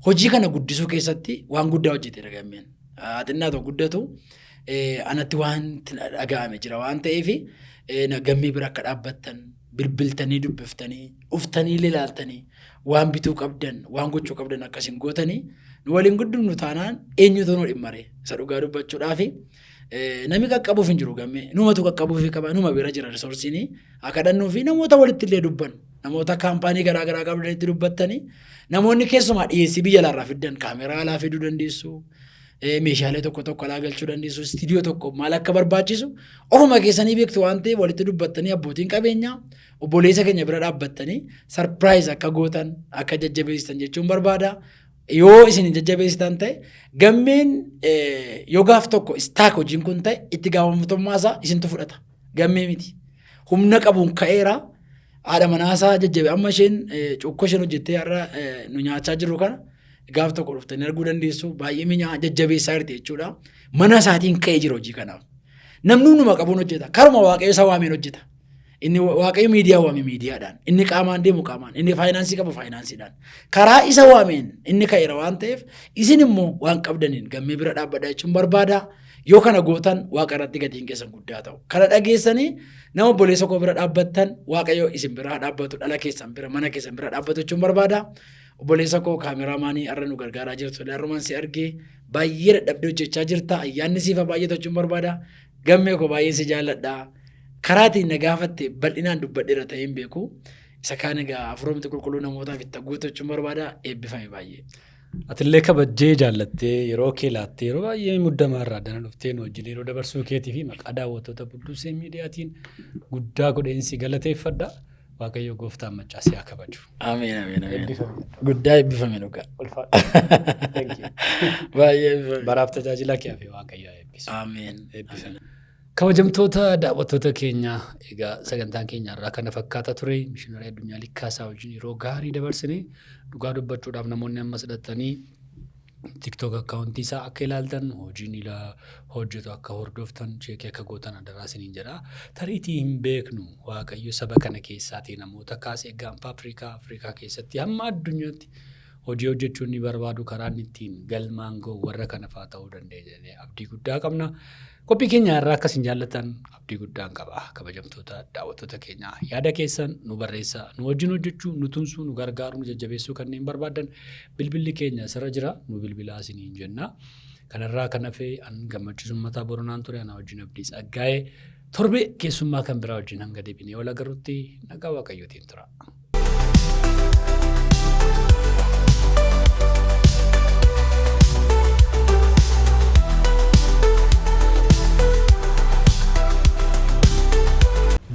Speaker 1: hojii kana guddisuu keessatti waan guddaa hojjeteera gammeen. Xinnaa tokko guddatu anatti waan dhaga'ame jira waan ta'eef gammee bira akka dhaabbattan, bilbiltanii dubbiftanii, dhuftanii ilaaltanii, waan bituu qabdan, waan gochuu qabdan akkasiin gootanii nu waliin guddifnu taanaan eenyutu nu dhimmare? Isa dhugaa dubbachuudhaafi namni qaqqabuuf hin jiru, gammee numatu qaqqabuuf qaba, numa bira jira risoorsiin. Haa kadhannuu fi namoota walitti illee dubbannu, namoota kaampaanii garaa garaa qabdanitti dubbattanii, namoonni keessumaa dhiyeessii biyya alaarraa fiddan, kaameraa alaa fiduu dandeessu, meeshaalee tokko tokko alaa galchuu dandeessu, istiidiyoo tokko maal akka barbaachisu ofuma keessanii beektu waan ta'eef, walitti dubbattanii abbootiin qabeenyaa obboleessa keenya bira dhaabbattanii surprise akka gootan, akka jajjabeessitan jechuun barbaada. Yoo isin hin jajjabeessitan ta'e, gammeen yoo gaaf tokko stuck hojiin kun ta'e, itti gaafatamummaa isaa isintu fudhata. Gammee miti. Humna qabuun ka'eera. Haadha manaasaa jajjabe, amma isheen cuukkoo isheen hojjettee har'a nu nyaachaa jirru kana gaaf tokko dhuftanii arguu dandeessu. Baay'ee minyaa jajjabeessaa jirti jechuudha. Mana isaatiin ka'ee jira hojii kanaaf. Namni hunduma qabuun hojjeta. Karuma Waaqayyo isa waameen hojjeta. Inni Waaqayyo miidiyaa waame miidiyaadhaan, inni qaamaan deemu qaamaan, inni faayinaansii qabu faayinaansiidhaan. Karaa isa waameen inni ka'eera waan ta'eef isin immoo waan qabdaniin gammee bira dhaabbadhaa jechuun barbaada. Yoo kana gootan Waaqa irratti gatiin keessan guddaa ta'u. Kana dhageessanii nama obboleessa koo bira dhaabbattan Waaqayyo isin bira haa dhaabbatu, dhala keessan bira, mana keessan bira dhaabbatu jechuun barbaada. Obboleessa koo kaameraamaanii har'a nu gargaaraa jirtu har'umaan si argee baay'ee dadhabdee hojjechaa jirta. Ayyaanni siif haa baay'atu jechuun barbaada. Gammee koo baay'ee si jaalladha. Karaa ittiin na gaafatte bal'inaan dubbadheera ta'ee hin beeku. Isa kaan egaa hafuurumti qulqulluu namootaaf itti guutu jechuun barbaada. Eebbifame baay'ee.
Speaker 2: Atillee kabajjee jaallattee yeroo kee laattee yeroo baay'ee muddamaa irraa dana dhuftee nu wajjin yeroo dabarsuu keetii fi maqaa daawwattoota Buddusee Miidiyaatiin guddaa godheen si galateeffadha. Waaqayyo gooftaan maccaa si haa kabaju.
Speaker 1: Ameen ameen ameen.
Speaker 2: Eebbifami.
Speaker 1: Guddaa eebbifame dhugaa.
Speaker 2: Ulfaadhu. Thank you.
Speaker 1: Baay'ee eebbifame.
Speaker 2: Baraaf tajaajila kee hafe Waaqayyo haa eebbisu.
Speaker 1: Ameen.
Speaker 2: Eebbifame. Kabajamtoota daawwattoota keenya egaa sagantaan keenya irraa kana fakkaata ture. Mishiinarii Addunyaa Likkaasaa wajjin yeroo gaarii dabarsine dhugaa dubbachuudhaaf namoonni amma sidhatanii TikTok akkaawuntii isaa akka ilaaltan hojiin ila hojjetu akka hordoftan cheekii akka gootan adaraa isiniin jedha. Tariitii hin beeknu Waaqayyo saba kana keessaatii namoota kaasee gaanfa Afrikaa Afrikaa keessatti hamma addunyaatti hojii hojjechuu inni barbaadu karaa inni ittiin galmaan ga'u warra kana fa'aa ta'uu dandeenya jennee abdii guddaa qabna. Qophii keenya irraa akka isin jaallatan abdii guddaan qaba. Kabajamtoota daawwattoota keenya yaada keessan nu barreessaa, nu wajjin hojjechuu, nu tumsuu, nu gargaaruu, nu jajjabeessuu kanneen barbaadan bilbilli keenya asirra jira nu bilbilaa isiniin jenna. Kanarraa kan hafe an Gammachiis Uummataa Boronaan ture ana wajjin Abdii Tsaggaa'ee torbee keessummaa kan biraa wajjin hanga deebinee wal agarrutti nagaa Waaqayyootiin tura.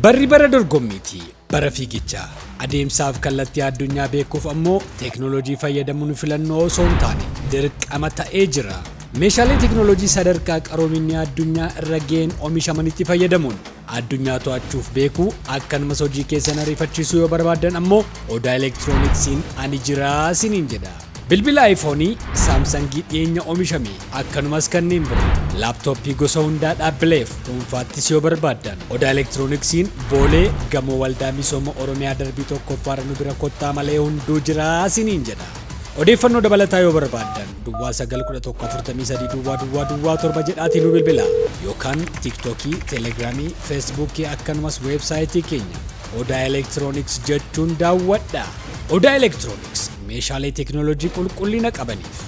Speaker 3: Barri bara dorgommiiti, bara fiigichaa. Adeemsaaf kallattii addunyaa beekuuf ammoo teeknooloojii fayyadamuun filannoo osoo hin taane dirqama ta'ee jira. Meeshaalee teeknooloojii sadarkaa qaroominni addunyaa irra ga'een oomishamanitti fayyadamuun Addunyaa to'achuuf beekuu akkanumas hojii keessan ariifachiisuu yoo barbaaddan ammoo Odaa Elektirooniksiin ani jiraa siniin jedha. Bilbila iPhone, Saamsangii dhiyeenya oomishame akkanumas kanneen biroo laaptooppii gosa hundaa dhaabbileef dhuunfaattis yoo barbaaddan Odaa Elektirooniksiin Boolee gamoo Waldaa Misooma Oromiyaa darbii tokkoffaarra nu bira kottaa malee hunduu jiraa siniin jedha. Odeeffannoo dabalataa yoo barbaaddan duwwaa 9 11 43 duwwaa duwwaa duwwaa 7 jedhaatii nu bilbilaa yookaan tiiktookii, teelegiraamii, feesbuukii akkanumas weebsaayitii keenya Odaa Elektirooniks jechuun daawwadhaa. Odaa Elektirooniks meeshaalee teeknooloojii qulqullina qabaniif.